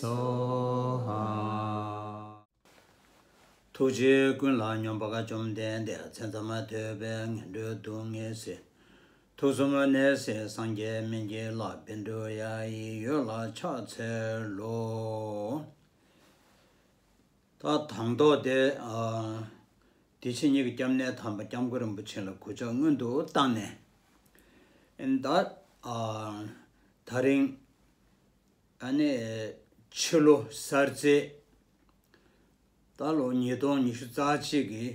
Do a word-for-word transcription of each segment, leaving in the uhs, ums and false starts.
སོ་ཧ། ཐུགས་རྗེ་ཀུན་ལ་སྙོམས་པར་བཅོམ་ལྡན་འདས། མཚན་ཙམ་མ་ཐོས་པའི་ངན་འགྲོའི་སྡུག་བསྔལ་སེལ། ཐུགས་གསུམ་ནད་སེལ་སངས་རྒྱས་སྨན་གྱི་བླ། བཻ་ཌཱུརྱ་ཡི་འོད་ལ་ཕྱག་འཚལ་ལོ། ད་དང་ཐོག་དེ། ཨ། དེ་ཕྱི་གཉིས་ཀྱི་སྐྱབས་གནས་དམ་པ་སྐྱབས་མགོན་རིན་པོ་ཆེ་ལ་གུས་ཕྱག་སྔོན་དུ་བཏང་ནས། ཨ་ནི་ད། ཨ། ད་རིང་། ཨ་ནི། ཕྱི་ལོ་གསར་ཚེས། ད་ལོ་ཉིས་སྟོང་ཉི་ཤུ་རྩ་གཅིག་གི།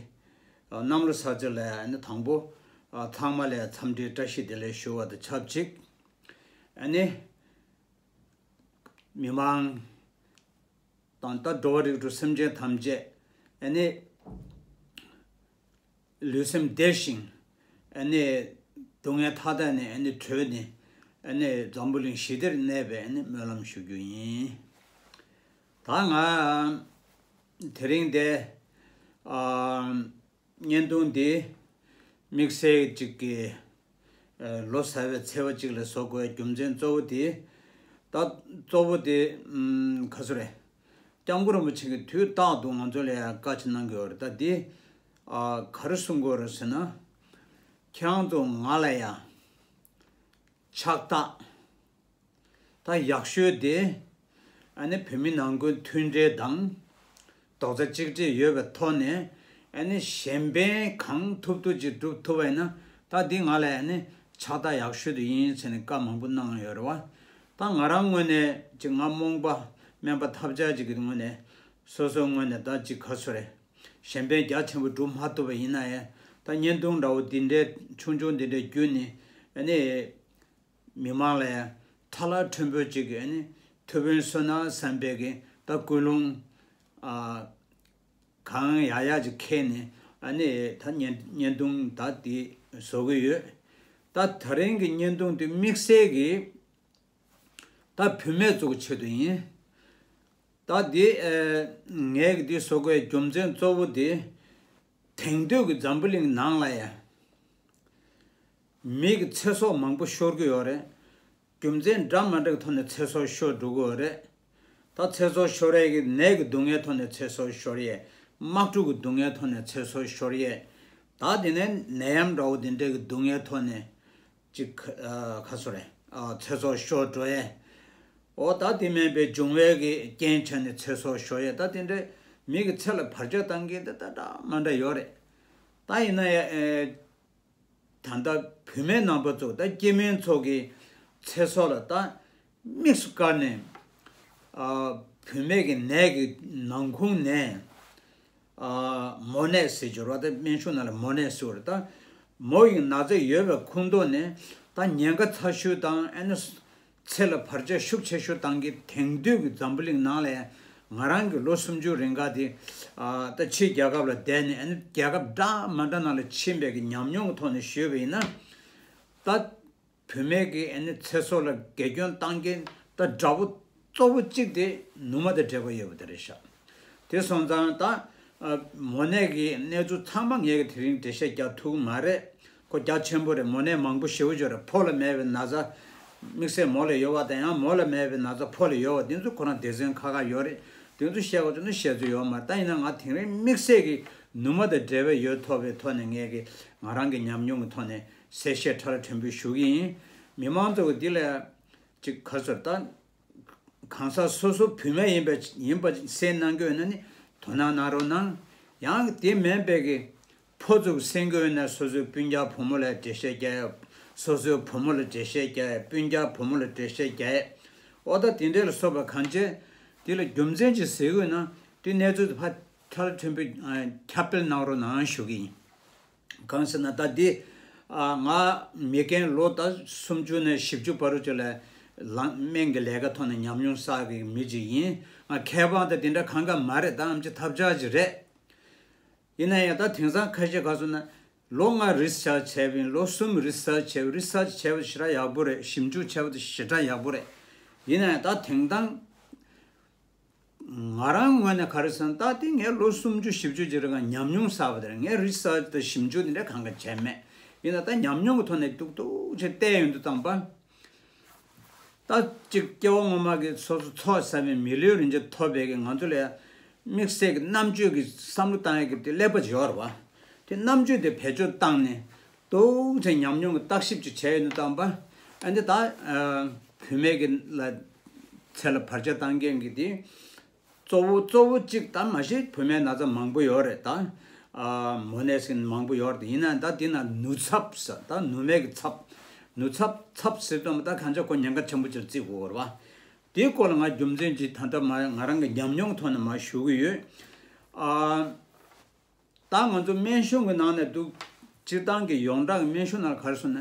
ཨ། གནམ་ལོ་གསར་ཚེས་ལ་ཨ་ནི་དང་པོ། ཨ། ཚང་མ་ལ་འཚམས་འདྲིའི་བཀྲ་ཤིས་བདེ་ལེགས་ཞུ་བ་དང་ཆབས་ཅིག། ཨ་ནི། མི་མང་དང་ད་འགྲོ་བ་རིགས་དྲུག་སེམས་ཅན་ཐམས་ཅད། ཨ་ནི། ལུས་སེམས་བདེ་ཞིང་། ཨ་ནི། སྡུག་བསྔལ་མཐའ་དག་ནས་ཨ་ནི་གྲོལ་ནས། ཨ་ནི་འཛམ་བུ་གླིང་ཞི་བདེར་གནས་པའི་ཨ་ནི་སྨོན་ལམ་ཞུ་རྒྱུ་ཡིན། ད་ང་དེ་རིང་འདི། ཨ། བརྙན་ཐུང་འདི་དམིགས་བསལ་ཅིག་གི། ཨ། ལོ་གསར་བའི་ཚེས་པ་གཅིག་ལ་བཟོ་དགོས་རྒྱུ་མཚན་གཙོ་བོ་དེ། ད་གཙོ་བོ་དེ། ཨམ། ག་ཚོད་རེད། སྐྱབས་མགོན་རིན་པོ་ཆེ་གིས་དུས་རྟག་ཏུ་ང་ཚོ་ལ་ཡང་བཀའ་ཅིག་གནང་གི་ཡོད་རེད། ད་འདི། ཨ། ག་རེ་གསུང་གི་ཡོད་རེད་ཟེར་ན། ཁྱེད་རང་ཚོ་ང་ལ་ཡང་ཕྱག་རྟགས། ད་ཡག་ཤོས་དེ། ཨ་ནི་བོད་མི་ནང་ཁུལ་མཐུན་སྒྲིལ་དང་། རྡོག་རྩ་གཅིག་སྒྲིལ་ཡོད་པའི་ཐོག་ནས། ཨ་ནི་གཞན་ཕན་གང་ཐུབ་ཐུབ་ཅིག་སྒྲུབ་ཐུབ་པ་ཡིན་ན། ད་འདི་ང་ལ་ཨ་ནི་ཕྱག་རྟགས་ཡག་ཤོས་དེ་ཡིན་ཟེར་ནས་བཀའ་མང་པོ་གནང་ཡོད་རེད་བ། ད་ང་རང་ངོས་ནས་ཅིག་ང་རྨོངས་པ་སྨན་པ་ཐབས་ཆག་ཅིག་གི་ངོས་ནས། སོ་སོའི་ངོས་ནས་ད་ཅིག་ག་ཚོད་རེད། གཞན་ཕན་རྒྱ་ཆེན་པོ་སྒྲུབ་མ་ཐུབ་པ་ཡིན་ན་ཡང་། ད་བརྙན་ཐུང་འདྲ་བོ་འདི་འདྲའི་ཆུང་ཆུང་འདི་འདྲའི་བརྒྱུད་ནས། ཨ་ནི། མི་མང་ལ་ཡང་ཁྲ་ལ་ཁྲོན་པོ་ཅིག་གི་ཨ་ནི་ཐུབ་ཕན་གསོས་ན་བསམ་པའི་གི་ད་ཀུན་སློང་། ཨ། གང་ཡག་ཡག་ཅིག་འཁྱེར་ནས། ཨ་ནི་ད་བརྙན་བརྙན་ཐུང་ད་འདི་བཟོ་གི་ཡོད། ད་ད་རིང་གི་བརྙན་ཐུང་འདི་དམིགས་བསལ་གི་ད་བུད་མེད་ཚོ་གི་ཆེད་དུ་ཡིན། ད་འདི། ཨ། ངས་འདི་བཟོ་དགོས་རྒྱུ་མཚན་གཙོ་བོ་འདི། དེང་དུས་ཀྱི་འཛམ་བུ་གླིང་ནང་ལ་ཡང་། མི་གི་ཚེ་སྲོག་མང་པོ་ཤོར་གྱི་ཡོད་རེད། རྒྱུ་མཚན་འདྲ་མི་འདྲ་གི་ཐོག་ནས་ཚེ་སྲོག་ཤོར་འགྲོ་གི་ཡོད་རེད། ད་ཚེ་སྲོག་ཤོར་ཡས་ཀྱི་ནད་ཀྱི་སྡུག་བསྔལ་ཐོག་ནས་ཚེ་སྲོག་ཤོར་ཡས། དམག་འཁྲུག་གི་སྡུག་བསྔལ་ཐོག་ནས་ཚེ་སྲོག་ཤོར་ཡས། ད་དེ་ནས་ནད་ཡམས་འདྲ་བོ་དེ་འདྲ་གི་སྡུག་བསྔལ་ཐོག་ནས། ཅིག་ཨ། ག་ཚོད་རེད། ཨ། ཚེ་སྲོག་ཤོར་འགྲོ་ཡས། འོ་ད་དེ་མིན་པའི་འབྱུང་བའི་གི་རྐྱེན་བྱས་ནས་ཚེ་སྲོག་ཤོར་ཡས། ད་དེ་འདྲའི་མི་གི་ཚེ་ལ་བར་ཆད་བཏང་མཁན་དེ་ད་འདྲ་མ་འདྲ་ཡོད་རེད། ད་ཡིན་ན་ཡང་། ཨེ། ད་ལྟ་བུད་མེད་རྣམ་པ་ཚོ་ད་སྐྱེ་དམན་ཚོ་གི་ཚེ་སྲོག་ལ་ད་དམིགས་སུ་བཀར་ནས། ཨ། བུད་མེད་ཀྱི་ནད་ཀྱི་ནང་ཁོངས་ནས། ཨ། མོ་ནད་ཟེར་གྱི་ཡོད་རེད་བ། ད་སྨན་གཞུང་ནང་ལ་མོ་ནད་ཟེར་བ་རེད། ད་མོ་ཡི་ན་ཚ་ཡོད་པའི་ཁོངས་གཏོགས་ནས། ད་ཉེན་ཁ་ཚ་ཤོས་དང་། ཨ་ནི་ཚེ་ལ་བར་ཆད་ཤུགས་ཆེ་ཤོས་བཏང་གི་དེང་དུས་ཀྱི་འཛམ་བུ་གླིང་ནང་ལ་ང་རང་གི་ལོ་སུམ་ཅུ་རིང་ག་དེ། ཨ། ད་ཕྱིའི་རྒྱལ་ཁབ་ལ་བསྡད་ནས། ཨ་ནི་རྒྱལ་ཁབ་འདྲ་མི་འདྲ་ནང་ལ་ཕྱིན་པའི་གི་ཉམས་མྱོང་གི་ཐོག་ནས་ཞུས་པ་ཡིན་ན། ད་བུད་མེད་ཀྱི་ཨ་ནི་ཚེ་སྲོག་ལ་འགལ་སྐྱོན་བཏང་མཁན་ད་དགྲ་བོ་གཙོ་བོ་གཅིག་དེ་ནུ་མ་དང་འབྲེལ་བ་ཡོད་པ་དེ་རེད་ཤག་དེ་སོང་ཙང་ད། ཨ། མོ་ནད་ཀྱི་གནས་ཚུལ་ཚང་མ་ངས་ཀྱིས་དེ་རིང་འགྲེལ་བཤད་རྒྱག་ཐུབ་ཀྱི་མ་རེད། ཁོ་རྒྱ་ཆེན་པོ་རེད། མོ་ནད་མང་པོ་ཞེ་པོ་ཅིག་རེད། ཕོ་ལ་མེད་པའི་ན་ཚ་དམིགས་བསལ་མོ་ལ་ཡོད་པ་དང་། ཡང་མོ་ལ་མེད་པའི་ན་ཚ་ཕོ་ལ་ཡོད་པ་དེ་ཚོ་ཁོ་རང་སྡེ་ཚན་ཁག་ཁག་ཡོད་རེད། དེ་ཚོ་བཤད་དགོས་བྱུང་ན་བཤད་ཚོད་ཡོད་མ་རེད། ད་ཡིན་ན་ང་དེང་རིང་དམིགས་བསལ་གྱི་ནུ་མ་དང་འབྲེལ་བའི་ཡོད་ཐོག་པའི་ཐོག་ནས། ངས་ཀྱིས་ང་རང་གི་ཉམས་མྱོང་གི་ཐོག་ནས་གསལ་བཤད་ཕྲ་ར་ཕྲན་བུ་ཞུ་གི་ཡིན། མི་མང་ཚོ་གིས་འདི་ལ་ཅིག་ག་ཚོད་ད། གང་ཟག་སོ་སོ་བུད་མེད་ཡིན་པ་ཡིན་པ་གསན་གནང་གི་ཡོད་ན་ནི་དོ་སྣང་གནང་རོགས་གནང་། ཡང་དེ་མིན་པའི་གི་ཕོ་ཚོ་གསན་གི་ཡོད་ན། སོ་སོའི་སྤུན་ཀྱག་བུ་མོ་ལ་འགྲེལ་བཤད་རྒྱག་ཡ། སོ་སོའི་བུ་མོ་ལ་འགྲེལ་བཤད་རྒྱག་ཡ། སྤུན་ཀྱག་བུ་མོ་ལ་འགྲེལ་བཤད་རྒྱག་ཡ། ཨོ་ད་དེ་འདྲ་ལ་སོགས་པ་གང་བྱས། དེ་ལ་རྒྱུ་མཚན་ཅིག་ཟེར་གི་ཡོད་ན། དེ་གནས་ཚུལ་དེ་ཕར་ཕྲ་ར་ཕྲན་བུ་ཁྱབ་སྤེལ་གནང་རོགས་གནང་ཞུ་གི་ཡིན། གང་ཟེར་ན་ད་འདི། ཨ། ང་མི་རྒན་ལོ་ད་སུམ་ཅུ་ནས་བཞི་བཅུ་བར་དུ་ཅིག་ལ་ལངས། སྨན་གྱི་ལས་ཀ་ཐོག་ནས་ཉམས་མྱོང་བསགས་ཀྱི་མི་ཅིག་ཡིན། ང་མཁས་དབང་དང་དེ་འདྲ་གང་ག་མ་རེད། ད་ཨམ་ཅིག་ཐབས་ཆག་ཅིག་རེད། ཡིན་ན་ཡང་ད་དེང་སང་ཁ་ཤས་ག་སོང་ན། ལོ་ལྔ་རི་སར་ཆི་བྱས་པ་ཡིན། ལོ་གསུམ་རི་སར་ཆི་བྱས་པ། རི་སར་ཆི་བྱས་པ་དེ་ཞེ་དྲག་ཡག་པོ་རེད། ཞིབ་འཇུག་བྱས་པ་དེ་ཞེ་དྲག་ཡག་པོ་རེད། ཡིན་ན་ཡང་ད་དེང་སང་ང་རང་ངོས་ནས་ག་རེ་ཟེར་ན། ད་དེ་ངས་ལོ་སུམ་ཅུ་བཞི་བཅུ་ཅིག་རིང་ཉམས་མྱོང་བསགས་པ་དེ་རེད། ངས་རི་སར་ཆི་དང་ཞིབ་འཇུག་དེ་འདྲ་གང་ག་བྱས་མེད། ཡིན་ན་ད་ཉམས་མྱོང་གི་ཐོག་ནས་ཏུག་ཏུག་ཅིག་བལྟས་ཡོང་དུས་ཙམ་པ། ད་ཅིག་སྐྱེ་བ་སྔོན་མ་གི་སོ་སོ་ཚོགས་བསགས་པའི་མི་ལུས་རིན་ཆེན་ཐོབ་པའི་གི་ང་ཚོ་ལ་དམིགས་བསལ་གྱི་རྣམ་དཔྱོད་ཀྱི་བསམ་བློ་བཏང་ཡས་ཀྱི་དེ་ཀླད་པ་ཅིག་ཡོད་རེད་བ། དེ་རྣམ་དཔྱོད་དེ་བེད་སྤྱོད་བཏང་ནས་ཏོག་ཙམ་ཉམས་མྱོང་གི་བརྟག་ཞིབ་ཅིག་བྱས་ཡོད་ན་བཏང་པ། ཨ་འདི་ད་བུད་མེད་ཀྱི་ལ་ཚེ་ལ་བར་ཆད་བཏང་མཁན་གྱི་དེ། གཙོ་བོ་གཙོ་བོ་གཅིག་ད་མ་གཞི་བུད་མེད་ན་ཚ་མང་པོ་ཡོད་རེད་ད། ཨ་མོ་ནད་ཟེར་མཁན་མང་པོ་ཡོད་རེད། ཡིན་ན་ད་འདི་ན་ནུ་ཚབས་ཟེར་ད་ནུ་མའི་གི་ཚབས། ནུ་ཚབས་ཚབས་ཟེར་དུས་ད་གང་ཅི་ཁོ་ཉེན་ཁ་ཆེན་པོ་ཅིག་བརྩི་དགོས་རེད་བ། དེའི་སྐོར་ལ་ང་རྒྱུ་མཚན་ཅིག་ད་ལྟ་མ་ང་རང་གི་ཉམས་མྱོང་ཐོག་ནས་མ་ཞུ་གི་ཡོད། ཨ་ད་ང་ཚོ་སྨན་གཞུང་གི་ནང་ནས་འདུག་སྤྱིར་བཏང་གི་ཡོངས་གྲགས་ཀྱི་སྨན་གཞུང་ནང་ག་རེ་ཟེར་ན།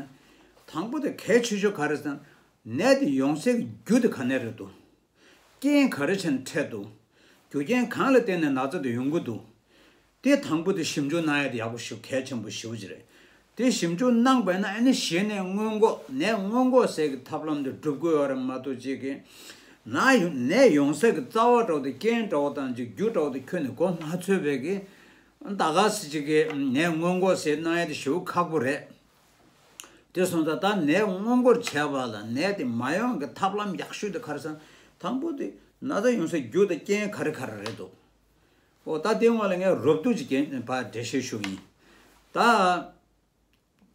དང་པོ་དེ་གལ་ཆེ་ཤོས་ག་རེ་ཟེར་ན། ནད་དེ་ཡོང་སའི་རྒྱུ་དེ་ག་ནས་རེད་འདུག་རྐྱེན་ག་རེ་བྱས་ནས་འཕྲད་འདུག་རྒྱུ་རྐྱེན་གང་ལ་བརྟེན་ནས་ན་ཚ་དེ་ཡོང་གི་འདུག་དེ་དང་པོ་དེ་ཞིབ་འཇུག་གནང་ཡ་དེ་ཡག་པོ་ཞེ་པོ་གལ་ཆེན་པོ་ཞེ་པོ་ཅིག་རེད། དེ་ཞིབ་འཇུག་གནང་པ་ཡིན་ན་ཨ་ནི་གཞི་ནས་སྔོན་འགོག་ནད་སྔོན་འགོག་ཟེར་གྱི་ཐབས་ལམ་དེ་སྒྲུབ་དགོས་ཡོད་རེད་མ་གཏོགས་ཅིག་གི་ན་ཡོང་ནད་ཡོང་ས་གི་རྩ་བ་འདྲ་བོ་དང་རྐྱེན་འདྲ་བོ་དང་ཅིག་རྒྱུ་འདྲ་བོ་དེ་ཁྱོན་ནས་གོ་མ་ཆོད་པའི་གི་ད་ག་སེ་ཅིག་གི་ནད་སྔོན་འགོག་ཟེར་གནང་ཡ་དེ་ཞེ་པོ་ཁག་པོ་རེད། དེ་སོང་ཙང་ད་ནད་སྔོན་འགོག་བྱས་པ་ལ་ནད་དེ་མ་ཡོང་གི་ཐབས་ལམ་ཡག་ཤོས་དེ་ག་རེ་ཟེར་ན། དང་པོ་དེ་ན་ཚ་ཡོང་སའི་རྒྱུ་དང་རྐྱེན་ག་རེ་ག་རེ་རེད་འདུག་ཨོ་ད་དེ་སྔོན་ལ་ངས་རོབ་ཏུ་ཅིག་རྒྱན་པ་འགྲེལ་བཤད་ཞུ་གི་ཡིན། ད་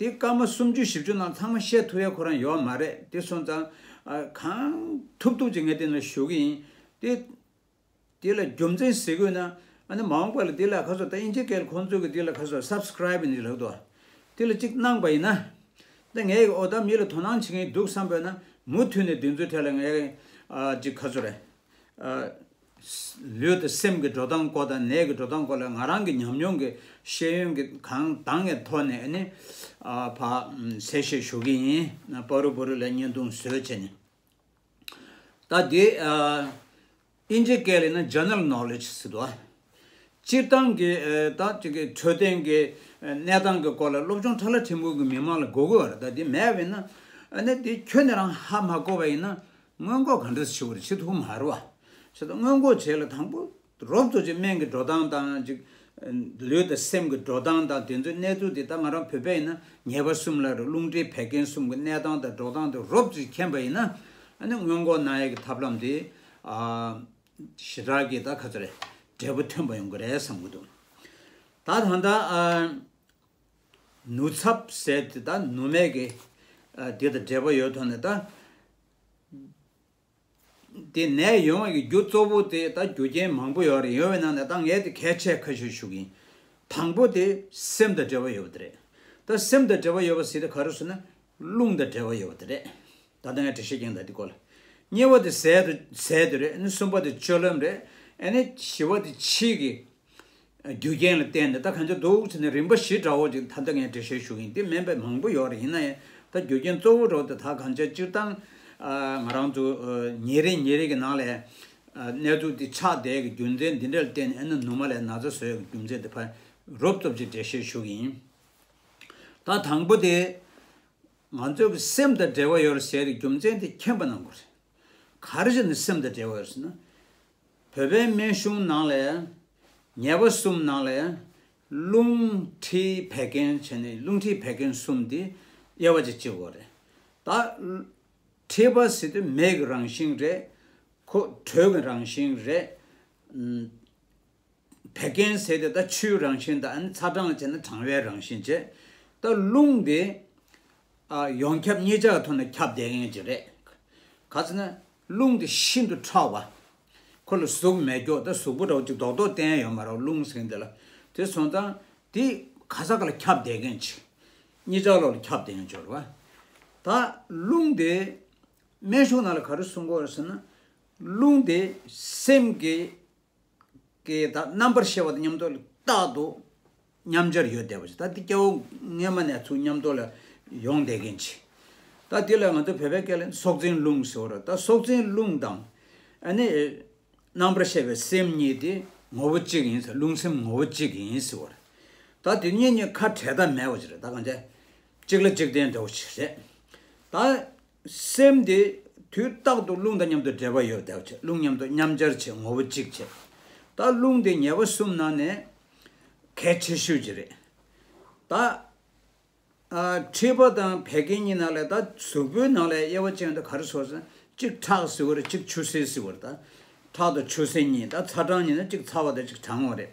དེ་སྐར་མ་སུམ་ཅུ་བཞི་བཅུ་ནང་ཚང་མ་བཤད་ཐུབ་ཡ་ཁོ་རང་ཡོད་མ་རེད། དེ་སོང་ཙང་ཨ་གང་ཐུབ་ཐུབ་ཅིག་ངས་དེ་ལ་ཞུ་གི་ཡིན། དེ་དེ་ལ་རྒྱུ་མཚན་ཟེར་དགོས་ན། ཨ་ནི་མ་འོངས་པ་ལ་དེ་ལ་ཁ་སོ་ད་ཨིན་ཇི་སྐད་ཁོང་ཚོས་གི་དེ་ལ་ཁ་སོ་སབ་སི་ཀ་རའིབ་ནི་ལབ་དོ། དེ་ལ་གཅིག་གནང་པ་ཡིན་ན། ད་ངས་ཨོ་ད་མི་ལ་དོ་སྣང་བྱེད་མཁན་འདུག་བསམ་པ་ཡིན་ན་མུ་མཐུད་ནས་དེ་ཚོའི་ཐད་ལ་ངས་ཨ་གཅིག་ཁ་སོ་རེད། ཨ་ལུས་དང་སེམས་ཀྱི་འགྲོ་སྟངས་སྐོར་དང་ནད་ཀྱི་འགྲོ་སྟངས་སྐོར་ལ་ང་རང་གི་ཉམས་མྱོང་གི་ཤེས་ཡོན་གྱི་གང་དང་གི་ཐོག་ནས་ཨ་ནི་ཨ་ཕ་གསལ་བཤད་ཞུ་གི་ཡིན། པ་རུ་པ་རུ་ལ་བརྙན་ཐུང་བཟོས་བྱས་ནས། ད་དེ་ཨ་ཨིན་ཇི་སྐད་ལ་ན་ཇེ་ནེ་རལ་ནོ་ལེཇ་ཟེར་འདུག་ཨ། སྤྱིར་བཏང་གི་ཨ་ད་ཅིག་གི་འཕྲོད་བསྟེན་གྱི་ཨ་གནས་སྟངས་ཀྱི་སྐོར་ལ་སློབ་སྦྱོང་ཕྲ་ལ་ཕྲན་བུ་གི་མི་མང་ལ་དགོས་དགོས་པ་རེད། ད་དེ་མེད་པ་ཡིན་ན་ཨ་ནི་དེ་ཁྱོན་ནས་རང་ཧ་མ་གོ་བ་ཡིན་ན་སྔོན་འགོག་ག་འདྲ་བྱེད་དགོས་རེད། བྱེད་ཐུབ་མ་རེད་བ། བྱས་ཙང་སྔོན་འགོག་བྱེད་ལ་དང་པོ་རོབ་ཙམ་ཅིག་སྨན་གྱི་འགྲོ་སྟངས་དང་ཅིག་ལུས་དང་སེམས་ཀྱི་འགྲོ་སྟངས་དང་དེ་ཚོའི་གནས་ཚུལ་དེ་ད་ང་རང་བོད་པ་ཡིན་ན་ཉེས་པ་གསུམ་ལ་རུང་རླུང་མཁྲིས་བད་ཀན་གསུམ་གྱི་གནས་སྟངས་དང་འགྲོ་སྟངས་དེ་རོབ་ཙམ་མཁྱེན་པ་ཡིན་ན་ཨ་ནི་སྔོན་འགོག་གནང་ཡས་ཀྱི་ཐབས་ལམ་དེ་ཨ་ཞེ་དྲག་གི་ད་ག་ཚོད་རེད། འབྲས་བུ་ཐོན་པ་ཡོང་གི་རེད་བསམ་གྱི་འདུག་ད་ད་ལྟ་ཨ་ནུ་ཚབས་ཟེར་དེ་ད་ནུ་མའི་གི་ཨ་དེ་དང་འབྲེལ་བ་ཡོད་ཐོག་ནས་ད། དེ་ནད་ཡོང་བའི་རྒྱུ་གཙོ་བོ་དེ་ད་རྒྱུ་རྐྱེན་མང་པོ་ཡོད་རེད། ཡོད་པའི་ནང་ནས་ད་ངས་དེ་གལ་ཆེ་ཁ་ཤས་ཞུ་གི་ཡིན། དང་པོ་དེ་སེམས་དང་འབྲེལ་བ་ཡོད་པ་དེ་རེད། ད་སེམས་དང་འབྲེལ་བ་ཡོད་པ་ཟེར་དེ་ག་རེ་ཟེར་ན་རླུང་དང་འབྲེལ་བ་ཡོད་པ་དེ་རེད། ད་ལྟ་ངས་འགྲེལ་བཤད་རྒྱག་ད་དེ་སྐོར་ལ། གཉིས་པ་དེ་ཟས་དང་ཟས་དེ་རེད། ཨ་ནི་གསུམ་པ་དེ་སྤྱོད་ལམ་རེད། ཨ་ནི་བཞི་པ་དེ་ཕྱིའི་གི་རྒྱུ་རྐྱེན་ལ་བརྟེན་ནས་ད་གང་ཅི་འདུག་ཟེར་ནས་རིམ་པ་བཞི་འདྲ་བོ་ཅིག་ད་ལྟ་ངས་འགྲེལ་བཤད་ཞུ་གི་ཡིན། དེ་མིན་པའི་མང་པོ་ཡོད་རེད། ཡིན་ན་ཡང་ད་རྒྱུ་རྐྱེན་གཙོ་བོ་འདྲ་བོ་དེ་ད་གང་ཅི་སྤྱིར་བཏང་ཨ་ང་རང་ཚོ་ཨ་ཉིན་རེ་ཉིན་རེ་གི་ནང་ལ་ཨ་གནས་ཚུལ་འདི་ཆགས་བསྡད་ཀྱི་རྒྱུ་མཚན་འདི་འདྲ་ལ་བརྟེན་ནས་ཨ་ནི་ནུ་མ་ལ་ན་ཚ་བཟོ་ཡག་གི་རྒྱུ་མཚན་དེ་ཕར་རོབ་ཙམ་ཅིག་འགྲེལ་བཤད་ཞུ་གི་ཡིན། ད་དང་པོ་དེ་ང་ཚོ་གི་སེམས་དང་འབྲེལ་བ་ཡོད་རེད་ཟེར་བའི་རྒྱུ་མཚན་དེ་མཁྱེན་པ་གནང་དགོས་རེད། ག་རེ་བྱས་ནས་སེམས་དང་འབྲེལ་བ་ཡོད་ཟེར་ན། བོད་པའི་སྨན་གཞུང་ནང་ལ་ཡང་ཉེས་པ་གསུམ་ནང་ལ་ཡང་རླུང་མཁྲིས་བད་ཀན་བྱས་ནས་རླུང་མཁྲིས་བད་ཀན་གསུམ་དེ་དབྱེ་བ་ཅིག་ཕྱེ་དགོས་རེད། ད་མཁྲིས་པ་ཟེར་དུས་མེ་གི་རང་བཞིན་རེད། ཁོ་དྲོད་ཀྱི་རང་བཞིན་རེད། བད་ཀན་ཟེར་དེ་ད་ཆུའི་རང་བཞིན་དང་ཚ་གྲང་བྱས་ན་གྲང་བའི་རང་བཞིན་བྱས། ད་རླུང་དེ་ཨ་ཡོངས་ཁྱབ་གཉིས་ཆར་ཐོག་ནས་ཁྱབ་བསྡད་མཁན་ཅིག་རེད། ག་ཟེར་ན་རླུང་དེ་ཤིན་ཏུ་ཕྲ་བ། ཁོ་ལ་གཟུགས་མེད་ཀྱོག་ད་གཟུགས་པོ་འདྲ་བོ་ཅིག་རྡོག་རྡོག་བསྟན་ཡོད་མ་རེད་རླུང་ཟེར་མཁན་དེ་ལ། དེ་སོང་ཙང་དེ་ག་ས་ག་ལ་ཁྱབ་བསྡད་མཁན་ཅིག་གཉིས་ཆར་ལོག་ལ་ཁྱབ་བསྡད་མཁན་ཅིག་རེད་བ། ད་རླུང་དེ་སྨན་གཞུང་ནང་ལ་ག་རེ་གསུང་གི་ཡོད་རེད་ཟེར་ན། རླུང་དེ་སེམས་ཀྱི་ཀྱི་ད་རྣམ་པར་ཤེས་པ་དང་མཉམ་དུ་ལ་རྟག་ཏུ་མཉམ་སྦྱར་ཡོད་བསྡད་པ་ཞིག་ད་འདི་སྐྱེ་བོ་སྔོན་མ་ནས་ཚུར་མཉམ་དུ་ལ་ཡོང་བསྡད་མཁན་ཅིག་ད་འདི་ལ་ང་ཚོ་བོད་པའི་སྐད་ལ་སྲོག་འཛིན་རླུང་ཟེར་བ་རེད། ད་སྲོག་འཛིན་རླུང་དང་ཨ་ནི་རྣམ་པར་ཤེས་པའི་སེམས་གཉིས་དེ་ངོ་བོ་གཅིག་ཡིན་ཟེར། རླུང་སེམས་ངོ་བོ་གཅིག་ཡིན་ཟེར་བ་རེད། ད་དེ་གཉིས་གཉིས་ཁ་བྲལ་ཐབས་མེད་པ་ཅིག་རེད། ད་གང་བྱས་གཅིག་ལ་གཅིག་བརྟེན་འདྲ་བོ་ཞིག་རེད། ད་སེམས་དེ་དུས་རྟག་ཏུ་རླུང་དང་མཉམ་དུ་འབྲེལ་བ་ཡོད་བསྡད་པ་བྱས། རླུང་མཉམ་དུ་མཉམ་སྦྱར་བྱས་ངོ་བོ་གཅིག་བྱས། ད་རླུང་དེ་ཉེས་པ་གསུམ་ནང་ནས་གལ་ཆེ་ཤོས་ཅིག་རེད། ད་ཨ་མཁྲིས་པ་དང་བད་ཀན་གཉིས་ནང་ལས་ད་གཟུགས་པོའི་ནང་ལས་དབྱེ་བ་ཕྱེ་ཡོང་དུས་ག་རེ་ཟེར་ན། གཅིག་ཁྲག་ཟེར་བ་རེད། གཅིག་ཆུ་སེར་ཟེར་བ་རེད། ད་ཁྲག་དང་ཆུ་སེར་གཉིས། ད་ཚ་གྲང་གཉིས་ན་གཅིག་ཚ་བ་དང་གཅིག་གྲང་བ་རེད།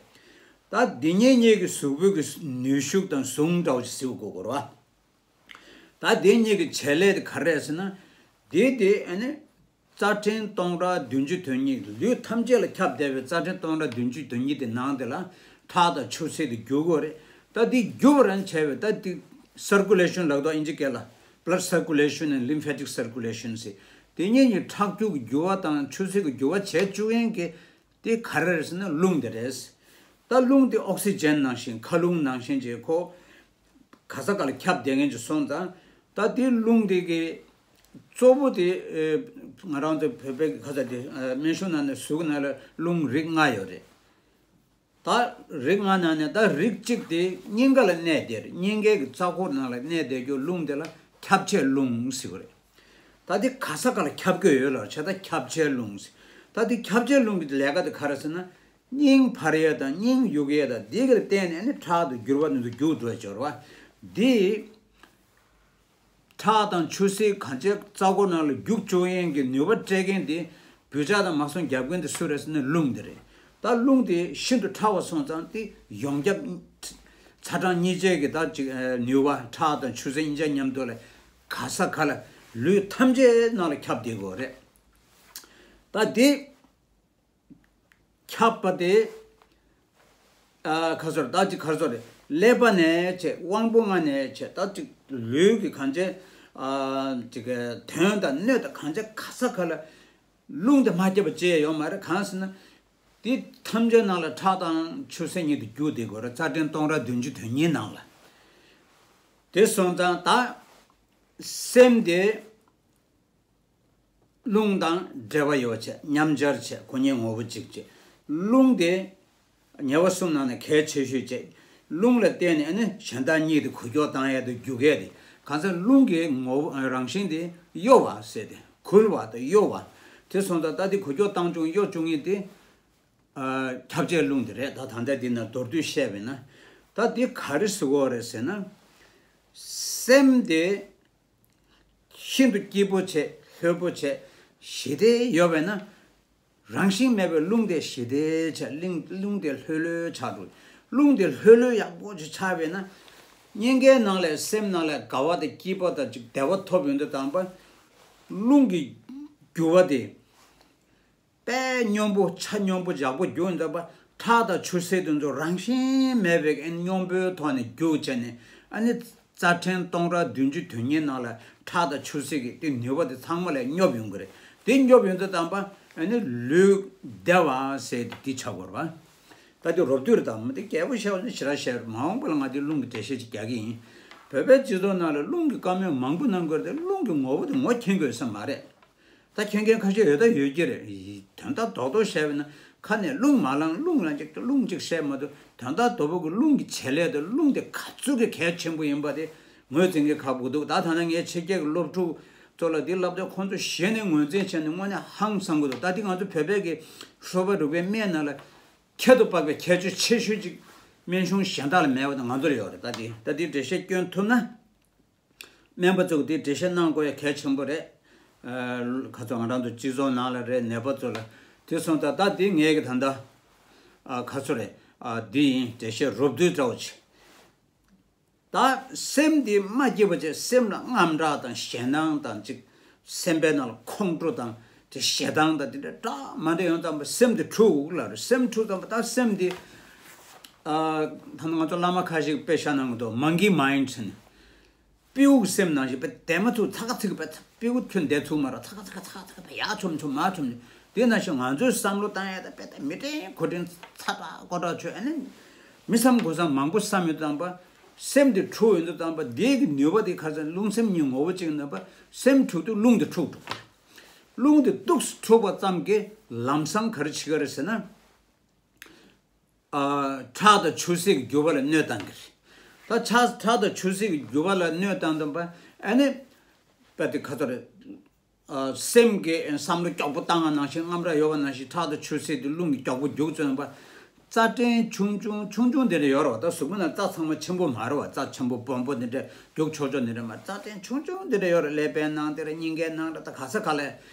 ད་འདི་གཉིས་གཉིས་ཀྱི་གཟུགས་པོའི་གི་ནུས་ཤུགས་དང་ཟུངས་འདྲ་བོ་ཞིག་ཟེར་དགོས་དགོས་རེད་བ། ད་འདི་གཉིས་ཀྱི་བྱེད་ལས་དེ་ག་རེ་རེད་ཟེར་ན། འདི་དེ་ཨ་ནི་རྩ་ཕྲན་སྟོང་ཕྲག་བདུན་ཅུ་དོན་གཉིས། ལུས་ཐམས་ཅད་ལ་ཁྱབ་བསྡད་པའི་རྩ་ཕྲན་སྟོང་ཕྲག་བདུན་ཅུ་དོན་གཉིས་དེ་ནང་དེ་ལ་ཁྲག་དང་ཆུ་སེར་དེ་རྒྱུ་དགོས་རེད། ད་འདི་རྒྱུ་བ་རང་བྱས་པས། ད་འདི་circulation་ལབ་དོ་ཨིན་ཇི་སྐད་ལ། Blood circulation and lymphatic circulation ཟེར། དེ་གཉིས་ཀྱི་ཁྲག་རྒྱུ་གི་རྒྱུ་བ་དང་ཆུ་སེར་གྱི་རྒྱུ་བ་བྱེད་བཅུག་མཁན་གྱི་དེ་ག་རེ་རེད་ཟེར་ན་རླུང་དེ་རེད། ད་རླུང་དེ་ཨོག་སི་ཇན་ནང་བཞིན། མཁའ་རླུང་ནང་བཞིན་བྱས་ཁོ་ག་ས་ག་ལ་ཁྱབ་བསྡད་མཁན་ཅིག་སོང་ཙང་། ད་དེ་རླུང་དེ་གི་གཙོ་བོ་དེ་ཨེ་ང་རང་ཚོ་བོད་པའི་ག་ས་དེ་ཨེ་སྨན་གཞུང་ནང་ནས་གཟུགས་ནང་ལ་རླུང་རིགས་ལྔ་ཡོད་རེད། ད་རིགས་ལྔ་ནང་ནས་ད་རིགས་གཅིག་དེ་སྙིང་ག་ལ་གནས་བསྡད་རེད། སྙིང་གའི་གི་རྩ་འཁོར་ནང་ལ་གནས་བསྡད་རྒྱུ་རླུང་དེ་ལ་ཁྱབ་བྱེད་རླུང་ཟེར་བ་རེད། ད་དེ་ག་ས་ག་ལ་ཁྱབ་ཀྱི་ཡོད་ལ་བྱས། ད་ཁྱབ་བྱེད་རླུང་ཟེར། ད་དེ་ཁྱབ་བྱེད་རླུང་གི་ལས་ཀ་དེ་ག་རེ་ཟེར་ན། སྙིང་འཕར་ཡས་དང་སྙིང་གཡུག་ཡས་དང་དེ་ག་ལ་བརྟེན་ནས་ཨ་ནི་ཁྲག་ཏུ་འགྱུར་བ་ནི་ཚོ་རྒྱུག་འགྲོ་ཡས་ཅིག་ཡོད་རེད་བ། དེ་ཁྲག་དང་ཆུ་སེར་གང་ཅི་རྩ་འཁོར་ནང་ལ་རྒྱུག་བཅུག་ཡས་ཀྱི་ནུས་པ་སྤྲད་མཁན་དེ། འབུད་ཆག་དང་མ་སོང་རྒྱབ་མཁན་དེ་སུ་རེད་ཟེར་ན་རླུང་དེ་རེད། ད་རླུང་དེ་ཤིན་ཏུ་ཕྲ་བ་སོང་ཙང་དེ་ཡོངས་ཁྱབ་ཚ་གྲང་གཉིས་ཆའི་གི་ད་ཅིག་ནུས་པ། ཁྲག་དང་ཆུ་སེར་གཉིས་ཆ་མཉམ་དུ་ལ་ག་ས་ག་ལ་ལུས་ཐམས་ཅད་ནང་ལ་ཁྱབ་བསྡད་དགོས་རེད། ད་དེ་ཁྱབ་པ་དེ་ཨ་ག་ཚོད་རེད། ད་ཅིག་ག་ཚོད་རེད། ཀླད་པ་ནས་བྱས། དབང་པོ་ལྔ་ནས་བྱས། ད་ཅིག་ལུས་ཀྱི་གང་ཅི་ཨ་ཅིག་དོན་དང་སྣོད་དང་གང་ཅི་ག་ས་ག་ལ་རླུང་དེ་མ་ཁྱབ་པ་ཅི་ཡང་ཡོད་མ་རེད། གང་ཟེར་ན། དེ་ཐམས་ཅད་ནང་ལ་ཁྲག་དང་ཆུ་སེར་གཉིས་དེ་རྒྱུག་བསྡད་དགོས་རེད། རྩ་ཕྲན་སྟོང་ཕྲག་བདུན་ཅུ་དོན་གཉིས་ནང་ལ། དེ་སོང་ཙང་ད་སེམས་དེ་རླུང་དང་འབྲེལ་བ་ཡོད་བྱས། མཉམ་སྦྱར་བྱས། ཁོ་གཉིས་ངོ་བོ་གཅིག་བྱས། རླུང་དེ་ཉེ་བ་གསུམ་ནང་ནས་གལ་ཆེ་ཤོས་བྱས། རླུང་ལ་བརྟེན་ནས་ཨ་ནི་གཞན་དག་གཉིས་དེ་འགུལ་སྐྱོད་བཏང་ཡས་དང་རྒྱུག་ཡས་དེ། གང་ཟེར་རླུང་གི་ངོ་བོ་རང་བཞིན་དེ་གཡོ་བ་ཟེར་ཏེ། འགུལ་བ་དང་གཡོ་བ། དེ་སོང་ཙང་ད་དེ་འགུལ་སྐྱོད་བཏང་བཅུག་གཡོ་བཅུག་མཁན་དེ་ཨ་ཁྱབ་བྱེད་རླུང་དེ་རེད། ད་ད་ལྟ་འདི་ན་མདོར་བསྡུས་བཤད་པས་ན། ད་འདི་ག་རེ་ཟེར་དགོས་རེད་ཟེར་ན། སེམས་དེ་ཤིན་ཏུ་སྐྱིད་པོ་བྱས། ལྷོད་པོ་བྱས། ཞི་བདེ་ཡོད་པས་ན། རང་བཞིན་མེད་པའི་རླུང་དེ་ཞི་བདེ་ཆགས། རླུང་རླུང་དེ་ལྷོད་ལྷོད་ཆགས་འགྲོ། རླུང་དེ་ལྷོད་ལྷོད་ཡག་པོ་ཅིག་ཆགས་པས་ན། སྙིང་གའི་ནང་ལས་སེམས་ནང་ལས་དགའ་བ་དང་སྐྱིད་པ་དང་ཅིག་བདེ་བ་ཐོབ་ཡོང་དུས་ཙམ་པ། རླུང་གི་རྒྱུ་བ་དེ་དཔེ་སྙོམས་པོ། ཆ་སྙོམས་པོ་ཡག་པོ་རྒྱུག་ཡོང་དུས་ཙམ་པ། ཁྲག་དང་ཆུ་སེར་དེ་ཚོ་རང་བཞིན་མེད་པའི་ཨ་ནི་སྙོམས་པོའི་ཐོག་ནས་རྒྱུག་བྱས་ནས། ཨ་ནི་རྩ་ཕྲན་སྟོང་ཕྲག་བདུན་ཅུ་དོན་གཉིས་ནང་ལ་ཁྲག་དང་ཆུ་སེར་གྱི་དེ་ནུས་པ་དེ་ཚང་མ་ལ་སྙོབ་ཡོང་གི་རེད། དེ་སྙོབ་ཡོང་དུས་ཙམ་པ་ཨ་ནི་ལུས་བདེ་བ་ཟེར་དེ་འདི་ཆགས་དགོས་རེད་བ། ད་དེ་རོབ་བསྡུས་རེད། ད་མི་དེ་རྒྱས་པོ་བཤད་པ་ནི་ཞེ་དྲག་བཤད་རེད། མ་འོངས་པ་ལ་ང་དེ་རླུང་གི་འགྲེལ་བཤད་ཅིག་རྒྱག་གི་ཡིན། བོད་པའི་སྤྱི་ཚོགས་ནང་ལ་རླུང་གི་བཀའ་མོལ་མང་པོ་གནང་དགོས་རེད་དེ། རླུང་གི་ངོ་བོ་དེ་ངོ་མཁྱེན་དགོས་ས་མ་རེད། ད་མཁྱེན་མཁན་ཁ་ཤས་ཡོད་ད་ཡོད་ཀྱི་རེད། དོན་དག་རྡོག་རྡོག་བཤད་པ་ན་ཁ་ནས་རླུང་མ་ལངས། རླུང་ལངས་ཅིག་རླུང་ཅིག་བཤད་མ་ཐུབ། དོན་དག་རྡོག་པོ་གི་རླུང་གི་བྱེད་ལས་དེ། རླུང་དེ་ག་ཚོད་ཀྱི་གལ་ཆེན་པོ་ཡིན་པ་དེ་ངོས་འཛིན་གྱི་ཁག་པོ་འདུག་ད་ཐ་ན་ངའི་ཕྱི་རྒྱལ་གྱི་སློབ་ཕྲུག་ཚོ་ལ་འདི་བསླབ་དུས་ཁོང་ཚོ་གཞི་ནས་ངོས་འཛིན་བྱས་ནས་དངོས་གནས་ཧང་སང་གི་འདུག་ད་འདི་ང་ཚོ་བོད་པའི་གི་གསོ་བ་རིག་པའི་སྨན་ནང་ལ་ཁྱད་དུ་འཕགས་པའི་ཁྱད་ཆོས་ཆེ་ཤོས་ཅིག་སྨན་གཞུང་གཞན་དག་ལ་མེད་པ་དེ་ང་ཚོ་ལ་ཡོད་རེད། ད་འདི་ད་འདི་འགྲེལ་བཤད་སྐྱོན་ཐུབ་ན། སྨན་པ་ཚོས་འདི་འགྲེལ་བཤད་གནང་དགོས་ཡ་གལ་ཆེན་པོ་རེད། ཨ་ཁ་ཚོ་ང་རང་ཚོ་སྤྱི་ཚོགས་ནང་ལ་རེད། ནད་པ་ཚོ་ལ། དེ་སོང་ཙང་ད་འདི་ངས་གི་ད་ལྟ་ཨ་ཁ་ཚོ་རེད། ཨ་འདི་ཡིན། འགྲེལ་བཤད་རོབ་བསྡུས་འདྲ་བོ་བྱས། ད་སེམས་འདི་མ་སྐྱིད་པ་བྱས། སེམས་ལ་དངངས་སྐྲག་དང་ཞེད་སྣང་དང་ཅིག་སེམས་པའི་ནང་ལ་ཁོང་ཁྲོ་དང་དེ་ཞེ་སྡང་དང་དེ་འདྲ་འདྲ་མ་འདྲ་ཡོང་ཙམ་པ་སེམས་འདི་འཁྲུག་ལ་རེད། སེམས་འཁྲུག་ཙམ་པ་ད་སེམས་འདི་ཨ་ད་ང་ཚོ་བླ་མ་ཁ་ཤས་ཀྱིས་དཔེ་བཞག་གནང་གི་འདུག monkey mind ཟེར་ནས། སྤྲེའུ་གི་སེམས་ནང་བཞིན་དཔེ་བདེ་མ་ཚུགས། ཚ་ག་ཚིག་གི་དཔེ་སྤྲེའུ་ཁྱོད་བསྡད་ཚུགས་མ་རེད། ཚ་ག་ཚ་ག་ཚ་ག་ཚ་ག་དཔེ་ཡར་མཆོང་མཆོང་མར་མཆོང་མཆོང་། དེ་ནང་བཞིན་ང་ཚོས་བསམ་བློ་བཏང་ཡས་ད་དཔེ་ད་མི་དྲན་ཁོ་དྲན་ཚ་དྲག་ཀོ་དྲག་ཆོས་ཨ་ནི་མི་བསམ་དགུ་བསམ་མང་པོ་བསམ་ཡོང་དུས་ཙམ་པ། སེམས་དེ་འཁྲུག་ཡོང་དུས་ཙམ་པ། དེ་གི་ནུས་པ་དེ་ཁ་སང་རླུང་སེམས་གཉིས་ངོ་བོ་གཅིག་ཡིན་ཙམ་པ། སེམས་འཁྲུག་དུས་རླུང་དེ་འཁྲུག་འགྲོ། རླུང་དེ་ཏོག་ཙམ་འཁྲུག་པ་ཙམ་གྱིས་ལམ་སང་ག་རེ་བྱེད་ཀྱི་རེད་ཟེར་ན། ཨ་ཁྲག་དང་ཆུ་སེར་གྱི་རྒྱུ་བ་ལ་གནོད་བཏང་གི་རེད། ད་ཁྲག་ཁྲག་དང་ཆུ་སེར་གྱི་རྒྱུ་བ་ལ་གནོད་བཏང་དུས་ཙམ་པ། ཨ་ནི་དཔེ་དེ་ག་ཚོད་རེད། ཨ་སེམས་ཀྱི་བསམ་བློ་མགྱོགས་པོ་བཏང་བ་ནང་བཞིན། དངངས་སྐྲག་ཡོད་པ་ནང་བཞིན་ཁྲག་དང་ཆུ་སེར་དེ་རླུང་གིས་མགྱོགས་པོ་རྒྱུག་ཚུགས་ཙམ་པ། རྩ་ཕྲན་ཆུང་ཆུང་ཆུང་ཆུང་དེ་འདྲ་ཡོད་རེད་བ། ད་གཟུགས་པོ་ནང་རྩ་ཚང་མ་ཆེན་པོ་མ་རེད་བ། རྩ་ཆེན་པོ་སྦོམ་པོ་དེ་འདྲ་རྒྱུག་ཆོག་ཆོག་དེ་འདྲ་མ་རེད། རྩ་ཕྲན་ཆུང་ཆུང་དེ་འདྲ་ཡོད་རེད། ཀླད་པའི་ནང་དེ་རེད། སྙིང་གའི་ནང་རེད། ད་ག་ས་ག་ལ།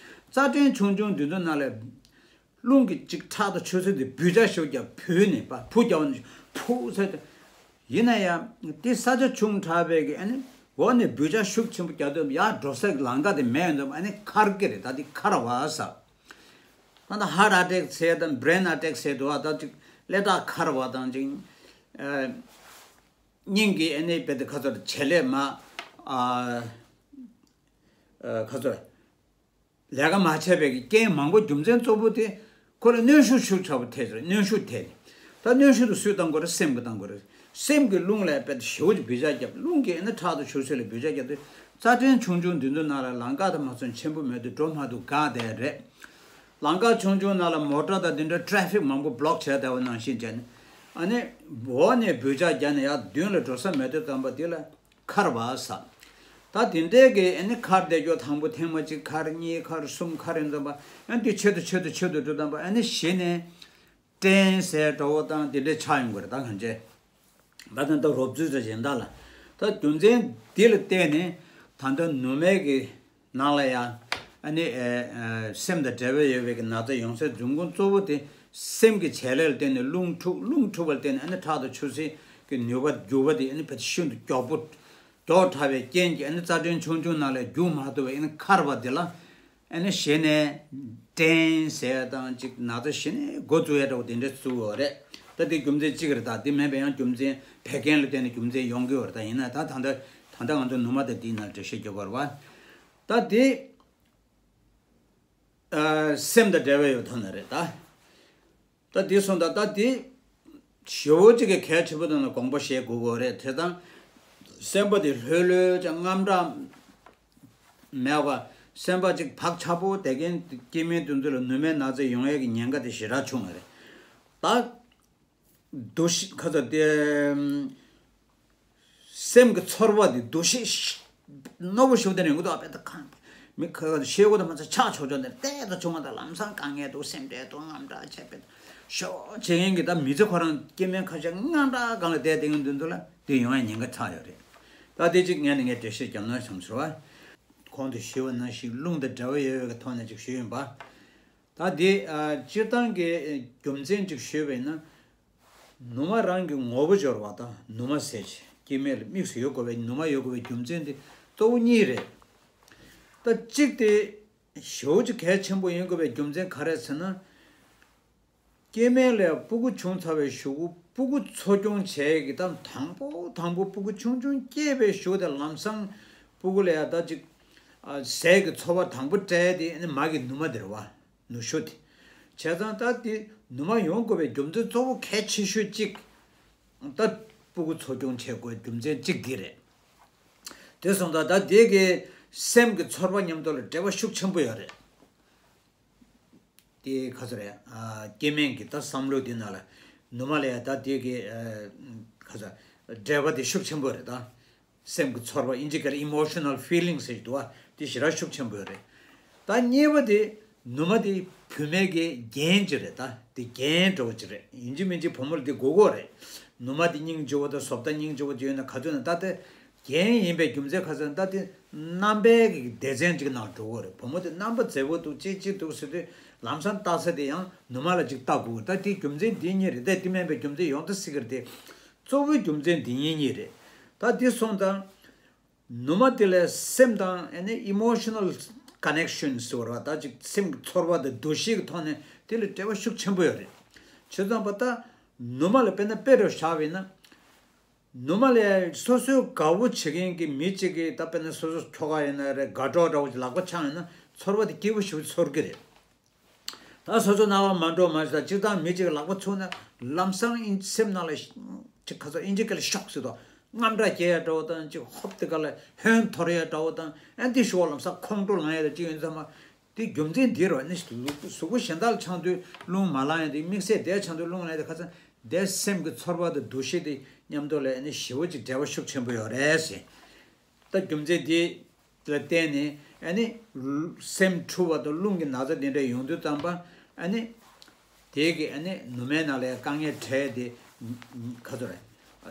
རྩྭ་ཕྲན་ཆུང་ཆུང་འདི་ཚོ་ནང་ལ་རླུང་གི་ཅིག་ཁྲག་དང་ཆུ་སེར་དེ་འབུད་ཆ་ཞིག་རྒྱབ་བུད་ནས་པ་བུ་རྒྱབ་ནས་ཕུ་ཚེ་དེ། ཡིན་ན་ཡང་དེ་ས་ཆ་ཆུང་དྲགས་པའི་གི་ཨ་ནི་འོག་ནས་འབུད་ཆ་ཤུགས་ཆེན་པོ་རྒྱག་དུས་ཡར་འགྲོ་སའི་ལམ་ཁ་དེ་མེད་འདུག་ཨ་ནི་འཁར་གི་རེད། ད་དེ་འཁར་བ་ཟེར། ད་ད་ཧར་ཨ་ཊེག་ཟེར་དང་བྷི་རེན་ཨ་ཊེག་ཟེར་འདུག་ཨ་ད་ཅིག་ཀླད་རྟགས་འཁར་བ་དང་ཅིག་ཨ་སྙིང་གི་ཨ་ནི་བེད་ཁ་ཚོར་བྱེད་ལས་མ་ཨ་ཁ་ཚོར་ལས་ཀ་མ་བྱས་པའི་རྐྱེན་མང་པོ་རྒྱུ་མཚན་གཙོ་བོ་དེ་ཁོ་ལ་གནོན་ཤུགས་ཤུགས་ཆེ་བ་ཐེབས་རེད། གནོན་ཤུགས་ཐེབས་ནས་ད་གནོན་ཤུགས་དེ་སུས་བཏང་དགོས་རེད། སེམས་ཀྱིས་བཏང་དགོས་རེད། སེམས་ཀྱིས་རླུང་ལ་དཔེ་ཞེ་པོ་ཅིག་འབུད་ཆ་བརྒྱབ། རླུང་གིས་ཨ་ནི་ཁྲག་དང་ཆུ་སེར་ལ་འབུད་ཆ་བརྒྱབ་དུས་རྩྭ་ཕྲན་ཆུང་ཆུང་འདི་ཚོ་ནང་ལ་ལམ་ཁ་དང་མ་སོན་ཆེན་པོ་མེད་དུས་འགྲོ་མ་ཐུབ་དགའ་བསྡད་རེད། ལམ་ཁ་ཆུང་ཆུང་ནང་ལ་མོ་ཊ་དང་འདི་འདྲ་ཊ་རེ་ཕིག་མང་པོ་བྷི་ལོག་བྱས་བསྡད་པ་ནང་བཞིན་བྱས་ནས་ཨ་ནི་འོག་ནས་འབུད་ཆ་བརྒྱབ་ནས་ཡར་མདུན་ལ་འགྲོ་ས་མེད་དུས་ཙམ་པ་འདི་ལ། འཁར་བ་ཟེར། ད་དེ་འདྲའི་གི་ཨ་ནི་འཁར་བསྡད་རྒྱུ་དང་པོ་ཐེངས་མ་གཅིག་འཁར་གཉིས་འཁར་གསུམ་འཁར་ཡིན་ཙམ་པ་ཨ་ནི་དེ་ཆེད་དུ་ཆེད་དུ་ཆེད་དུ་འགྲོ་ཙམ་པ་ཨ་ནི་གཞི་ནས་སྐྲན་ཟེར་འདྲ་བོ་དང་དེ་འདྲའི་ཆགས་ཡོང་གི་རེད། ད་གང་བྱས་ད་ད་ད་རོབ་ཙམ་ཙམ་གཞན་དག་ལ་ད་རྒྱུ་མཚན་འདི་ལ་བརྟེན་ནས་ད་ལྟ་ནུ་མའི་གི་ནང་ལ་ཡང་ཨ་ནི་ཨེ་ཨེ་སེམས་དང་འབྲེལ་བ་ཡོད་པའི་གི་ན་ཚ་ཡོང་སའི་འབྱུང་ཁུངས་གཙོ་བོ་དེ་སེམས་ཀྱི་བྱེད་ལས་ལ་བརྟེན་ནས་རླུང་འཁྲུག་རླུང་འཁྲུག་པ་ལ་བརྟེན་ནས་ཨ་ནི་ཁྲག་དང་ཆུ་སེར་གྱི་ནུས་པ་རྒྱུ་བ་དེ་ཨ་ནི་ཕལ་ཆེར་ཤིན་ཏུ་མགྱོགས་པོ་མགྱོགས་དྲགས་པའི་རྐྱེན་གྱིས་ཨ་ནི་རྩ་ཕྲན་ཆུང་ཆུང་ནང་ལ་རྒྱུག་མ་ཐུབ་པའི་ཨ་ནི་འཁར་བ་དེ་ལ་ཨ་ནི་གཞི་ནས་སྐྲན་ཟེར་དང་ཅིག་ན་ཚ་གཞི་ནས་འགོ་བཙུགས་ཡ་འདྲ་བོ་དེ་འདྲ་བཙུགས་ཡོད་རེད། ད་དེ་རྒྱུ་མཚན་གཅིག་རེད། ད་དེ་མིན་པའི་ཡང་རྒྱུ་མཚན་བད་ཀན་ལ་བརྟེན་ནས་རྒྱུ་མཚན་ཡོང་གི་ཡོད་རེད། ད་ཡིན་ན་ད་ད་ལྟ་ད་ལྟ་ང་ཚོ་ནུ་མ་དང་དེའི་ནང་འགྲེལ་བཤད་རྒྱག་པ་རེད་བ། ད་དེ་ཨ་སེམས་དང་འབྲེལ་བ་ཡོད་ཐོག་ནས་རེད་ད། ད་དེ་སོང་ད་ད་དེ་ཞེ་པོ་ཅིག་གི་གལ་ཆེན་པོ་དང་དགོངས་པ་བཞེས་དགོས་གོ་རེད། དེ་དང་སེམས་པ་དེ་ལྷོད་ལྷོད་ཅིག་དངངས་སྐྲག་མེད་པ་སེམས་པ་ཅིག་བག་ཆགས་པོ་བསྡད་མཁན་སྐྱེ་དམན་དེ་ཚོ་ལ་ནུ་མའི་ན་ཚ་ཡོང་ཡས་ཀྱི་ཉེན་ཁ་དེ་ཞེ་དྲག་ཆུང་བ་རེད་ད། འདུ་ཤེས་ཁ་ཚ་དེ། སེམས་ཀྱི་ཚོར་བ་དེ་འདུ་ཤེས་ཤ་རྣོ་པོ་ཞིག་དེ་ནས་ཡོང་གི་འདུག་ཨ་དཔེ་ད་གང་མི་ཁ་ཁ་ཤེས་གོ་ད་མ་ཚད་ཆགས་ཆོག་ཆོག་ནས་ལྟས་ད་བྱུང་བ་ད་ལམ་སང་དཀའ་ངལ་འདུག་སེམས་ཁྲལ་འདུག་དངངས་སྐྲག་བྱས་པས་ཤོག་བྱེད་མཁན་གྱི་ད་མི་ཚེ་ཁོ་རང་སྐྱེ་དམན་ཁ་ཤས་དངངས་སྐྲག་སྒང་ལ་བསྡད་དེ་ཡོང་དུས་འདུག་ལ་དེ་ཡོང་ཡ་ཉེན་ཁ་ཆགས་ཡོད་རེད། ད་དེ་གཅིག་ངས་ནི་ངས་འགྲེལ་བཤད་རྒྱབ་ན་བྱུང་ཟེར་བ། གོང་དུ་ཞུས་པ་ནང་བཞིན་རླུང་དང་འབྲེལ་བ་ཡོད་པའི་ཐོག་ནས་ཅིག་ཞུས་ཡིན་པ། ད་དེ་ཨ་སྤྱིར་བཏང་གི་རྒྱུ་མཚན་ཅིག་ཞུས་པ་ཡིན་ན། ནུ་མ་རང་གི་ངོ་བོ་སྦྱོར་བ་དང་ནུ་མ་ཟེར་ཅིག་སྐྱེ་དམན་ལ་དམིགས་སུ་ཡོད་དགོས་པའི་ནུ་མ་ཡོད་དགོས་པའི་རྒྱུ་མཚན་དེ་གཙོ་བོ་གཉིས་རེད། ད་གཅིག་དེ་ཞེ་པོ་ཅིག་གལ་ཆེན་པོ་ཡིན་དགོས་པའི་རྒྱུ་མཚན་ག་རེ་ཟེར་ན། སྐྱེ་དམན་ལ་སྤུ་གུ་བྱུང་ཚར་བའི་གཞུག་གུ་སྤུ་གུ་འཚོ་སྐྱོང་བྱས་ཀྱི་ད་དང་པོ་དང་པོ་སྤུ་གུ་ཆུང་ཆུང་སྐྱེས་པའི་གཞུག་དེ་ལམ་སང་སྤུ་གུ་ལ་ཡ་ད་ཅིག་ཟས་ཀྱི་ཚོར་བ་དང་པོ་སྤྲད་དེ་ཨ་ནི་མ་གི་ནུ་མ་དེ་རེད་བ། ནུ་ཞོ་དེ། བྱས་ཙང་ད་དེ་ནུ་མ་ཡོང་དགོས་པའི་རྒྱུ་མཚན་གཙོ་བོ་གལ་ཆེ་ཤོས་གཅིག་ད་སྤུ་གུ་འཚོ་སྐྱོང་བྱེད་དགོས་རྒྱུ་མཚན་གཅིག་འདི་རེད། དེ་སོང་ཙང་ད་དེ་གི་སེམས་ཀྱི་ཚོར་བ་མཉམ་དུ་ལ་འབྲེལ་བ་ཤུགས་ཆེན་པོ་ཡོད་རེད། དེ་ག་ཚོད་རེད། ཨ་སྐྱེ་དམན་གྱི་ད་བསམ་བློ་འདི་ནང་ལ་ནུ་མ་ལ་ཡ་ད་དེ་གི་ཨ་ག་ཚོད་འབྲེལ་བ་དེ་ཤུགས་ཆེན་པོ་རེད་ད། སེམས་ཀྱི་ཚོར་བ་ཨིན་ཇི་སྐད་ལ་emotional feelings ཟེར་གྱི་འདུག་བ། དེ་ཞེ་དྲག་ཤུགས་ཆེན་པོ་ཡོད་རེད། ད་གཉིས་པ་དེ་ནུ་མ་དེ་བུད་མེད་ཀྱི་རྒྱན་ཅིག་རེད་ད། དེ་རྒྱན་འདྲ་བོ་ཅིག་རེད། ཡིན་གཅིག་མིན་གཅིག་བུ་མོ་ལ་དེ་དགོས་ཀྱི་ཡོད་རེད། ནུ་མ་དེ་སྙིང་རྗེ་བོ་དང་བཟོ་ལྟ་སྙིང་རྗེ་བོ་དེ་ཡོད་ན་ག་ཚོད་ན་ད་དེ་རྒྱན་ཡིན་པའི་རྒྱུ་མཚན་ག་ཚོད་ན་ད་དེ་རྣམ་པའི་གི་སྡེ་ཚན་ཅིག་ནང་འགྲོ་གི་ཡོད་རེད། བུ་མོ་དེ་རྣམ་པ་མཛེས་པོ་འདུག་ཅིག་ཅིག་འདུག་ཟེར་དུས་ལམ་སང་ལྟ་ས་དེ་ཡང་ནུ་མ་ལ་ཅིག་ལྟ་དགོས་ཀྱི་ཡོད། ད་དེ་རྒྱུ་མཚན་འདི་གཉིས་རེད། ད་དེ་མིན་པའི་རྒྱུ་མཚན་ཡོང་ད་སྲིད་ཀྱི་རེད་དེ། གཙོ་བོའི་རྒྱུ་མཚན་འདི་གཉིས་གཉིས་རེད། ད་དེ་སོང་ཙང་། ནུ་མ་དེ་ལ་སེམས་དང་ཨ་ནི་emotional connection ཟེར་བ་རེད་བ། ད་ཅིག་སེམས་ཀྱི་ཚོར་བ་དང་འདུ་ཤེས་ཀྱི་ཐོག་ནས་དེ་ལ་འབྲེལ་བ་ཤུགས་ཆེན་པོ་ཡོད་རེད། བྱས་ཙང་པ་ད་ནུ་མ་ལ་དཔེར་ན་དཔེ་རུ་བཞག་པ་ཡིན་ན། ནུ་མ་ལ་སོ་སོའི་དགའ་བོ་བྱེད་མཁན་གྱི་མི་གཅིག་གིས་ད་དཔེར་ན་སོ་སོ་ཁྱོ་ག་ཡིན་ན་རེད། དགའ་གྲོགས་འདྲ་བོ་ཅིག་ལག་པ་འཆང་ཡོང་ན་ཚོར་བ་དེ་སྐྱིད་པོ་ཞེ་པོ་ཚོར་གྱི་རེད། ད་སོ་སོ་རྣ་བ་མ་འགྲོ་མ་ཤེས་ད་སྤྱིར་བཏང་མི་གཅིག་ལག་པ་ཚུགས་ན་ལམ་སང་ཨིན་སེམས་ནང་ལ་ཅིག་ག་ཚོད་ཨིན་ཇི་སྐད་ལ་ཤོག་ཟེར་དོ། དངངས་སྐྲག་སྐྱེ་ཡ་འདྲ་བོ་དང་ཅིག་ཧོབ་དེ་ག་ལ་ཧོན་འཐོར་ཡ་འདྲ་བོ་དང་ཨ་འདི་ཤོག་ལམ་སང་ཁོང་ཁྲོ་ལངས་ཡ་དང་ཅིག་ཡོང་ཙང་མ། དེ་རྒྱུ་མཚན་འདི་རུ་ནི་གཟུགས་པོ་གཞན་དག་ལ་འཆང་དུས་རླུང་མ་ལངས་ཡ་དེ་དམིགས་བསལ་དེ་འཆང་དུས་རླུང་ལངས་ཡ་དེ་ཁ་སང་དེ་སེམས་ཀྱི་ཚོར་བ་དང་འདུ་ཤེས་དེ་མཉམ་དུ་ལ་ནི་ཞེ་པོ་ཅིག་འབྲེལ་བ་ཤུགས་ཆེན་པོ་ཡོད་རེད་ཟེར། ད་རྒྱུ་མཚན་དེ་ལ་བརྟེན་ནས་ཨ་ནི་སེམས་འཁྲུག་པ་དང་རླུང་གི་ན་ཚ་དེ་འདྲ་ཡོང་དུས་ཙམ་པ་ཨ་ནི་དེ་གི་ཨ་ནི་ནུ་མའི་ནང་ལ་དཀའ་ངལ་འཕྲད་དེ་ག་ཚོད་རེད།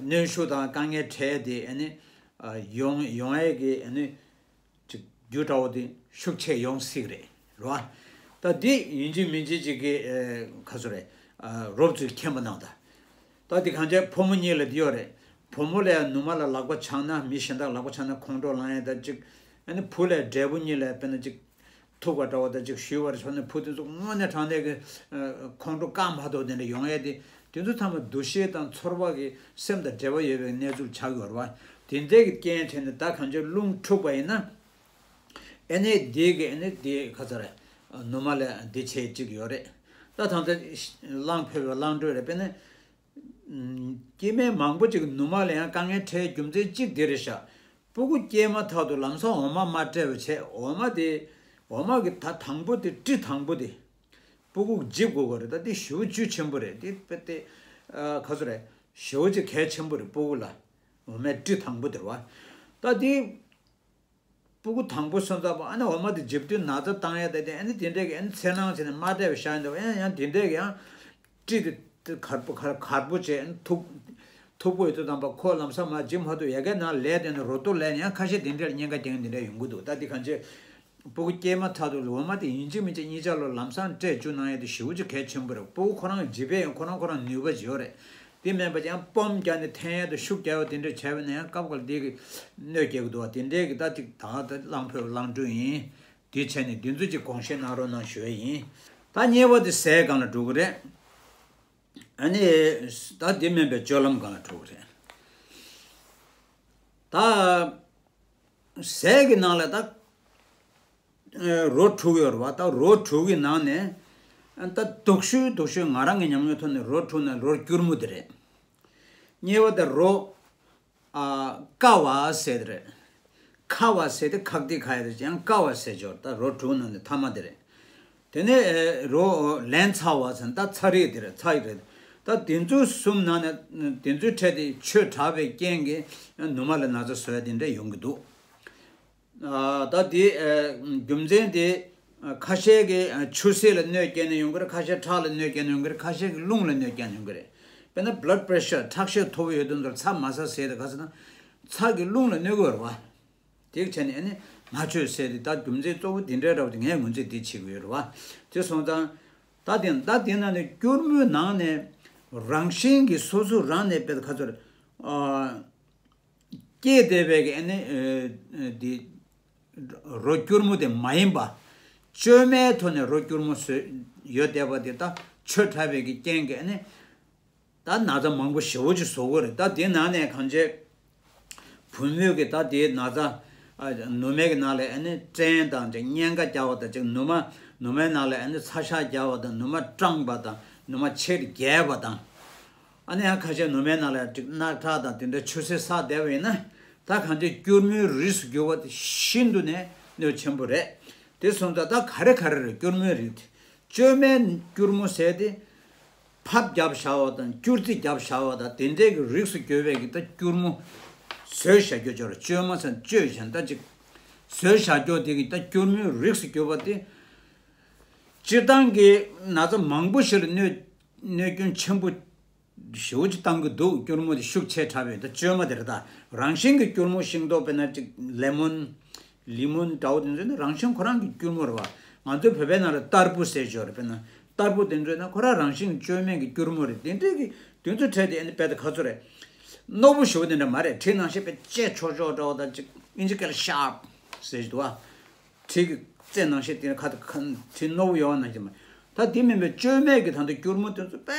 གནོན་ཤུགས་དང་དཀའ་ངལ་འཕྲད་དེ་ཨ་ནི་ཡོང་ཡོང་ཡས་ཀྱི་ཨ་ནི་ཅིག་རྒྱུ་འདྲ་བོ་དེ་ཤུགས་ཆེ་ཡོང་སྲིད་རེད། རེད་བ། ད་འདི་ཡིན་གཅིག་མིན་གཅིག་ཅིག་གི་ཨེ་ག་ཚོད་རེད། ཨ་རོབ་ཙམ་མཁྱེན་པ་གནང་ད། ད་འདི་གང་ཅི་བུ་མོ་གཉིས་ལ་འདི་ཡོད་རེད། བུ་མོ་ལ་ཡང་ནུ་མ་ལ་ལག་པ་འཆང་ན་མི་གཞན་དག་ལག་པ་འཆང་ན་ཁོང་ཁྲོ་ལངས་ཡས་ད་ཅིག་ཨ་ནི་བུ་ལ་འབྲས་བུ་གཉིས་ལ་དཔེར་ན་ཅིག་ཐུག་པ་འདྲ་བོ་དང་ཅིག་ཞུས་པར་བྱས་ནས་བུ་དེ་ཚོ་དངོས་གནས་དྲང་གནས་ཀྱི་ཨ་ཁོང་ཁྲོ་བཀག་མ་ཐུབ་དེ་འདྲ་ཡོང་ཡས་དེ་དེ་ཚོ་ཚང་མ་འདུ་ཤེས་དང་ཚོར་བ་གི་སེམས་དང་འབྲེལ་བ་ཡོད་པའི་གནས་ཚུལ་ཆགས་ཡོད་རེད་བ། དེ་འདྲའི་གི་རྐྱེན་བྱས་ནས་ད་གང་ཅི་རླུང་འཁྲུགས་པ་ཡིན་ན། ཨེ་ནས་དེ་གི་ཨེ་ནས་དེ་ག་ཚོད་རེད། ནུ་མ་ལ་དེ་བྱས་ཅིག་ཡོད་རེད། ད་ཐང་ད་གླང་འཕེལ་བའི་གླང་འགྲོས་རེད་དཔེར་ན། སྐྱེ་དམན་མང་པོ་ཅིག་ནུ་མ་ལ་ཡང་དཀའ་ངལ་འཕྲད་རྒྱུ་མཚན་གཅིག་འདི་རེད་ཤག་སྤུ་གུ་སྐྱེས་མ་ཐག་ཏུ་ལམ་སང་འོ་མ་མ་སྤྲད་པ་བྱས་འོ་མ་དེ། འོ་མ་གི་ད་དང་པོ་དེ་དཀྲིས་དང་པོ་དེ། སྤུ་གུ་འཇིབ་དགོས་པ་རེད་ད་དེ་ཞེ་པོ་བཅུད་ཆེན་པོ་རེད་དེ་དཔེ་དེ། ཨ་ག་ཚོད་རེད། ཞེ་པོ་ཅིག་གལ་ཆེན་པོ་རེད་སྤུ་གུ་ལ། འོ་མའི་དཀྲིས་དང་པོ་དེ་རེད་བ། ད་དེ། སྤུ་གུ་དང་པོ་སོན་ཙམ་པ་ཨ་ནི་འོ་མ་དེ་འཇིབ་དུས་ན་ཚ་བཏང་ཡས་དེ་དེ་ཨ་ནི་དེ་འདྲས་ཀྱི་ཨ་ནི་འཚེར་སྣང་བྱས་ནས་མ་བསྡད་པའི་ཤ་ཡིན་འདུག་ཨ་ཡང་ཡང་དེ་འདྲས་ཀྱི་ཡང་། དཀྲིས་དེ་དེ་གར་པོ་གར་གར་པོ་བྱས་ཨ་ནི་ཐུག་ཐུག་པོ་ཡོད་དུས་དང་པ་ཁོ་ལམ་སང་མ་འཇིབ་མ་ཐུབ་ཡ་གའི་ནང་ལས་དེ་ནི་རོ་ཏོ་ལས་ནི་ཡང་ཁ་ཤས་དེ་འདྲས་ལ་གཉན་ཁ་རྒྱག་མཁན་དེ་འདྲས་ཡོང་གི་འདུག་ད་དེ་གང་ཅི། སྤུ་གུ་སྐྱེས་མ་ཐག་ཏུ་འོ་མ་དེ་ཡིན་གཅིག་མིན་གཅིག་གཉིས་ཆར་ལོ་ལམ་སང་སྤྲད་བཅུག་གནང་ཡས་དེ་ཞེ་པོ་ཅིག་གལ་ཆེན་པོ་རེད། སྤུ་གུ་ཁོ་རང་འཇིབ་པས་ཡང་ཁོ་རང་ཁོ་རང་ནུས་པ་ཡོད་རེད། དེ་མིན་པ་ཡང་སྤོམ་རྒྱག་ནས་འཐེན་ཡས་དང་ཤུགས་རྒྱག་ཡས་དེ་འདྲ་བྱས་པ་ན་ཡང་སྐབས་འགའ་ལ་དེ་གི་གནོད་སྐྱེལ་གི་འདུག་བ། དེ་འདྲའི་གི་ད་ཅིག་ད་ད་གླང་འཕེལ་གླང་འགྲོས་ཡིན། དེ་བྱས་ནས་དེ་ཚོ་ཅིག་དགོངས་བཞེས་གནང་རོགས་གནང་ཞུ་ཡས་ཡིན། ད་གཉིས་པ་དེ་ཟས་སྒང་ལ་འགྲོ་གི་རེད། ཨ་ནི་ད་དེ་མིན་པའི་སྤྱོད་ལམ་སྒང་ལ་འགྲོ་གི་རེད། ད། ཟས་ཀྱི་ནང་ལ་ད། ཨ་རོ་དྲུག་ཡོད་རེད་བ། ད་རོ་དྲུག་གི་ནང་ནས། ཨ་ད་སྡུག་ཤོས་སྡུག་ཤོས་ང་རང་གི་ཉམས་མྱོང་ཐོག་ནས་རོ་དྲུག་ནང་རོ་སྐྱུར་མོ་དེ་རེད། གཉིས་པ་དེ་རོ། ཨ་ཀ་བ་ཟེར་དེ་རེད། ཁ་བ་ཟེར་དེ་ཁག་ཏིག་ཁ་ཡ་དེ་ཡང་ཀ་བ་ཟེར་ཆོག་ད་རོ་དྲུག་ནང་ནས་ཐ་མ་དེ་རེད། དེ་ནས་ཨེ་རོ་ལན་ཚྭ་བ་ཟེར་ད་ཚྭ་རིགས་དེ་རེད་ཚྭ་ཡི་རེད། ད་དེ་ཚོ་གསུམ་ནང་ནས་དེ་ཚོའི་གྲས་དེ་ཆོས་དྲག་པའི་རྐྱེན་གྱིས་ནུ་མ་ལ་ན་ཚ་བཟོ་ཡ་དེ་འདྲ་ཡོང་གི་འདུག་ཨ་ད་དེ་ཨེ་རྒྱུ་མཚན་དེ་ཨ་ཁ་ཤས་ཀྱིས་ཨ་ཆུ་སེར་ལ་གནོད་སྐྱེལ་ནས་ཡོང་གི་རེད། ཁ་ཤས་ཁྲག་ལ་གནོད་སྐྱེལ་ནས་ཡོང་གི་རེད། ཁ་ཤས་ཀྱིས་རླུང་ལ་གནོད་སྐྱེལ་ནས་ཡོང་གི་རེད། དཔེར་ན་blood pressure ཁྲག་ཤེད་མཐོ་པོ་ཡོད་དུས་ཚོར་ཚྭ་མ་ཟ་ཟེར་དེ་ག་ཟེར་ན། ཚྭ་གིས་རླུང་ལ་གནོད་གི་ཡོད་རེད་བ། དེ་བྱས་ནས་ཨ་ནི་མ་ཆོས་ཟེར་དེ་ད་རྒྱུ་མཚན་གཙོ་བོ་དེ་འདྲའི་འདྲ་བོ་དེ་ངས་ངོས་འཛིན་དེ་བྱེད་ཀྱི་ཡོད་རེད་བ། དེ་སོང་ཙང་། ད་དེ་ད་དེ་ནང་ནས་སྐྱུར་མོའི་ནང་ནས་རང་བཞིན་གྱིས་སོ་སོ་རང་ནས་དཔེ་ཁ་ཚོར། ཨ། སྐྱེས་བསྡད་པའི་གི་ཨ་ནི། ཨ་དེ། རོ་སྐྱུར་མོ་དེ་མ་ཡིན་པ། བཅོས་མའི་ཐོག་ནས་རོ་སྐྱུར་མོ་བཟོས་ཡོད་བསྡད་པ་དེ་ད་ཆོས་དྲག་པའི་གི་རྐྱེན་གྱིས་ཨ་ནི། ད་ན་ཚ་མང་པོ་ཞེ་པོ་ཅིག་བཟོ་གི་རེད། ད་དེ་ནང་ནས་གང་ཅི། བུ་མོས་ཀྱི་ད་དེའི་ན་ཚ། ཨ་ནུ་མའི་གི་ནང་ལ་ཨ་ནི་སྐྲན་དང་ཅིག་གཉན་ཁ་རྒྱག་པ་དང་ཅིག་ནུ་མ་ནུ་མའི་ནང་ལ་ཨ་ནི་ཚ་ཤ་རྒྱག་པ་དང་ནུ་མ་སྐྲངས་པ་དང་ནུ་མ་ཆེར་རྒྱས་པ་དང་། ཨ་ནི་ཡང་ཁ་ཤས་ནུ་མའི་ནང་ལ་ཅིག་རྣག་ཁྲག་དང་དེ་འདྲ་ཆུ་སེར་བསགས་བསྡད་པ་ཡིན་ན་ད་གང་ཅི་སྐྱུར་མོའི་རིགས་སུ་གྱུར་པ་དེ་ཤིན་ཏུ་ནས་གནོད་ཆེན་པོ་རེད། དེ་སོང་ཙང་ད་ག་རེ་ག་རེ་རེད་སྐྱུར་མོའི་རིགས་དེ། བཅོས་མའི་སྐྱུར་མོ་ཟེར་དེ། ཕབ་བརྒྱབ་བཞག་པ་དང་སྐྱུར་རྩི་བརྒྱབ་བཞག་པ་དང་དེ་འདྲའི་གི་རིགས་སུ་གྱུར་པའི་གི་ད་སྐྱུར་མོ། བཟོས་བཞག་རྒྱུ་ཅོར་བཅོས་མ་ཟེར་བཅོས་བཞག་ད་ཅིག་བཟོས་བཞག་རྒྱུ་དེ་གི་ད་སྐྱུར་མོའི་རིགས་སུ་གྱུར་པ་དེ། སྤྱིར་བཏང་གི་ན་ཚ་མང་པོ་ཞིག་ལ་གནོད་གནོད་སྐྱོན་ཆེན་པོ་ཞེ་པོ་ཅིག་བཏང་གི་འདུག་སྐྱུར་མོ་དེ་ཤུགས་ཆེ་དྲགས་པས་ད་བཅོས་མ་དེ་རེད་ད། རང་བཞིན་གྱི་སྐྱུར་མོ་ཤིང་ཏོག་དཔེར་ན་ཅིག་ལེ་མོན། ལི་མོན་འདྲ་བོ་དེ་ཚོ་ནི་རང་བཞིན་ཁོ་རང་གི་སྐྱུར་མོ་རེད་བ། ང་ཚོའི་བོད་པའི་ནང་ལ་ཏར་བུ་ཟེར་ཞོར་རེད། དཔེར་ན་ཏར་བུ་དེ་ཚོ་ནི་ཁོ་རང་རང་བཞིན་བཅོས་མའི་གི་སྐྱུར་མོ་རེད། དེ་འདྲའི་གི་དེ་ཚོ་འཕྲལ་དེ་ཨ་ནི་དཔེ་དེ་ག་ཚོད་རེད། རྣོ་པོ་ཞེ་པོ་དེ་འདྲ་མ་རེད། གྲི་ནང་བཞིན་དཔེ་གཅད་ཆོག་ཆོག་འདྲ་བོ་དང་ཅིག་ཨིན་ཇི་སྐད་ལ་ཤར་པ་ཟེར་གྱི་འདུག་བ། གྲི་གི་རྩེ་ནང་བཞིན་དེ་ནི་ཁ་ཁ་གྲི་རྣོ་པོ་ཡོད་བ་ནང་བཞིན་མ། ད་དེ་མིན་པའི་བཅོས་མའི་གི་ད་ལྟ་སྐྱུར་མོ་དེ་ཚོ་དཔེ་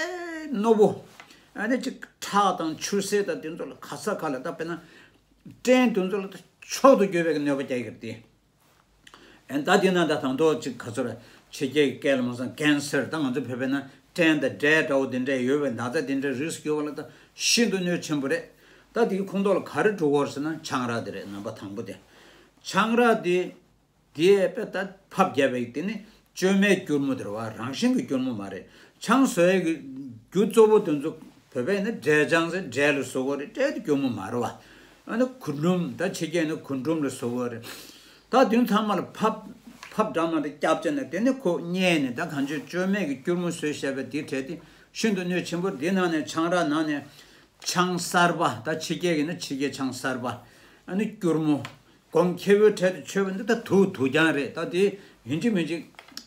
རྣོ་པོ། ཨ་ནི་ཅིག་ཁྲག་དང་ཆུ་སེར་དང་དེ་ཚོ་ལ་ག་ས་ག་ལ་ད་དཔེར་ན། སྐྲན་དེ་ཚོ་ལ་ད་མཆོག་ཏུ་གྱུར་པའི་གནོད་པ་རྒྱག་གི་རེད་དེ། ཨེ་ད་དེ་ན་ད་དང་ཐོག་ཅིག་ག་ཚོད་རེད། ཕྱི་རྒྱལ་གྱི་སྐད་ལ་མ་སོང་ཀན་སར་ད་ང་ཚོ་བོད་པའི་ན་སྐྲན་དང་འབྲས་འདྲ་བོ་དེ་འདྲས་ཡོད་པའི་ན་ཚ་དེ་འདྲའི་རིགས་སུ་གྱུར་པ་ལ་ད་ཤིན་ཏུ་གནོད་ཆེན་པོ་རེད། ད་དེ་གི་ཁོངས་གཏོགས་ལ་ག་རེ་འགྲོ་གི་ཡོད་རེད་ཟེར་ན་ཆང་རག་དེ་རེད་རྣམ་པ་དང་པོ་དེ། ཆང་རག་དེ། དེ་དཔེ་ད་ཕབ་བརྒྱབ་པའི་དེ་ནི་བཅོས་མའི་སྐྱུར་མོ་དེ་རེད་བ། རང་བཞིན་གྱི་སྐྱུར་མོ་མ་རེད། ཆང་བཟོ་ཡས་ཀྱི་རྒྱུ་གཙོ་བོ་དེ་ཚོ་བོད་པས་ནི་འབྲས་ཆང་ཟེར་འབྲས་ལ་བཟོ་གི་རེད། འབྲས་དེ་སྐྱུར་མོ་མ་རེད་བ། ཨ་ནི་གོས་འབྲུམ་ད་ཕྱི་རྒྱལ་ནི་གོས་འབྲུམ་ལ་བཟོ་གི་རེད། ད་དེ་ཚང་མ་ལ་ཕབ་ཕབ་འདྲ་མ་འདྲ་བརྒྱབ་བྱས་ནས་དེ་ནི་ཁོ་མཉེས་ནས་ད་གང་ཅི་བཅོས་མའི་གི་སྐྱུར་མོ་བཟོས་བཞག་པའི་དེ་གྲས་དེ་ཤིན་ཏུ་གནོད་ཆེན་པོ་རེད། དེ་ནང་ནས་ཆང་རག་ནང་ནས་ཆང་གསར་པ་ད་ཕྱི་རྒྱལ་གྱི་ནི་ཕྱི་རྒྱལ་ཆང་གསར་པ་ཨ་ནི་སྐྱུར་མོ། གོང་ཁེ་པོའི་གྲས་དུ་ཆོད་པ་འདི་ད་དུག་དུག་རྐྱང་རེད། ད་དེ་ཡིན་གཅིག་མིན་གཅིག་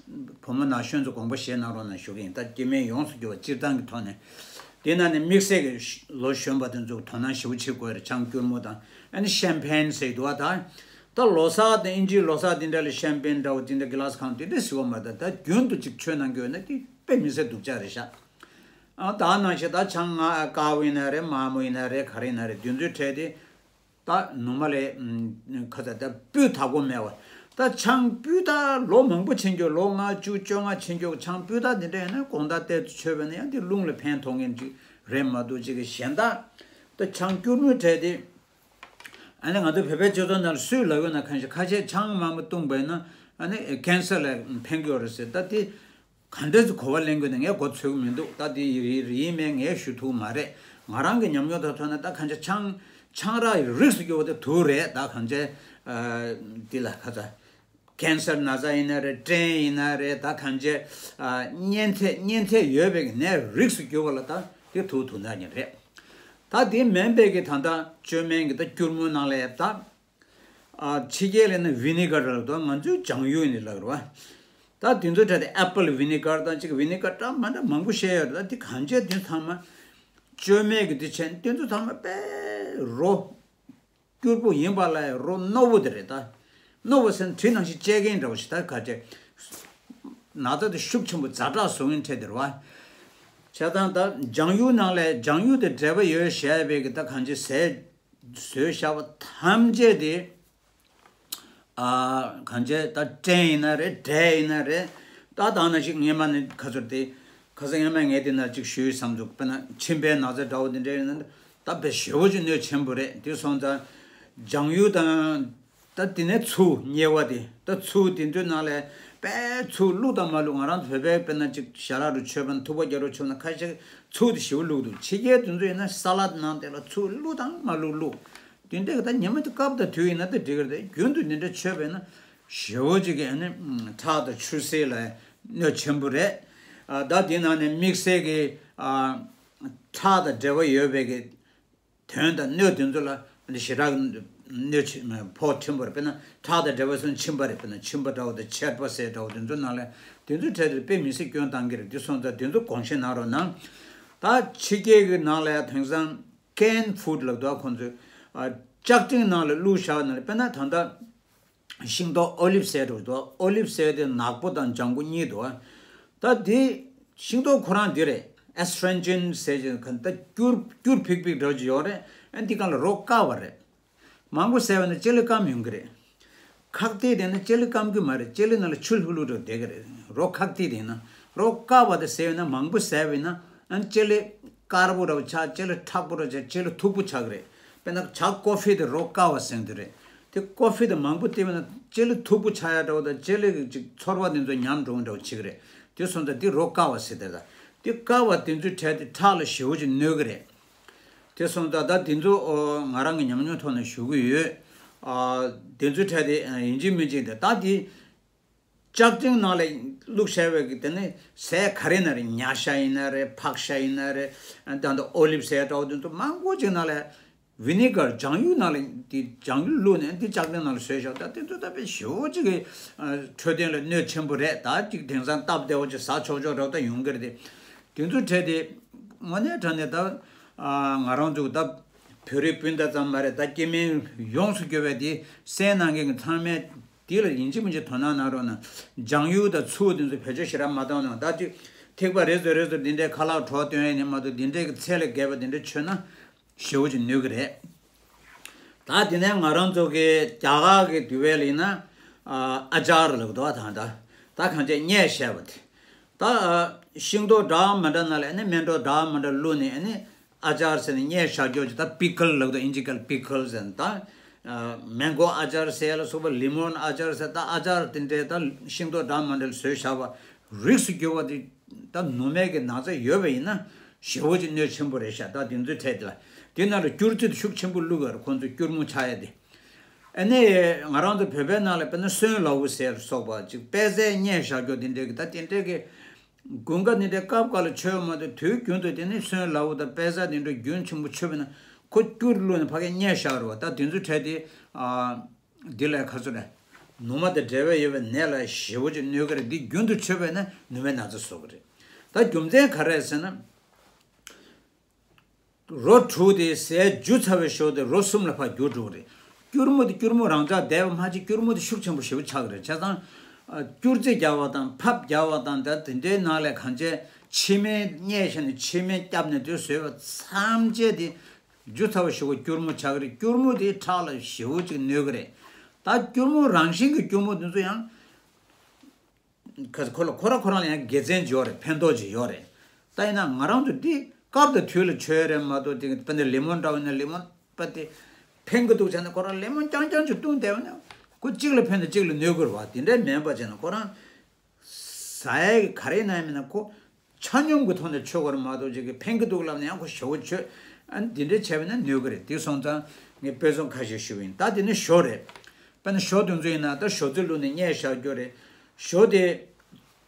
བུ་མོ་ན་གཞོན་ཚོ་དགོངས་པ་བཞེས་གནང་རོགས་གནང་ཞུ་གི་ཡིན། ད་སྐྱེ་དམན་ཡོངས་སུ་གྱུར་པ་སྤྱིར་བཏང་གི་ཐོག་ནས། དེ་ནང་ནས་དམིགས་བསལ་གྱི་ལོ་གཞོན་པ་དེ་ཚོ་དོ་སྣང་ཞེ་པོ་བྱེད་དགོས་རེད། ཆང་སྐྱུར་མོ་དང་ཨ་ནི་ཤམ་པེན་ཟེར་གྱི་འདུག་བ། ད་ད་ལོ་གསར་དང་ཨིན་ཇིའི་ལོ་གསར་དེ་འདྲ་ལ་ཤམ་པེན་འདྲ་བོ་དེ་འདྲ་གི་གི་ལཱ་སི་གང་དེ་འདྲ་བཟི་བ་མ་རེད། ད་རྒྱུན་དུ་ཅིག་མཆོད་གནང་གི་ཡོད་ན་དེ་དཔེ་མི་སྲིད་སྡུག་ཅག་རེད་ཤག་ཨ་ད་ནང་བཞིན་ད་ཆང་ང་དཀར་པོ་ཡིན་ན་རེད། དམར་མོ་ཡིན་ན་རེད། ག་རེ་ཡིན་ན་རེད། དེ་ཚོའི་གྲས་དེ་ད་ནུ་མ་ལས་ཁ་ཚ་ད་སྤུས་དག་པོ་མེད་པ། ད་ཆང་སྤུས་དག་ལོ་མང་པོ་ཕྱིན་རྒྱུ། ལོ་ལྔ་བཅུ་བཅོ་ལྔ་ཕྱིན་རྒྱུ་ཆང་སྤུས་དག་དེ་འདྲ་ཡིན་ན་དགོང་དག་གཏེར་དུ་མཆོད་པ་ན་ཡང་དེ་རླུང་ལ་ཕན་ཐོགས་མཁན་ཅིག་རེད་མ་གཏོགས་ཅིག་གི་གཞན་དག་ད་ཆང་སྐྱུར་མོའི་གྲས་དེ། ཨ་ནི་ང་ཚོ་བོད་པའི་སྤྱི་ཚོགས་ནང་ལ་སུས་ལབ་ཡོད་ན། ཁ་ཤས་ཁ་ཤས་ཆང་མང་པོ་བཏུངས་པ་ཡིན་ན་ཨ་ནི་ཀན་སར་ལ་ཕན་གྱི་ཡོད་རེད་ཟེར། ད་དེ་ག་འདྲ་ཅིག་གོ་བ་ལེན་དགོས་ན་ངས་མགོ་ཚོད་ཀྱི་མི་འདུག་ད་དེ་ཡིན་མིན་ངས་ཞུ་ཐུབ་མ་རེད། ང་རང་གི་ཉམས་མྱོང་དང་ཐོག་ནས་ད་གང་ཅི་ཆང་ཆང་རག་རིགས་སུ་གྱུར་པ་དེ་དུག་རེད། ད་གང་ཅི་འདི་ལ་ཁ་ཚ་ཀན་སར་ན་ཚ་ཡིན་ན་རེད། སྐྲན་ཡིན་ན་རེད། ད་གང་ཅི་གཉན་ཚད་གཉན་ཚད་ཡོད་པའི་ནད་རིགས་སུ་གྱུར་པ་ལ་ད་དེ་དུག་དུག་ནག་ཉེན་རེད། ད་དེ་མིན་པའི་གི་ད་ལྟ་བཅོས་མིན་གི་ད་སྐྱུར་མོ་ནང་ལ་ད་ཨ་ཕྱི་རྒྱལ་ལ་ནི་ཝི་ནི་གར་ལབ་དང་ང་ཚོའི་ལྗང་ཡུ་ནི་ལབ་རེད་བ། ད་དེ་ཚོ་འདྲ་དེ་ཨེ་པལ་ཝི་ནི་གར་དང་ཅིག་ཝི་ནི་གར་འདྲ་མ་འདྲ་མང་པོ་བཤད་ཡོད་རེད། ད་དེ་གང་བྱས་དེ་ཚང་མ་བཅོས་མིན་གི་དེ་བྱས་དེ་ཚོ་ཚང་མ་དཔེ་རོ་སྐྱུར་པོ་ཡིན་པ་ལ་རོ་རྣོ་བོ་དེ་རེད། ད་རྣོ་བོ་ཟེར་ན་དྲི་ནང་བཞིན་བཅད་མཁན་འདྲ་བོ་ཞིག་ད་ག་བྱས་ན་ཚ་དེ་ཤུགས་ཆེན་པོ་ཛ་དྲག་བཟོ་མཁན་འཕྲད་དེ་རེད་བ། བྱས་ཙང་ད་ལྗང་ཡུ་ནང་ལ་ལྗང་ཡུ་དེ་འབྲེལ་བ་ཡོད་བཤད་པའི་གི་ད་གང་ཅི་ཟས་བཟོས་བཞག་པ་ཐམས་ཅད་དེ། ཨ་གང་བྱས་ད་སྐྲན་ཡིན་ན་རེད། འབྲས་ཡིན་ན་རེད། ད་ད་ནང་བཞིན་སྔས་མ་ནི་ཁ་ཚུར་དེ་ཁ་སང་སྔས་མ་ངས་དེ་ན་ཅིག་ཞུས་བསམ་འདུག་དཔེར་ན་མཆིན་པའི་ན་ཚ་འདྲ་བོ་དེ་འདྲ་ཡིན་ན་ད་དཔེ་ཞེ་པོ་ཅིག་གནོད་ཆེན་པོ་རེད། དེ་སོང་ཙང་ལྗང་ཡུ་དང་། ད་དེ་ནས་ཚུར་དམྱལ་བ་དེ་ད་ཚུར་དེ་ཚོའི་ནང་ལ་དཔེ་ཚུར་བླུགས་དང་མ་བླུགས། ང་རང་བོད་པའི་དཔེར་ན་ཅིག་ཞལ་ལག་རུ་མཆོད་པ་ན་ཐུག་པ་རྒྱག་རུ་མཆོད་པ་ན་ཁ་ཤས་ཚུར་དེ་ཞེ་པོ་བླུགས་འདུག་ཕྱི་རྒྱལ་དེ་ཚོ་ཡིན་ན་ས་ལད་ནང་དེ་ལ་ཚུར་བླུགས་དང་མ་བླུགས་བླུགས། དེ་འདྲ་གི་ད་ཉི་མ་དེ་སྐབས་དང་དུས་ཡིན་ན་དེ་འགྲིག་གི་རེད། རྒྱུན་དུ་དེ་འདྲ་མཆོད་པས་ན་ཞེ་པོ་ཅིག་གི་ཨ་ནི་ཁྲག་དང་ཆུ་སེར་ལ་གནོད་ཆེན་པོ་རེད། ཨ་ད་དེ་ནང་ནས་དམིགས་བསལ་གྱི་ཨ་ཁྲག་དང་འབྲེལ་བ་ཡོད་པའི་གི་དོན་དང་སྣོད་དེ་ཚོ་ལ་ཞེ་དྲག་གནོད་ཆེ་ཕོག་ཆེན་པོ་རེད། དཔེར་ན་ཁྲག་དང་འབྲེལ་བ་སོང་མཆིན་པ་རེད། དཔེར་ན་མཆིན་པ་འདྲ་བོ་དང་མཆེར་པ་ཟེར་འདྲ་བོ་དེ་ཚོ་ནང་ལ་དེ་ཚོའི་གྲས་དེ་དཔེ་མི་སྲིད་སྐྱོན་བཏང་གི་རེད། དེ་སོང་ཙང་དེ་ཚོ་དགོངས་བཞེས་གནང་རོགས་གནང་། ད་ཕྱི་རྒྱལ་གྱི་ནང་ལ་ཡང་དེང་སང་ཀེན་ཕུཌ་ལབ་འདུག་ཁོང་ཚོས་ཨ་ལྕགས་ཀྲིན་ནང་ལ་བླུགས་བཞག་ནང་ལ་དཔེར་ན་ད་ལྟ་ཤིང་ཏོག་ཨོ་ལིབ་ཟེར་འདུག་ཨོ་ལིབ་ཟེར་དེ་ནག་པོ་དང་ལྗང་གུ་གཉིས་འདུག་ད་དེ་ཤིང་ཏོག་ཁོ་རང་འདི་རེད། ཨེ་སི་ཊྲོ་ཇེན་ཟེར་གྱི་ག་ད་སྐྱུར་སྐྱུར་ཕིག་ཕིག་འདྲ་ཅིག་ཡོད་རེད། ཨ་འདི་གང་ལ་རོ་དཀར་བ་རེད། མང་པོ་ཟས་པ་ན་ལྕེ་ལེ་སྐམ་ཡོང་གི་རེད། ཁག་ཐེག་དེ་ན་ལྕེ་ལེ་སྐམ་གི་མ་རེད། ལྕེ་ལེ་ནང་ལ་ཆུ་ལྷུག་ལྷུག་འགྲོ་བསྡད་གི་རེད། རོ་ཁག་ཐེག་དེ་ན་རོ་དཀར་བ་དེ་ཟས་ན་མང་པོ་ཟས་པ་ཡིན་ན་ཨ་ལྕེ་ལེ་དཀར་པོ་འདྲ་བོ་ཆགས། ལྕེ་ལེ་མཁྲེགས་པོ་འདྲ་བོ་ཆགས། ལྕེ་ལེ་མཐུག་པོ་ཆགས་གི་རེད། དཔེར་ན་ཇ་ཀོ་ཕི་དེ་རོ་དཀར་བ་ཟེར་གི་རེད། དེ་ཀོ་ཕི་དེ་མང་པོ་བསྟེར་བ་ན་ལྕེ་ལེ་མཐུག་པོ་ཆགས་ཡ་འདྲ་བོ་དང་ལྕེ་ལེ་གི་ཅིག་ཚོར་བ་དེ་ཚོ་ཉམས་འགྲོ་འདྲ་བོ་བྱེད་གི་རེད། དེ་སོང་ཙང་དེ་རོ་དཀར་བ་ཟེར་དེ་ད་དེ་དཀར་བ་དེ་ཚོའི་གྲས་དེ་ཁྲག་ལ་ཞེ་པོ་ཅིག་གནོད་གི་རེད། དེ་སོང་ཙང་ད་དེ་ཚོ་ཨོ་ང་རང་གི་ཉམས་མྱོང་ཐོག་ནས་ཞུ་གི་ཡོད། ཨ་དེ་ཚོའི་གྲས་དེ་ཡིན་གཅིག་མིན་གཅིག་དེ་ད་དེ་ལྕགས་ཀྲིན་ནང་ལ་བླུགས་བཞག་པའི་གི་དེ་ནི་ཟས་ག་རེ་ན་རེད། ཉ་ཤ་ཡིན་ན་རེད། ཕག་ཤ་ཡིན་ན་རེད། ཨ་ད་ལྟ་ཨོ་ལིབ་ཟས་འདྲ་བོ་དེ་ཚོ་མང་པོ་ཅིག་ནང་ལ་ཝི་ནི་གར་ལྗང་ཡུ་ནང་ལ་དེ་ལྗང་ཡུ་བླུགས་ནས་དེ་ལྕགས་ཀྲིན་ནང་ལ་བཟོས་བཞག་ད་དེ་ཚོ་ད་དཔེ་ཞེ་པོ་ཅིག་གི་ཨ་འཕྲོད་བསྟེན་ལ་གནོད་ཆེན་པོ་རེད། ད་ཅིག་དེང་སང་སྟབས་བདེ་བོ་ཅིག་ཟ་ཆོག་ཆོག་འདྲ་བོ་ད་ཡོང་གི་རེད་དེ། དེ་ཚོའི་གྲས་དེ་དངོས་གནས་དྲང་གནས་ད་ཨ་ང་རང་ཚོ་ད་བོད་རིགས་སྤུན་ཟླ་ཙམ་མ་རེད། ད་སྐྱེ་དམན་ཡོངས་སུ་གྱུར་པའི་དེ་གསན་གནང་མཁན་གྱི་ཚང་མས་དེ་ལ་ཡིན་གཅིག་མིན་གཅིག་དོ་སྣང་གནང་རོགས་གནང་། ལྗང་ཡུ་དང་ཚུར་དེ་ཚོ་བེད་སྤྱོད་ཞེ་དྲག་མ་བཏང་རོགས་གནང་། ད་ཅིག་ཐིགས་པ་རེ་ཟུང་རེ་ཟུང་འདི་འདྲའི་ཁ་ལག་གྲོགས་སྟོན་ཡས་ནི་མ་གཏོགས་འདི་འདྲའི་གི་ཚད་ལས་བརྒལ་བ་འདི་འདྲ་མཆོད་ན་ཞེ་པོ་ཅིག་གནོད་གི་རེད། ད་དེ་ནས་ང་རང་ཚོ་གི་རྒྱ་གར་གི་དུས་བས་ལ་ཡིན་ན་ཨ་ཨ་ཅར་ལབ་འདུག་ད་ད་ད་གང་བྱས་སྔས་བཤད་པ་དེ། ད་ཤིང་ཏོག་འདྲ་མི་འདྲ་ནང་ལ་ཨ་ནི་སྨན་ཏོག་འདྲ་མི་འདྲ་བླུགས་ནས་ཨ་ནི་ཨ་ཅར་ཟེར་ནས་སྔས་བཞག་རྒྱུ་ཅིག་ད་པི་ཀལ་ལབ་འདུག་ཨིན་ཇི་སྐད་པི་ཀལ་ཟེར་ནས་ད་མེང་གོ་ཨ་ཅར་ཟེར་ལ་སོགས་པ་ལི་མོན་ཨ་ཅར་ཟེར། ད་ཨ་ཅར་དེ་འདྲའི་ད་ཤིང་ཏོག་འདྲ་མི་འདྲ་ལ་བཟོས་བཞག་པ་རིགས་སུ་གྱུར་པ་དེ། ད་ནུ་མའི་གི་ན་ཚ་ཡོད་པ་ཡིན་ན་ཞེ་པོ་ཅིག་གནོད་ཆེན་པོ་རེད་ཤག་ད་དེ་ཚོའི་གྲས་དེ་ལ་དེ་ནང་ལ་སྐྱུར་རྩི་དེ་ཤུགས་ཆེན་པོ་བླུགས་ཡོད་རེད། ཁོང་ཚོ་སྐྱུར་མོ་ཆགས་ཡ་དེ། ཨ་ནི་ང་རང་ཚོ་བོད་པའི་ནང་ལ་དཔེར་ན་སོན་ལ་འུ་ཟེར་སོགས་པ་ཅིག་པད་ཚལ་སྔས་བཞག་རྒྱུ་དེ་འདྲའི་གི་ད་དེ་འདྲའི་གི་དགུན་ཁ་དེ་འདྲའི་སྐབས་འགའ་ལ་མཆོད་མ་གཏོགས་དུས་རྒྱུན་དུ་དེ་ནི་སོན་ལ་འུ་དང་པད་ཚལ་དེ་འདྲ་རྒྱུན་ཆེན་པོ་མཆོད་པ་ན་ཁོ་སྐྱུར་བླུགས་ནས་ཕ་གིར་སྔས་བཞག་རེད་བ། ད་དེ་ཚོའི་གྲས་དེ་ཨ། འདི་ལས་ཁ་ཚུར་རེད། ནུ་མ་དང་འབྲེལ་བའི་ཡོད་པའི་ནད་ལ་ཞེ་པོ་ཅིག་གནོད་ཀྱི་རེད། འདི་རྒྱུན་དུ་མཆོད་པས་ན་ནུ་མའི་ན་ཚ་གསོ་གི་རེད། ད་རྒྱུ་མཚན་ག་རེ་ཟེར་ན། རོ་དྲུག་དེ་ཟས་རྒྱུ་ཚར་བའི་ཞོར་དེ་རོ་གསུམ་ལ་ཕར་འགྱུར་འགྲོ་གི་རེད། སྐྱུར་མོ་དེ་སྐྱུར་མོ་རང་འཇགས་བསྡད་པ་མ་གཏོགས་སྐྱུར་མོ་དེ་ཤུགས་ཆེན་པོ་ཞེ་པོ་ཆགས་ཀྱི་རེད། བྱས་ཙང་། ཨ། སྐྱུར་རྩི་རྒྱག་པ་དང་ཕབ་རྒྱག་པ་དང་ད་དེ་འདྲའི་ནང་ལས་གང་བྱས་མཆིལ་མའི་མཉེ་བྱས་ནས་མཆིལ་མ་བརྒྱབ་ནས་དེ་བཟོས་པ་ཐམས་ཅད་དེ་རྒྱུ་ཚར་བ་ཞེ་པོ་སྐྱུར་མོ་ཆགས་ཀྱི་རེད། སྐྱུར་མོ་དེ་ཁྲག་ལ་ཞེ་པོ་ཅིག་གནོད་ཀྱི་རེད། ད་སྐྱུར་མོ་རང་བཞིན་གྱི་སྐྱུར་མོ་དེ་ཚོ་ཡང་། ཁ་ཁོ་ལ་ཁོ་རང་ཁོ་རང་ལ་ཡང་དགེ་མཚན་ཅིག་ཡོད་རེད། ཕན་ཐོགས་ཅིག་ཡོད་རེད། ད་ཡིན་ན་ང་རང་ཚོ་འདི་སྐབས་དང་དུས་ལ་མཆོད་ཡ་རེད་མ་གཏོགས། དེ་དཔེར་ན་ལེ་མོན་འདྲ་བོ་ཡིན་ན་ལེ་མོན་པ་དེ་ཕན་གི་འདུག་བྱས་ན་ཁོ་རང་ལེ་མོན་རྐྱང་རྐྱང་ཅིག་བཏུང་བསྡད་པ་ན་ཁོ་གཅིག་ལ་ཕན་ན་གཅིག་ལ་གནོད་ཀྱི་རེད་བ། དེ་འདྲ་མིན་པ་བྱས་ན་ཁོ་རང་ཟ་ཡ་གི་ག་རེ་ཡིན་ན་ཡིན་ན་ཁོ་ཆ་སྙོམས་ཀྱི་ཐོག་ནས་མཆོད་དགོས་རེད་མ་གཏོགས། ཅིག་གིས་ཕན་གི་འདུག་ལབ་ན་ཡང་ཁོ་ཞེ་པོ་མཆོད། ཨ་ནི་འདི་འདྲ་བྱས་པ་ན་གནོད་ཀྱི་རེད། དེ་སོང་ཙང་ངས་དཔེ་མཚོན་ཁ་ཤས་ཞུས་པ་ཡིན། ད་དེ་ནི་ཞོ་རེད། དཔེར་ན་ཞོ་དེ་ཚོ་ཡིན་ན་ད་ཞོ་རྩི་བླུགས་ནས་མཉེ་བཞག་རྒྱུ་རེད། ཞོ་དེ་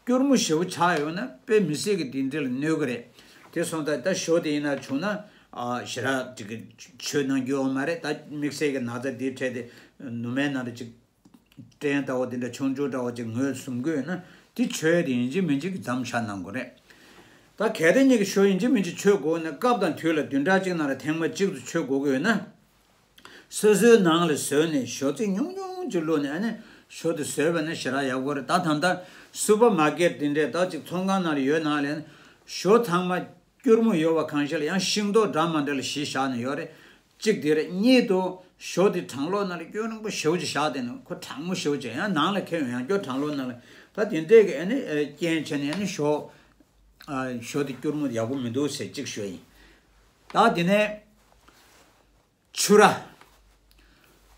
སྐྱུར་མོ་ཞེ་པོ་ཆགས་ཡོང་ན་དཔེ་མི་སྲིད་ཀྱི་དེ་འདྲ་ལ་གནོད་ཀྱི་རེད། དེ་སོང་ཙང་ད་ཞོ་དེ་ཡིན་ན་བྱུང་ན། ཨ། ཞེ་དྲག་ཅིག་གི་མཆོད་གནང་རྒྱུ་ཡོད་མ་རེད། ད་དམིགས་བསལ་གྱི་ན་ཚ་འདིའི་གྲས་དེ་ནུ་མའི་ནང་དུ་ཅིག་སྐྲན་འདྲ་བོ་དེ་འདྲ་ཆུང་ཆུང་འདྲ་བོ་ཅིག་ངོས་བཟུང་གི་ཡོད་ན་དེ་མཆོད་ཡ་དེ་ཡིན་གཅིག་མིན་གཅིག་གི་མཚམས་བཞག་གནང་དགོས་རེད། ད་གལ་ཏེ་ཉིད་ཀྱི་ཞོ་ཡིན་གཅིག་མིན་གཅིག་མཆོད་དགོས་ན་སྐབས་དང་དུས་ལ་བདུན་ཕྲག་གཅིག་ནང་ལ་ཐེངས་མ་གཅིག་ཏུ་མཆོད་དགོས་ཀྱི་ཡོད་ན། སོ་སོའི་ནང་ལ་བཟོས་ནས་ཞོ་རྩི་ཉུང་ཉུང་ཅིག་བླུགས་ནས། ཨ་ནི་ཞོ་དེ་བཟོས་པ་ན་ཞེ་དྲག་ཡག་པོ་རེད། ད་ད་ལྟ་སུ་པར་མར་ཀེཊ་དེ་འདྲས་ད་ཅིག་ཚོང་ཁང་ནང་ལ་ཡོད་ནང་ལ་ཞོ་ཚང་མ་སྐྱུར་མོ་ཡོད་པ་གང་ཞིག་ལ་ཡང་ཤིང་ཏོག་འདྲ་མ་འདྲ་ལ་གཞི་བཞག་ནས་ཡོད་རེད། གཅིག་དེ་རེད། གཉིས་དུ་ཞོ་དེ་གྲང་གློག་ནང་ལ་སྐྱོན་རིང་པོ་ཞེ་པོ་ཅིག་བཞག་བསྡད་ནས་ཁོ་གྲང་མོ་ཞེ་པོ་ཅིག་ཡང་ནང་ལ་ཁྱེར་ཡོང་། ཡང་སྐྱོ་གྲང་གློག་ནང་ལ་ད་དེ་འདྲས་ཀྱི་ཨ་ནི་རྐྱེན་བྱས་ནས་ཨ་ནི་ཞོ། ཨ། ཞོ་དེ་སྐྱུར་མོ་ཡག་པོ་མི་འདུག་ཟེར་གཅིག་ཞུ་ཡིན། ད་དེ་ནས་ཕྱུ་ར།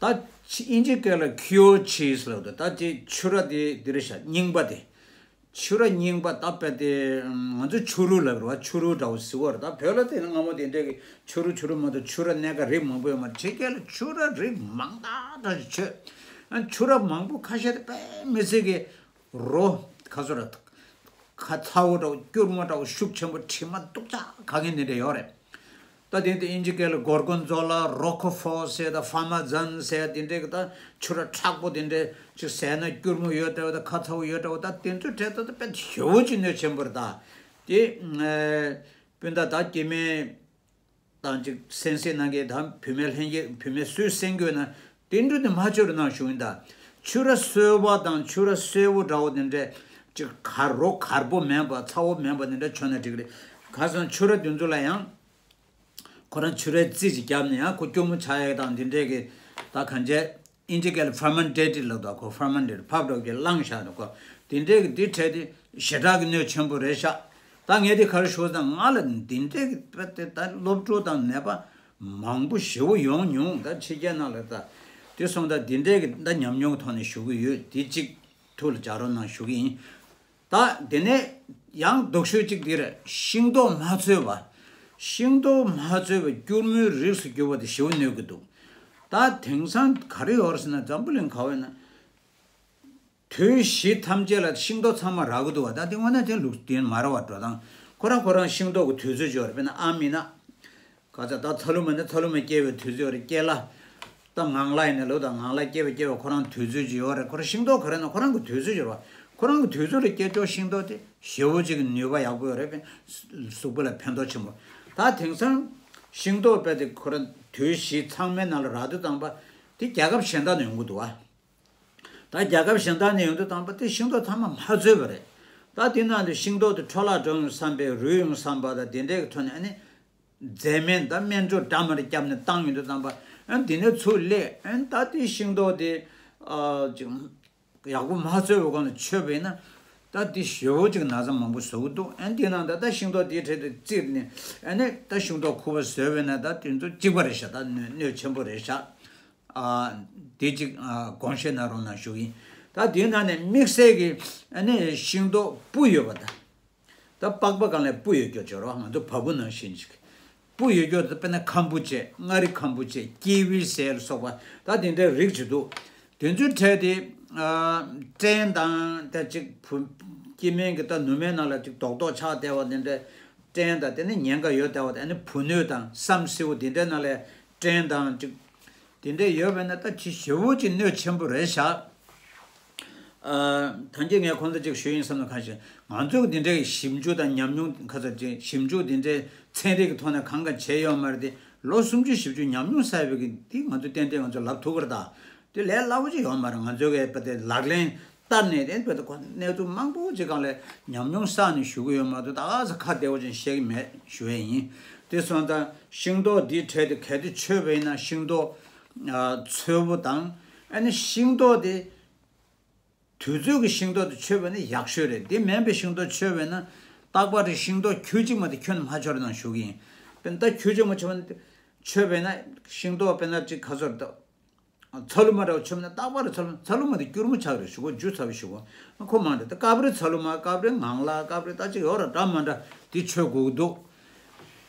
ད་ཕྱི་ཨིན་ཇི་སྐད་ལ་ཁིའོ་ཆིས་ལབ་འདུག་ད་དེ་ཕྱུ་ར་དེ་འདི་རེད་ཤག་རྙིང་པ་དེ། ཕྱུ་ར་རྙིང་པ་ད་དཔེ་དེ་ང་ཚོ་ཕྱུ་རུ་ལབ་རེད་བ། ཕྱུ་རུ་འདྲ་བོ་ཟེར་བ་རེད། ད་བོད་ལ་དེ་སྔ་མོ་དེ་འདྲས་ཀྱི་ཕྱུ་རུ་ཕྱུ་རུ་མ་གཏོགས་ཕྱུ་ར་སྣ་ཁ་རིགས་མང་པོ་ཡོད་མ་རེད། ཕྱི་རྒྱལ་ལ་ཕྱུ་ར་རིགས་མང་དག་འདྲ་ཞིག་མཆོད། ཨ། ཕྱུ་ར་མང་པོ་ཁ་ཤས་དེ་དཔེ་མི་སྲིད་ཀྱི་རོ་ཁ་སོ་ར་ཁ་ཚ་བོ་འདྲ་བོ་སྐྱུར་མོ་འདྲ་བོ་ཤུགས་ཆེན་པོ་དྲི་མ་སྡུག་ཅག་ག་གེ་འདི་འདྲ་ཡོད་རེད། ད་དེ་དེ་ཨིན་ཇི་སྐད་ལ་གོར་གོན་ཛོ་ལ། རོ་ཁོ་ཧྥོ་ཟེར། ད་ཕར་མ་ཛན་ཟེར། དེ་འདྲས་ཀྱི་ད་ཕྱུ་ར་མཁྲེགས་པོ་དེ་འདྲས་ཅིག་ཟས་ན་སྐྱུར་མོ་ཡོད་འདྲ་བོ། ད་ཁ་ཚ་བོ་ཡོད་འདྲ་བོ། ད་དེ་ཚོའི་གྲས་ད་ད་དཔེ་ཞེ་པོ་ཅིག་གནོད་ཆེན་པོ་རེད། ད་དེ་ཨ་སྤུན་ཟླ་ད་སྐྱེ་དམན་དང་ཅིག་གསན་གཟིགས་གནང་མཁན་དང་བུད་མེད་ལྷན་རྒྱས་བུད་མེད་སུས་གསན་དགོས་ན་དེ་འདྲ་དེ་མ་མཆོད་རོགས་གནང་ཞུ་ཡིན། ད་ཕྱུ་ར་སོལ་བ་དང་ཕྱུ་ར་སོལ་བོ་འདྲ་བོ་དེ་འདྲས་ཅིག་གར་རོ་གར་པོ་མིན་པ་ཚ་བོ་མིན་པ་དེ་འདྲ་མཆོད་ན་འགྲིག་གི་རེད། ག་ཟེར་ན་ཕྱུ་ར་དེ་ཚོ་ལ་ཡང་ཁོ་རང་ཕྱུ་རའི་རྩི་ཅིག་བརྒྱབ་ནས་ཡང་ཁོ་སྐྱུར་མོ་ཆགས་ཡག་དང་དེ་འདྲས་ཀྱི་ད་གང་བྱས། ཨིན་ཇི་སྐད་ལ་ཕར་མན་ཊེ་ཊི་ལབ་འདུག་ཁོ་ཕར་མན་ཊེ་ཊི་ཕབ་འགྲོ་གི་བླངས་བཞག་འདུག་ཁོ་དེ་འདྲས་ཀྱི་དེ་འཕྲལ་དེ་ཞེ་དྲག་གི་གནོད་ཆེན་པོ་རེད་ཤག་ད་ངས་དེ་ག་རེ་ཞུ་ཟེར་ན་ང་ལ་འདི་འདྲས་ཀྱི་དཔེ་དེ་ད་སློབ་ཕྲུག་དང་ནད་པ་མང་པོ་ཞེ་པོ་ཡོང་མྱོང་། ད་ཕྱི་རྒྱལ་ནང་ལ་ད་དེ་སོང་ད་འདི་འདྲས་ཀྱི་ད་ཉམས་མྱོང་གི་ཐོག་ནས་ཞུ་གི་ཡོད། དེ་གཅིག་ཐུགས་ལ་འཇགས་རོགས་གནང་ཞུ་གི་ཡིན། ད་དེ་ནས་ཡང་སྡུག་ཤོས་གཅིག་འདིར་ཤིང་ཏོག་མ་ཚོས་པ། ཤིང་ཏོག་མ་ཚོས་པ་སྐྱུར་མོའི་རིགས་སུ་གྱུར་པ་དེ་ཞེ་པོ་གནོད་ཀྱི་འདུག་ད་དེང་སང་ག་རེ་ཡོད་རེད་ཟེར་ན་འཛམ་བུ་གླིང་ག་བ་ཡིན་ན་དུས་བཞི་ཐམས་ཅད་ལ་ཤིང་ཏོག་ཚང་མ་རག་གི་འདུག་བ། ད་དེ་དངོས་གནས་དེ་ལུགས་བདེན་མ་རེད་བ། འགྲོ་སྟངས་ཁོ་རང་ཁོ་རང་ཤིང་ཏོག་གི་དུས་ཚོད་ཅིག་ཡོད་རེད། དཔེར་ན་ཨ་མིན་ན། ག་ཚ་ད་ཚ་ལུ་མ་ནི་ཚ་ལུ་མ་སྐྱེ་བའི་དུས་ཚོད་རེད། སྐྱེ་ལ། ད་ངང་ལ་ཡིན་ན་ལོ་ད་ངང་ལ་སྐྱེ་བ་སྐྱེ་བ་ཁོ་རང་དུས་ཚོད་ཅིག་ཡོད་རེད། ཁོ་རང་ཤིང་ཏོག་ག་རེ་ན་ཁོ་རང་གི་དུས་ཚོད་ཅིག་ཡོད་རེད་བ། ཁོ་རང་གི་དུས་ཚོད་ལ་སྐྱེ་ཆོག་ཤིང་ཏོག་དེ་ཞེ་པོ་ཅིག་གི་ནུས་པ་ཡག་པོ་ཡོད་རེད། གཟུགས་པོ་ལ་ཕན་ཐོགས་ཆེན་པོ། ད་དེང་སང་ཤིང་ཏོག་དཔེ་དེ་ཁོ་རང་དུས་བཞི་ཚང་མའི་ནང་ལ་རག་དུས་ཙམ་པ་དེ་རྒྱལ་ཁབ་གཞན་དག་ནས་ཡོང་གི་འདུག་བ། ད་རྒྱལ་ཁབ་གཞན་དག་ནས་ཡོང་དུས་ཙམ་པ་དེ་ཤིང་ཏོག་ཚང་མ་མ་ཚོས་པ་རེད། ད་དེ་ནང་དུ་ཤིང་ཏོག་དེ་འཕྲོ་བརླག་འགྲོ་ཡོང་བསམ་པའི་རུལ་ཡོང་བསམ་པ་དང་དེ་འདྲའི་ཐོག་ནས་ཨ་ནི། རྫས་སྨན་དང་སྨན་སྦྱོར་འདྲ་མི་འདྲ་བརྒྱབ་ནས་བཏང་ཡོང་དུས་ཙམ་པ། ཨ་འདི་ནས་ཚུར་སླེབས། ཨ་ད་དེ་ཤིང་ཏོག་དེ་ཨ་ཅིག་ཡག་པོ་མ་ཚོས་པའི་སྒང་ལ་མཆོད་པས་ན། ད་དེ་ཞེ་པོ་ཅིག་ན་ཚ་མང་པོ་བཟོ་གི་འདུག་ཨ་དེ་ནང་ད་ད་ཤིང་ཏོག་དེའི་གྲས་དེ་བཙིར་ནས་ཨ་ནི་ད་ཤིང་ཏོག་ཁུ་བ་བཟོས་པས་ན་ད་དེ་ཚོ་གཅིག་པ་རེད་ཤག་ད་གནོད་གནོད་ཆེན་པོ་རེད་ཤག་ཨ་དེ་གཅིག་ཨ་དགོངས་བཞེས་གནང་རོགས་གནང་ཞུ་གི་ཡིན། ད་དེའི་ནང་ནས་དམིགས་བསལ་གྱི་ཨ་ནི་ཤིང་ཏོག་སྤུ་ཡོད་པ་ད། ད་པགས་པ་སྒང་ལ་སྤུ་ཡོད་རྒྱུ་ཅིག་ཡོད་རེད་བ། ང་ཚོ་བ་སྤུ་ནང་བཞིན་ཅིག་སྤུ་ཡོད་རྒྱུ་དེ་དཔེར་ན་ཁམ་བུ་ཅིག་མངའ་རིས་ཁམ་བུ་ཅིག་ཀི་ཝི་ཟེར་ལ་སོགས་པ་ད་དེ་འདྲའི་རིགས་ཅིག་འདུག་དེ་ཚོའི་གྲས་དེ་ཨ་སྐྲན་དང་ད་ཅིག་བུ་སྐྱེ་དམན་གྱི་ད་ནུ་མའི་ནང་ལ་ཅིག་རྡོག་རྡོག་ཆགས་བསྡད་པ་དེ་འདྲའི་སྐྲན་དང་དེ་ནི་ཉེན་ཁ་ཡོད་བསྡད་པ་དང་ཨ་ནི་བུ་སྣོད་དང་བསམ་སེའུ་དེ་འདྲའི་ནང་ལ་སྐྲན་དང་ཅིག་དེ་འདྲ་ཡོད་པས་ན་ད་ཅི་ཞེ་པོ་ཅིག་གནོད་ཆེན་པོ་རེད་ཤག་ཨ། ཐང་གི་ངས་ཁོང་ཚོ་ཅིག་ཞུ་ཡིན་བསམ་ན། གང་ཞིག་ང་ཚོས་འདི་འདྲའི་ཞིབ་འཇུག་དང་ཉམས་མྱོང་ཁ་ཚ་ཅིག་ཞིབ་འཇུག་འདི་འདྲའི་ཚན་རིག་གི་ཐོག་ནས་གང་ག་བྱས་ཡོད་མ་རེད་དེ། ལོ་སུམ་ཅུ་བཞི་བཅུ་ཉམས་མྱོང་བསགས་པའི་གི་དེ་ང་ཚོ་ཏན་ཏན་ང་ཚོ་ལབ་ཐུབ་ཀྱི་རེད་ད། དེ་ལས་སླ་པོ་ཅིག་ཡོད་མ་རེད། ང་ཚོ་གི་བ་དེ་ལག་ལེན་བསྟར་ནས་དེ་བ་དེ་ཁོ་གནས་ཚུལ་མང་པོ་ཅིག་སྒང་ལ་ཉམས་མྱོང་བསགས་ནས་ཞུ་གི་ཡོད་མ་གཏོགས། ད་ག་ས་ཁ་བདེ་བོ་ཅན་བཤད་གི་མེད་ཞུ་ཡས་ཡིན། དེ་སོང་ཙང་ཤིང་ཏོག་འདིའི་གྲས་དེ་གལ་ཏེ་མཆོད་པ་ཡིན་ན་ཤིང་ཏོག་ཨ་འཚོལ་བོ་དང་། ཨ་ནི་ཤིང་ཏོག་དེ་དུས་ཚོད་ཀྱི་ཤིང་ཏོག་དེ་མཆོད་པ་ནི་ཡག་ཤོས་རེད། དེ་མིན་པའི་ཤིང་ཏོག་མཆོད་པ་ན་རྟག་པར་རེ་ཤིང་ཏོག་ཁྱུ་གཅིག་མ་གཏོགས་ཁྱོན་ནས་མ་མཆོད་རོགས་གནང་ཞུ་གི་ཡིན། དཔེར་ན་ད་ཁྱུ་གཅིག་མ་མཆོད་པ་ན་མཆོད་པ་ན་ཤིང་ཏོག་དཔེར་ན་གཅིག་ཁ་སོར་ད་ཚ་ལུ་མ་འདྲ་བ་མཆོད་པ་ན་རྟག་པར་རེ་ཚ་ལུ་ཚ་ལུ་མ་དེ་སྐྱུར་མོ་ཆགས་རེད་ཞུ་གོ། འཇུ་ཚ་བའི་ཞུ་གོ། ཁོ་མང་རེད། ད་སྐབས་རེ་ཚ་ལུ་མ། སྐབས་རེ་ངང་ལག་སྐབས་རེ་ད་ཅིག་ཡོད་ར་འདྲ་མ་འདྲ་དེ་མཆོད་དགོས་ཀྱི་འདུག་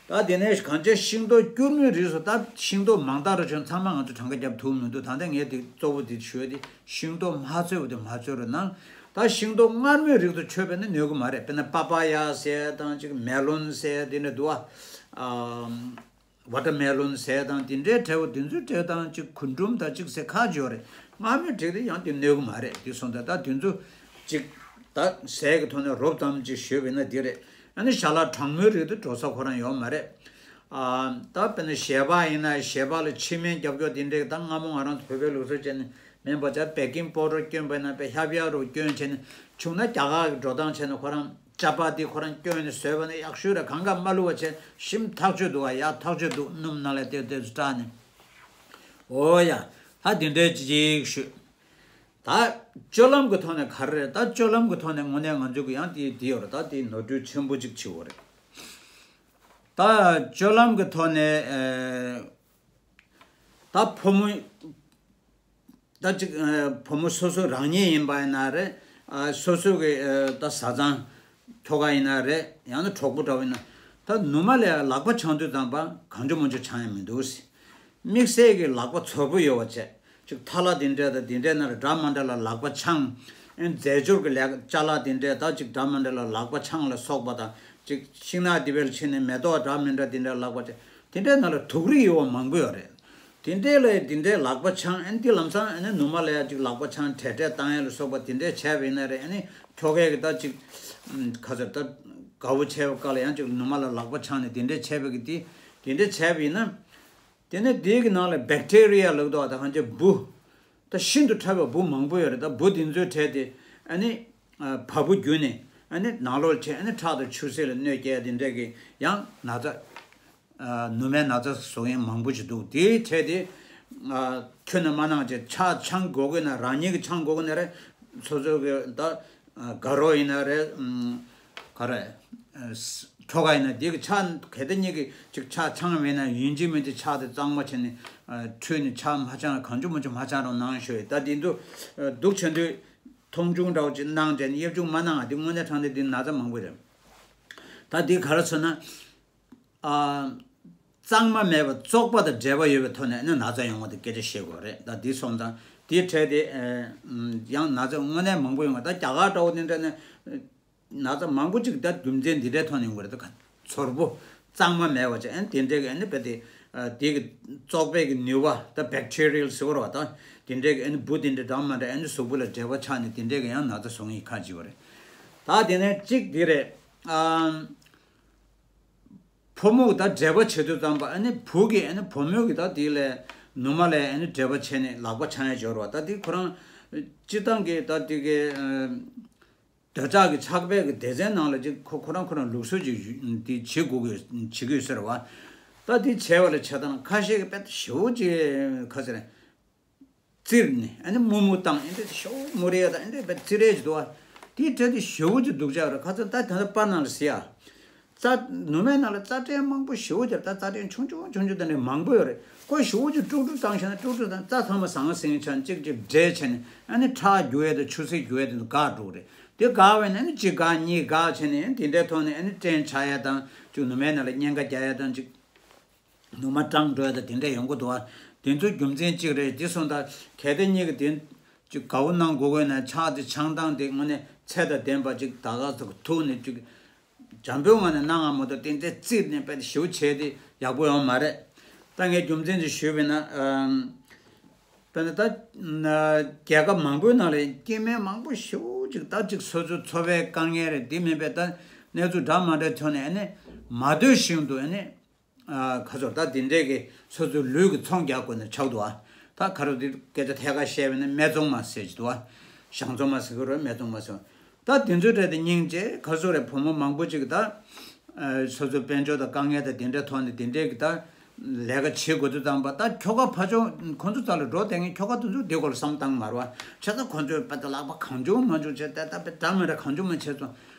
ད་དེ་ནས་གང་ཅི་ཤིང་ཏོག་སྐྱུར་མོའི་རིགས་སུ་ད་ཤིང་ཏོག་མང་དག་རུ་བྱུང་ཚང་མ་ང་ཚོ་གྲངས་ཀ་རྒྱབ་ཐུབ་མི་འདུག་ད་ལྟ་ངས་དེ་གཙོ་བོ་དེ་ཞུས་ཏེ་ཤིང་ཏོག་མ་ཚོས་པ་དེ་མ་ཚོས་རུ་གནང་། ད་ཤིང་ཏོག་མངར་མོའི་རིགས་སུ་མཆོད་པ་ནི་གནོད་གི་མ་རེད། དཔེར་ན་པ་པ་ཡ་ཟེར་དང་ཅིག་མེ་ལོན་ཟེར་དེ་འདྲ་འདུག་ཨ། ཝ་ཊར་མེ་ལོན་ཟེར་དང་དེ་འདྲའི་འབྲས་བུ་དེ་ཚོའི་འབྲས་དང་ཅིག་གུ་འབྲུམ་དང་ཅིག་ཟེར་ཁ་སྦྱོར་རེད། མངར་མོའི་འབྲས་དེ་ཡང་དེ་གནོད་གི་མ་རེད། དེ་སོང་ཙང་ད་དེ་ཚོ་ཅིག་ད་ཟས་ཀྱི་ཐོག་ནས་རོབ་ཙམ་ཅིག་ཞུས་པ་ཡིན་ན་དེ་རེད། ཨ་ནི་ཞལ་ལག་གྲང་མོའི་རིགས་དེ་འགྲོ་ས་ཁོ་རང་ཡོད་མ་རེད། ཨ། ད་དཔེར་ན་ཞལ་པར་ཡིན་ན་ཞལ་པར་ལ་ཕྱེ་མར་རྒྱབ་སྐྱོར་དེ་འདྲའི་ད་སྔ་མོ་ང་རང་ཚོ་བོད་པའི་ལུགས་སྲོལ་བྱས་ནས་མིན་པ་ཅིག་བེ་ཀིང་པའུ་ཌར་སྐྱོན་པ་ཡིན་ན་དཔེ་ཧབ་ཡ་རུ་སྐྱོན་བྱས་ནས་བྱུང་ན་རྒྱ་གར་གྱི་འགྲོ་སྟངས་བྱས་ནས་ཁོ་རང་ཅ་པ་ཏི་ཁོ་རང་སྐྱོན་ནས་བཟོས་པ་ནི་ཡག་ཤོས་རེད། གང་ག་མ་བླུགས་པ་བྱས་ཞིམ་ཐག་ཆོད་འདུག་ག་ཡག་ཐག་ཆོད་འདུག་སྣུམ་ནང་ལ་ཏོག་ཙམ་བཀྲ་ནས། འོ་ཡ། ད་དེ་འདྲའི་ཅིག་ཞུ། ད་སྤྱོད་ལམ་གྱི་ཐོག་ནས་ག་རེ་རེད། ད་སྤྱོད་ལམ་གྱི་ཐོག་ནས་དངོས་གནས་ང་ཚོ་གི་ཡང་དེ་དེ་ཡོད་རེད། ད་དེ་ནོར་འཁྲུལ་ཆེན་པོ་ཅིག་བྱེད་འོ་རེད། ད་སྤྱོད་ལམ་གྱི་ཐོག་ནས་ཨེ། ད་ཕོ་མོ་ད་ཅིག་ཨ་ཕོ་མོ་སོ་སོ་རང་ཉིད་ཡིན་པ་ཡིན་ན་རེད། ཨ་སོ་སོ་གི་ཨ་ད་བཟའ་ཚང་ཁྱོ་ག་ཡིན་ན་རེད། ཡང་ན་གྲོགས་པོ་འདྲ་བོ་ཡིན་ན། ད་ནུ་མ་ལ་ཡ་ལག་པ་འཆང་དུས་ཙམ་པ་གང་བྱུང་མང་བྱུང་འཆང་ཡ་མི་འདུག་ཟེར། དམིགས་བསལ་གྱི་ལག་པ་ཚོར་པོ་ཡོད་པ་བྱས། ཅིག་ཐ་ལ་དེ་འདྲས་དང་དེ་འདྲས་ན་ལ་འདྲ་མ་འདྲ་ལ་ལག་པ་འཆང་། ཨེ་རྫས་སྦྱོར་གྱི་ལས་ཅ་ལག་དེ་འདྲས་ད་ཅིག་འདྲ་མ་འདྲ་ལ་ལག་པ་འཆང་ལ་སོགས་པ་དང་། ཅིག་ཤིང་ནགས་དེ་བས་ཕྱིན་ནས་མེ་ཏོག་འདྲ་མི་འདྲ་དེ་འདྲས་ལག་པ་འཆང་། དེ་འདྲས་ན་ལ་དུག་རིགས་ཡོད་པ་མང་པོ་ཡོད་རེད། དེ་འདྲས་ལ་དེ་འདྲས་ལག་པ་འཆང་། ཨེ་འདི་ལམ་སང་ཨེ་ནི་ནུ་མ་ལ་ཡ་ཅིག་ལག་པ་འཆང་འབྲས་འབྲས་བཏང་ཡ་ལ་སོགས་པ་དེ་འདྲས་བྱས་པ་ཡིན་ན་རེད། ཨེ་ནི་ཁྱོ་གས་གི་ད་ཅིག་ཁ་ཚར་ད་དགའ་བོ་བྱས་པ་ག་ལ་ཡང་ཅིག་ནུ་མ་ལ་ལག་པ་འཆང་ནས་དེ་འདྲས་བྱས་པ་གི་དེ་དེ་འདྲས་བྱས་པ་ཡིན་ན། དེ་ནས་དེའི་གི་ནང་ལ་བེག་ཊེ་རི་ཡ་ལབ་དོ། ད་གང་ཅི་འབུ། ད་ཤིན་ཏུ་ཕྲ་བའི་འབུ་མང་པོ་ཡོད་རེད། ད་འབུ་དེ་ཚོའི་གྲས་དེ་ཨ་ནི་ཨ་བ་སྤུ་བརྒྱུད་ནས་ཨ་ནི་ནང་ལོགས་བྱས། ཨ་ནི་ཁྲག་དང་ཆུ་སེར་ལ་གནོད་སྐྱེལ་དེ་འདྲས་ཀྱི་ཡང་ན་ཚ། ཨ་ནུ་མའི་ན་ཚ་བཟོ་མཁན་མང་པོ་ཞིག་འདུག་དེའི་གྲས་དེ་ཨ་ཁྱོན་ནས་མ་གནང་བྱས། ཆ་ཚང་དགོས་ཀྱི་ན་རང་ཉིད་ཀྱིས་ཚང་དགོས་ཀྱི་ན་རེད། སོ་སོ་གི་ད་ཨ་དགའ་རོགས་ཡིན་ན་རེད། ཨམ་ག་རེ། ཨ་ཁྱོ་ག་ཡིན་ན་དེ་གི་ཆ་གལ་ཏེ་གཉིས་ཀྱི་ཅིག་ཆ་ཚང་མེད་ན་ཡིན་གཅིག་མིན་གཅིག་ཆ་དེ་གཙང་མ་བྱས་ནས་ཨ་ཁྲུས་ནས་ཆ་མ་ཚང་གང་བྱུང་མང་བྱུང་མ་ཚང་རུང་གནང་ཞུ་ཡི། ད་དེ་ཚོ་ཨ་སྡུག་ཆེ་འདུག་མཐོང་ཆུང་འདྲ་བོ་ཅིག་གནང་བྱས་ནས་གཡབ་ཆུང་མ་གནང་། ཨ་དེ་དངོས་གནས་དྲང་གནས་དེ་ན་ཚ་མང་པོ་རེད། ད་དེ་ག་རེ་ཟེར་ན། ཨ་གཙང་མ་མེད་པ་བཙོག་པ་དང་འབྲེལ་བ་ཡོད་པའི་ཐོག་ནས་ནི་ན་ཚ་ཡོང་བ་དེ་སྐད་ཆ་བཤད་དགོས་རེད། ད་འདི་སོང་ཙང་དེའི་གྲས་དེ་ཨ་ཡང་ན་ཚ་དངོས་གནས་མང་པོ་ཡོང་བ། ད་རྒྱ་གར་འདྲ་བོ་དེ་འདྲ་ནས་ན་ཚ་མང་པོ་ཅིག་ད་རྒྱུ་མཚན་འདི་འདྲའི་ཐོག་ནས་ཡོང་གི་རེད། ད་ག་ཚོར་པོ་གཙང་མ་མེད་པ་ཅིག་ཨ་ནི་དེ་འདྲའི་གི་ཨ་ནི་དཔེ་དེ་ཨ་དེ་གི་བཙོག་པའི་གི་ནུས་པ། ད་བེག་ཊེ་རི་ཡལ་ཟེར་བ་རེད་བ། ད་དེ་འདྲའི་གི་ཨ་ནི་འབུ་དེ་འདྲ་འདྲ་མ་འདྲ་ཨ་ནི་གཟུགས་པོ་ལ་འབྲེལ་བ་ཆགས་ནས་དེ་འདྲའི་གི་ཡང་ན་ཚ་བཟོ་མཁན་ཡིན་ཁ་ཅིག་ཡོད་རེད། ད་དེ་ནས་གཅིག་འདི་རེད། ཨ། ཕོ་མོ་གི་ད་འབྲེལ་བ་བྱེད་དུས་ཙམ་པ་ཨ་ནི་བུ་གིས་ཨ་ནི་བུ་མོ་གི་ད་དེ་ལས་ནུ་མ་ལས་ཨ་ནི་འབྲེལ་བ་བྱས་ནས་ལག་པ་འཆང་ཡ་སྦྱོར་བ། ད་དེ་ཁོ་རང་སྤྱིར་བཏང་གི་ད་དེ་གི་ཨ་འདོད་ཆགས་ཀྱི་ཆགས་པའི་གི་སྡེ་ཚན་ནང་ལ་ཅིག་ཁོ་ཁོ་རང་ཁོ་རང་ལུགས་སྲོལ་ཅིག་ཡོད་དེ་བྱེད་དགོས་ཀྱི་བྱེད་ཀྱི་ཡོད་ཟེར་བ། ད་དེ་བྱས་པ་ལ་བྱས་ཙང་ཁ་ཤས་ཀྱིས་དཔེ་ཞེ་པོ་ཅིག་ག་ཟེར། བཙིར་ནས་ཨ་ནི་མུ་མུ་བཏང་། ཨེ་འདྲ་ཞོ་མུ་རེ་ཡ་དང་ཨེ་འདྲ་བའི་བཙིར་རེ་ཅིག་འདུག་བ། དེའི་གྲས་དེ་ཞེ་པོ་ཅིག་སྡུག་ཅག་རེད། ཁ་ཚ་ད་ད་ལྟ་པར་ནང་ལ་གཟིགས་ཡ། རྩ་ནུ་མའི་ནང་ལ་རྩ་ཕྲན་མང་པོ་ཞེ་པོ་ཅིག་ད་རྩ་ཕྲན་ཆུང་ཆུང་ཆུང་ཆུང་དེ་འདྲ་མང་པོ་ཡོད་རེད། ཁོ་ཞེ་པོ་ཅིག་དཀྲུག་དཀྲུག་བཏང་བྱས་ན་དཀྲུག་དཀྲུག་བཏང་། རྩ་ཚང་མ་ཟང་ཟིང་ཆགས་ཅིག་ཅིག་འདྲེས་བྱས་ནས་ཨ་ནི་ཁྲག་རྒྱུག་ཡ་དང་ཆུ་སེར་རྒྱུག་ཡ་དེ་ཚོ་འགག་འགྲོ་གི་རེད། དེ་འགག་པ་ཡིན་ན་ཨ་ནི་གཅིག་འགག་གཉིས་འགག་བྱས་ནས་ཨ་ནི་དེ་འདྲའི་ཐོག་ནས་ཨ་ནི་སྐྲན་ཆགས་ཡ་དང་ཅིག་ནུ་མའི་ནང་ལ་གཉན་ཁ་རྒྱག་ཡ་དང་ཅིག་ནུ་མ་སྐྲངས་འགྲོ་ཡ་དང་དེ་འདྲ་ཡོང་གི་འདུག་བ། དེ་ཚོ་རྒྱུ་མཚན་གཅིག་རེད། དེ་སོང་ད་གལ་ཏེ་གཉིས་ཀྱི་དེ་ཅིག་དགའ་བོ་གནང་དགོས་དགོས་ན་ཕྱག་དེ་འཆང་སྟངས་དེ་དངོས་གནས་ཚད་དང་ལྡན་པ་ཅིག་ད་ག་ཟེ་ཐུག་ནས་ཅིག་འཇམ་པོའི་ངང་ནས་གནང་བ་མ་གཏོགས་ཏན་ཏན་བཙིར་ནས་དཔེ་ཞེ་པོ་བྱས་དེ་ཡག་པོ་ཡོང་མ་རེད། ད་ངས་རྒྱུ་མཚན་ཅིག་ཞུས་པ་ཡིན་ན། ཨམ། དཔེར་ན་ད་ན་རྒྱལ་ཁབ་མང་པོའི་ནང་ལ་སྐྱེ་དམན་མང་པོ་ཞེ་པོ་ཅིག་ད་ཅིག་སོ་སོའི་འཚོ་བའི་དཀའ་ངལ་རེད། དེ་མིན་པའི་ད་གནས་ཚུལ་འདྲ་མ་འདྲ་ཐོན་ནས་ཨ་ནི་མ་འདོད་བཞིན་དུ་ཨ་ནི། ཨ་ཁ་ཚོར་ད་དེ་འདྲས་ཀྱི་སོ་སོའི་ལུས་ཀྱི་ཚོང་རྒྱག་དགོས་ནས་ཆགས་འདུག་ཨ། ད་ཁ་རུ་དེ་སྐད་ཆ་ཐད་ཀར་བཤད་པ་ཡིན་ན་སྨད་འཚོང་མ་ཟེར་གྱི་འདུག་ཨ། ཞང་འཚོང་མ་ཟེར་གྱི་རེད། སྨད་འཚོང་མ་ཟེར། ད་དེ་ཚོའི་གྲས་དེ་སྙིང་རྗེ། ཁ་ཚོར་རེད། བུ་མོ་མང་པོ་ཅིག་ད་ཨ་སོ་སོའི་དཔལ་འབྱོར་དང་དཀའ་ངལ་དང་དེ་འདྲའི་ཐོག་ནས་དེ་འདྲས་ཀྱི་ད་ལས་ཀ་བྱེད་དགོས་དུས་ཙམ་པ། ད་ཁྱོ་ག་ཕ་ཆུང་ཁོ་ཚོ་རྩ་ལ་འགྲོ་བསྡད་མཁན་ཁྱོ་ག་དེ་ཚོ་དེ་སྐོར་ལ་བསམ་བཏང་མ་རེད་བ། བྱས་ཙང་ཁོ་ཚོས་དཔེ་ད་ལག་པ་གང་བྱུང་མང་བྱུང་བྱས། ད་ད་དཔེ་འདྲ་མི་འདྲ་གང་བྱུང་མང་བྱས་སོང་།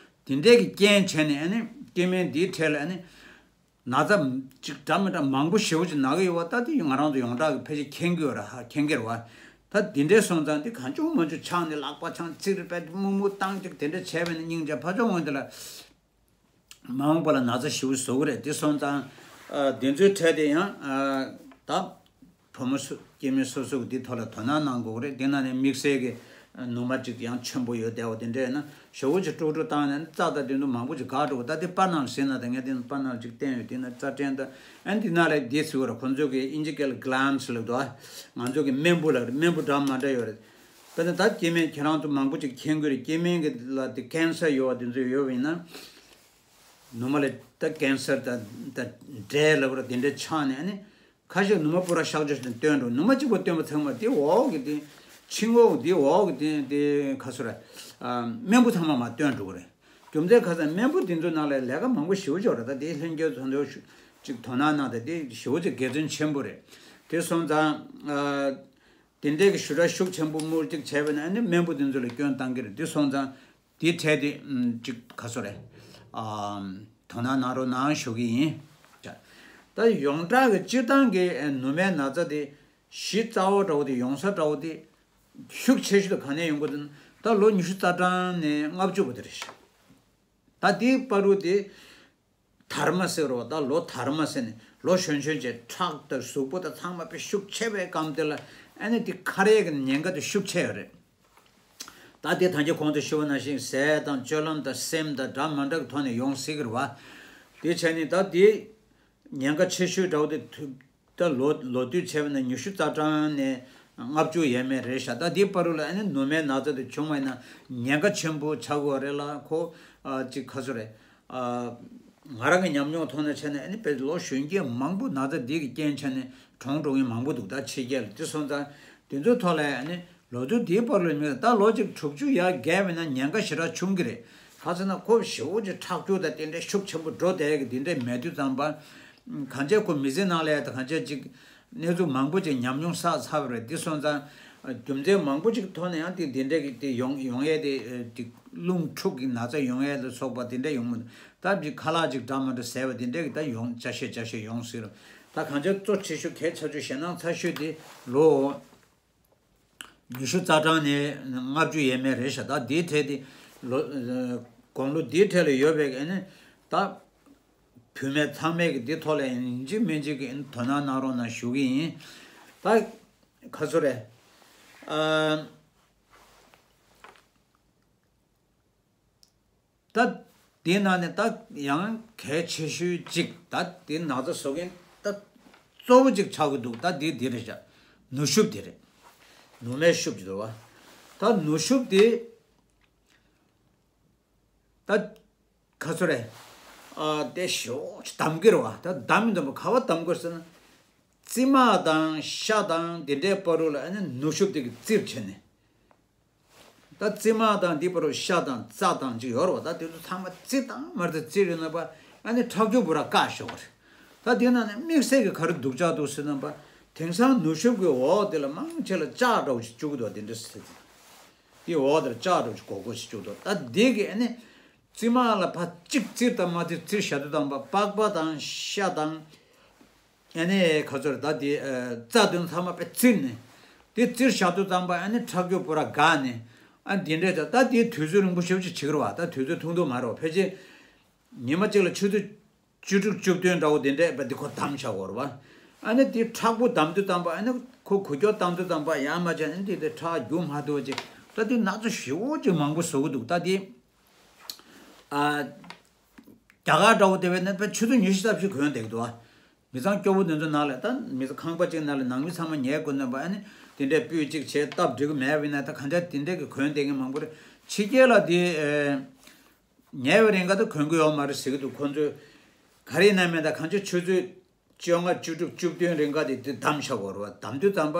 དེ་འདྲས་ཀྱི་རྐྱེན་བྱས་ནས་ཨ་ནི་སྐྱེ་དམན་འདིའི་གྲས་ལ་ཨ་ནི། ན་ཚ་ཅིག་འདྲ་མི་འདྲ་མང་པོ་ཞེ་པོ་ཅིག་ན་གི་ཡོད་པ། ད་དེ་ང་རང་ཚོ་ཡོངས་གྲགས་ཀྱི་ཕལ་ཆེར་མཁྱེན་གྱི་ཡོད་རེད། ཧ་མཁྱེན་གྱི་རེད་བ། ད་དེ་འདྲའི་སོང་ཙང་དེ་གང་བྱུང་མང་བྱུང་ཆགས་ནས་ལག་པ་འཆང་། ཚིག་རེ་པད་མུག་མུག་བཏང་ཅིག་དེ་འདྲ་བྱས་པས་ན་སྙིང་རྗེ། ཕ་ཆུང་ངོས་འདི་ལ་མ་འོངས་པ་ལ་ན་ཚ་ཞེ་པོ་བཟོ་གི་རེད། དེ་སོང་ཙང་ཨ་དེ་ཚོའི་གྲས་དེ་ཡང་ཨ་ད། བུ་མོ་སུ་སྐྱེ་དམན་སོ་སོ་གི་དེ་ཐོག་ལ་དོ་སྣང་གནང་དགོས་རེད། དེ་ན་ནས་དམིགས་བསལ་གྱི་ནུ་མ་ཅིག་ཡང་ཆེན་པོ་ཡོད་བསྡད་པ་དེ་འདྲས་ན་ཞེ་པོ་ཅིག་དཀྲུག་དཀྲུག་བཏང་ནས་རྩ་དང་དེ་ཚོ་མང་པོ་ཅིག་འགག་འགྲོ་གི། ད་དེ་པར་ནང་ལ་གཟིགས་ན་ད་ངས་དེ་པར་ནང་ལ་ཅིག་བསྟན་ཡོད། དེ་ན་རྩ་ཕྲན་དང་ཨ་ནི་དེ་ན་ལ་དེ་ཟེར་བ་རེད། ཁོང་ཚོ་གི་ཨིན་ཇི་སྐད་ལ་གི་ལམ་སི་ལབ་འདུག་ཨ། ང་ཚོ་གི་རྨེན་བུ་ལབ་རེད། རྨེན་བུ་འདྲ་མ་འདྲ་ཡོད་རེད། དཔེར་ན་ད་སྐྱེ་དམན་ཁྱེད་རང་ཚོ་མང་པོ་ཅིག་མཁྱེན་གྱི་རེད། སྐྱེ་དམན་གྱི་ལ་དེ་ཀན་སར་ཡོད་པ་དེ་ཚོ་ཡོད་པ་ཡིན་ན། ནུ་མ་ལ་ད་ཀན་སར་དང་ད་འབྲས་ལབ་ར་དེ་འདྲ་ཆགས་ནས་ཨ་ནི། ཁ་ཤས་ནུ་མ་པུ་ར་གཤག་བཅོས་བྱས་ནས་བཏོན་འགྲོ། ནུ་མ་གཅིག་པོ་བཏོན་པ་ཚང་མ་དེ་འོག་གི་དེ་ཕྱི་འོག་དེ་འོག་གི་དེ་དེ་ག་ཚོད་རེད། ཨ་རྨེན་བུ་ཚང་མ་མར་བཏོན་འགྲོ་གི་རེད། རྒྱུ་མཚན་ག་ཚོད། རྨེན་བུ་དེ་ཚོའི་ནང་ལ་ལས་ཀ་མང་པོ་ཞེ་པོ་ཅིག་ཡོད་རེད། ད་དེ་ལྷན་རྒྱས་ཚོ་འདི་ཅིག་དོ་སྣང་གནང་། ད་དེ་ཞེ་པོ་ཅིག་དགེ་མཚན་ཆེན་པོ་རེད། དེ་སོང་ཙང་ཨ་དེ་འདྲའི་གི་ཞུ་དག་ཤུགས་ཆེན་པོ་མུར་ཅིག་བྱས་པ་ན་ཨ་ནི་རྨེན་བུ་དེ་ཚོ་ལ་སྐྱོན་བཏང་གི་རེད། དེ་སོང་ཙང་དེའི་གྲས་དེ་ཨམ་ཅིག་ག་ཚོད་རེད། ཨམ་དོ་སྣང་གནང་རོགས་གནང་ཞུ་གི་ཡིན། ད་ཡོངས་གྲགས་ཀྱི་སྤྱིར་བཏང་གི་ནུ་མའི་ན་ཚ་དེ་གཞི་རྩ་བ་འདྲ་བོ་དེ་ཡོང་ས་འདྲ་བོ་དེ་ཤུགས་ཆེ་ཤོས་དེ་ག་ནས་ཡོང་གི་འདུག་ན། ད་ལོ་ཉི་ཤུ་རྩ་གྲངས་ནས་ལྔ་བཅུ་བར་དེ་རེད་ཤག་ད་དེའི་བར་དུ་དེ་དར་མ་ཟེར་རོ། ད་ལོ་དར་མ་ཟེར་ནས་ལོ་གཞོན་གཞོན་བྱས་ཁྲག་དང་གཟུགས་པོ་དང་ཚང་མ་དཔེ་ཤུགས་ཆེ་བའི་སྐབས་དེ་ལ་ཨ་ནི་དེ་ཁ་རས་ཀྱི་ཉེན་ཁ་དེ་ཤུགས་ཆེ་ཡོད་རེད། ད་དེ་ཐང་ཆད་གོང་དུ་ཞུས་པ་ནང་བཞིན་ཟས་དང་སྤྱོད་ལམ་དང་སེམས་དང་འདྲ་མ་འདྲ་གི་ཐོག་ནས་ཡོང་སྲིད་ཀྱི་རེད་བ། དེ་བྱས་ནས་ད་དེ་ཉེན་ཁ་ཆེ་ཤོས་འདྲ་བོ་དེ་ཐུབ། ད་ལོ་ལོ་དུས་བྱས་པ་ན་ཉི་ཤུ་རྩ་གྲངས་ནས་ལྔ་བཅུ་ཡས་མས་རེད་ཤག་ད་དེའི་བར་དུ་ལ་ཨ་ནི་ནུ་མའི་ན་ཚ་དེ་བྱུང་བ་ཡིན་ན་ཉེན་ཁ་ཆེན་པོ་ཆགས་ཀྱི་ཡོད་རེད་ལ། ཁོ་ཨ་ཅིག་ག་ཚོད་རེད། ཨ་ང་རང་གི་ཉམས་མྱོང་ཐོག་ནས་བྱས་ན་ཨ་ནི་དཔེ་ལོ་གཞོན་སྐྱེས་མང་པོ་ན་ཚ་འདི་གི་རྐྱེན་བྱས་ནས་གྲོངས་འགྲོ་མཁན་མང་པོ་འདུག་ད་ཕྱི་རྒྱལ་ལ། དེ་སོང་ཙང་དེ་ཚོའི་ཐོག་ལ་ཨ་ནི་ལོ་དུས་འདིའི་བར་ལ་མི་ད་ལོ་གཅིག་དྲུག་ཅུ་ཡར་བརྒལ་བ་ན་ཉེན་ཁ་ཞེ་དྲག་ཆུང་གི་རེད། ག་ཚོད་ན་ཁོ་ཞེ་པོ་ཅིག་ཁྲག་སྐྱུག་དང་དེ་འདྲའི་ཤུགས་ཆེན་པོ་འགྲོ་བསྡད་ཀྱི་དེ་འདྲའི་མེད་དུས་ཙམ་པ། གང་ཅི་ཁོ་མི་ཚེ་ནང་ལ་ཡ་ད་གང་ཅི་ཅིག་གནས་ཚུལ་མང་པོ་ཅིག་ཉམས་མྱོང་བསགས་ཚར་བ་རེད། དེ་སོང་ཙང་རྒྱུ་མཚན་མང་པོ་ཅིག་ཐོག་ནས་ཡང་དེ་དེ་འདྲའི་གི་དེ་ཡོང་ཡོང་ཡས་དེ་དེ་རླུང་འཁྲུག་གི་ན་ཚ་ཡོང་ཡས་ལ་སོགས་པ་དེ་འདྲ་ཡོང་མི་འདུག་ད་དེ་ཁ་ལག་ཅིག་འདྲ་མི་འདྲ་ཟས་པ་དེ་འདྲའི་གི་ད་ཡོང་ཅ་ཤེས་ཅ་ཤེས་ཡོང་སྲིད་རེད། ད་གང་ཅི་གཙོ་ཆེ་ཤོས་གལ་ཆེ་ཤོས་ཞེད་སྣང་ཚ་ཤོས་དེ་ལོ། ཉི་ཤུ་རྩ་གྲངས་ནས་ལྔ་བཅུ་ཡས་མས་རེད་ཤག་ད་དེའི་གྲས་དེ་ལོ་ཨ་དགུང་ལོ་དེའི་གྲས་ལ་ཡོད་པའི་ཨ་ནི་ད་བུད་མེད་ཚང་མས་ཀྱི་དེ་ཐོག་ལ་ཡིན་གཅིག་མིན་གཅིག་གི་དོ་སྣང་གནང་རོགས་གནང་ཞུ་གི་ཡིན། ད་ག་ཚོད་རེད། ཨ། ད་དེའི་ནང་ནས་ད་ཡང་གལ་ཆེ་ཤོས་གཅིག་ད་དེ་ན་ཚ་བཟོ་མཁན་ད་གཙོ་བོ་གཅིག་ཆགས་ཀྱི་འདུག་ད་དེ་དེ་རེད་བཞག་ནུ་ཤུབས་དེ་རེད། ནུ་མའི་ཤུབས་ཀྱི་འདུག་བ། ད་ནུ་ཤུབས་དེ་ད་ག་ཚོད་རེད། ཨ་དེ་ཞོག་བསྡམ་གྱི་རེད་བ། ད་བསྡམ་མི་བསྡམ་པ་ག་བ་བསྡམ་དགོས་ཟེར་ན། རྩིབ་མ་དང་ཤ་དང་དེ་འདྲའི་བར་དུ་ལ་ཨ་ནི་ནུ་ཤུབས་དེ་གི་བཙིར་བྱས་ནས། ད་རྩིབ་མ་དང་འདི་བར་དུ་ཤ་དང་རྩ་དང་ཅིག་ཡོད་རེད་བ། ད་དེ་ཚོ་ཚང་མ་བཙིར་དང་མ་བཙིར་བཙིར་ཡོད་ན་པ་ཨ་ནི་ཁྲག་སྐྱུག་པོ་ར་བཀག་ཤོག་རེད། ད་དེ་ན་ནི་དམིགས་བསལ་གྱི་ག་རེ་སྡུག་ཅག་འདུག་ཟེར་ན་པ། དེང་སང་ནུ་ཤུབས་ཀྱི་འོག་དེ་ལ་མང་ཆེ་ལ་ལྕགས་འདྲ་བོ་ཞིག་བཅུག་གི་འདུག་དེ་འདྲ་ཟེར། དེའི་འོག་དེ་ལ་ལྕགས་འདྲ་བོ་ཞིག་སྒོར་སྒོར་ཞིག་བཅུག་འདུག་ད་དེ་གི་ཨ་ནི་རྩིབ་མ་ལ་ཕར་གཅིག་བཙིར་དང་མ་བཙིར་བཙིར་བཞག་དུས་དང་པ་པགས་པ་དང་ཤ་དང་། ཨ་ནི་ག་ཚོད་རེད། ད་དེ་ཨ་རྩ་དོན་ཚང་མ་དཔེ་བཙིར་ནས། དེ་བཙིར་བཞག་དུས་ཙམ་པ་ཨ་ནི་ཁྲག་སྐྱུག་པོ་ར་འགག་ནས། ཨ་འདི་འདྲས་ད་ད་དེ་དུས་ཚོད་རིང་པོ་ཞེ་པོ་ཅིག་བྱེད་ཀྱི་རེད་བ། ད་དུས་ཚོད་ཐུང་ཐུང་མ་རེད་བ། ཕལ་ཆེར་ཉི་མ་གཅིག་ལ་ཆུ་ཚོད་བཅུ་དྲུག་བཅུ་བདུན་འདྲ་བོ་དེ་འདྲས་པ་འདི་ཁོ་བསྡམས་བཞག་གོ་རེད་བ། ཨ་ནི་དེ་ཁྲག་པོ་བསྡམས་དུས་ཙམ་པ་ཨ་ནི་ཁོ་འགུལ་སྐྱོད་བཏང་དུས་ཙམ་པ་ཡང་མ་བྱས་ཨ་ནི་དེ་དེ་ཁྲག་རྒྱུ་མ་ཐུབ་པ་ཅིག་ད་དེ་ན་ཚ་ཞེ་པོ་ཅིག་མང་པོ་བཟོ་གི་འདུག་ད་དེ། ཨ། རྒྱ་གར་འདྲ་བོ་དེ་བས་ན་དཔེ་ཆུ་ཚོད་ཉི་ཤུ་རྩ་བཞི་གོན་བསྡད་ཀྱི་འདུག་ཨ། མི་ཚང་སྐྱོ་བོ་དེ་ཚོ་ནང་ལ་ད་མི་ཚང་ཁང་པ་གཅིག་ནང་ལ་ནང་མི་ཚང་མ་ཉལ་དགོས་ནས་པ། ཨ་ནི་དེ་འདྲའི་སྤུས་གཅིག་བྱས་སྟབས་འགྲིག་གི་མེད་པ་ཡིན་ན་ད་གང་ལྟར་དེ་འདྲའི་གི་གོན་བསྡད་མཁན་མང་པོ་རེད། ཕྱི་རྒྱལ་ལ་དེ་ཨེ། ཉལ་བའི་རིང་ག་དུ་གོན་གི་ཡོད་མ་རེད་ཟེར་གི་འདུག་ཁོང་ཚོས་ག་རེ་ཡིན་ན་མེད་ད་གང་ཅི་ཆུ་ཚོད་བཅོ་ལྔ་བཅུ་དྲུག་བཅུ་བདུན་རིང་ག་དེ་དེ་བསྡམས་བཞག་གོ་རེད་བ། བསྡམས་དུས་ཙམ་པ་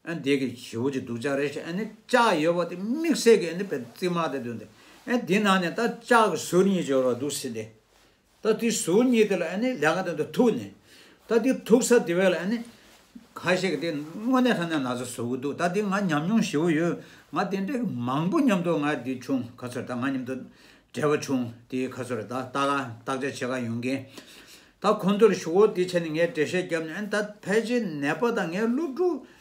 ཨ་འདི་གི་ཞེ་པོ་ཅིག་སྡུག་ཅག་རེད་ཤག་ཨ་ནི་ལྕགས་ཡོད་པ་དེ་དམིགས་བསལ་གི་ཨ་ནི་པའི་རྩིབ་མ་དེ་དོན་དེ་ཨ་འདི་ནང་ནས་ད་ལྕགས་གི་ཟུར་གཉིས་འབྱོར་བ་འདུག་ཟེར་ཏེ། ད་དེ་ཟུར་གཉིས་དེ་ལ་ཨ་ནི་ལས་ཀ་དེ་ཚོ་ཐུག་ནས། ད་དེ་ཐུག་ས་དེ་བས་ལ་ཨ་ནི་ཁ་ཤས་ཀྱི་དེ་དངོས་གནས་དྲང་གནས་ན་ཚ་བཟོ་གི་འདུག་ད་དེ་ང་ཉམས་མྱོང་ཞེ་པོ་ཡོད། ང་དེ་འདྲའི་མང་པོ་མཉམ་དུ་ང་དེ་བྱུང་ག་ཚོད་ད་ང་མཉམ་དུ་འབྲེལ་བ་བྱུང་དེ་ག་ཚོད་ད་ལྟ་ག་བརྟག་དཔྱད་བྱེད་ག་ཡོང་མཁན། ད་ཁོང་ཚོར་ཞུ་བོ་དེ་བྱས་ནས་ངས་འགྲེལ་བཤད་བརྒྱབ་ནས་ཨ་ནི་ད་ཕལ་ཆེར་ནད་པ་དང་ངའི་སློབ་ཕྲུག་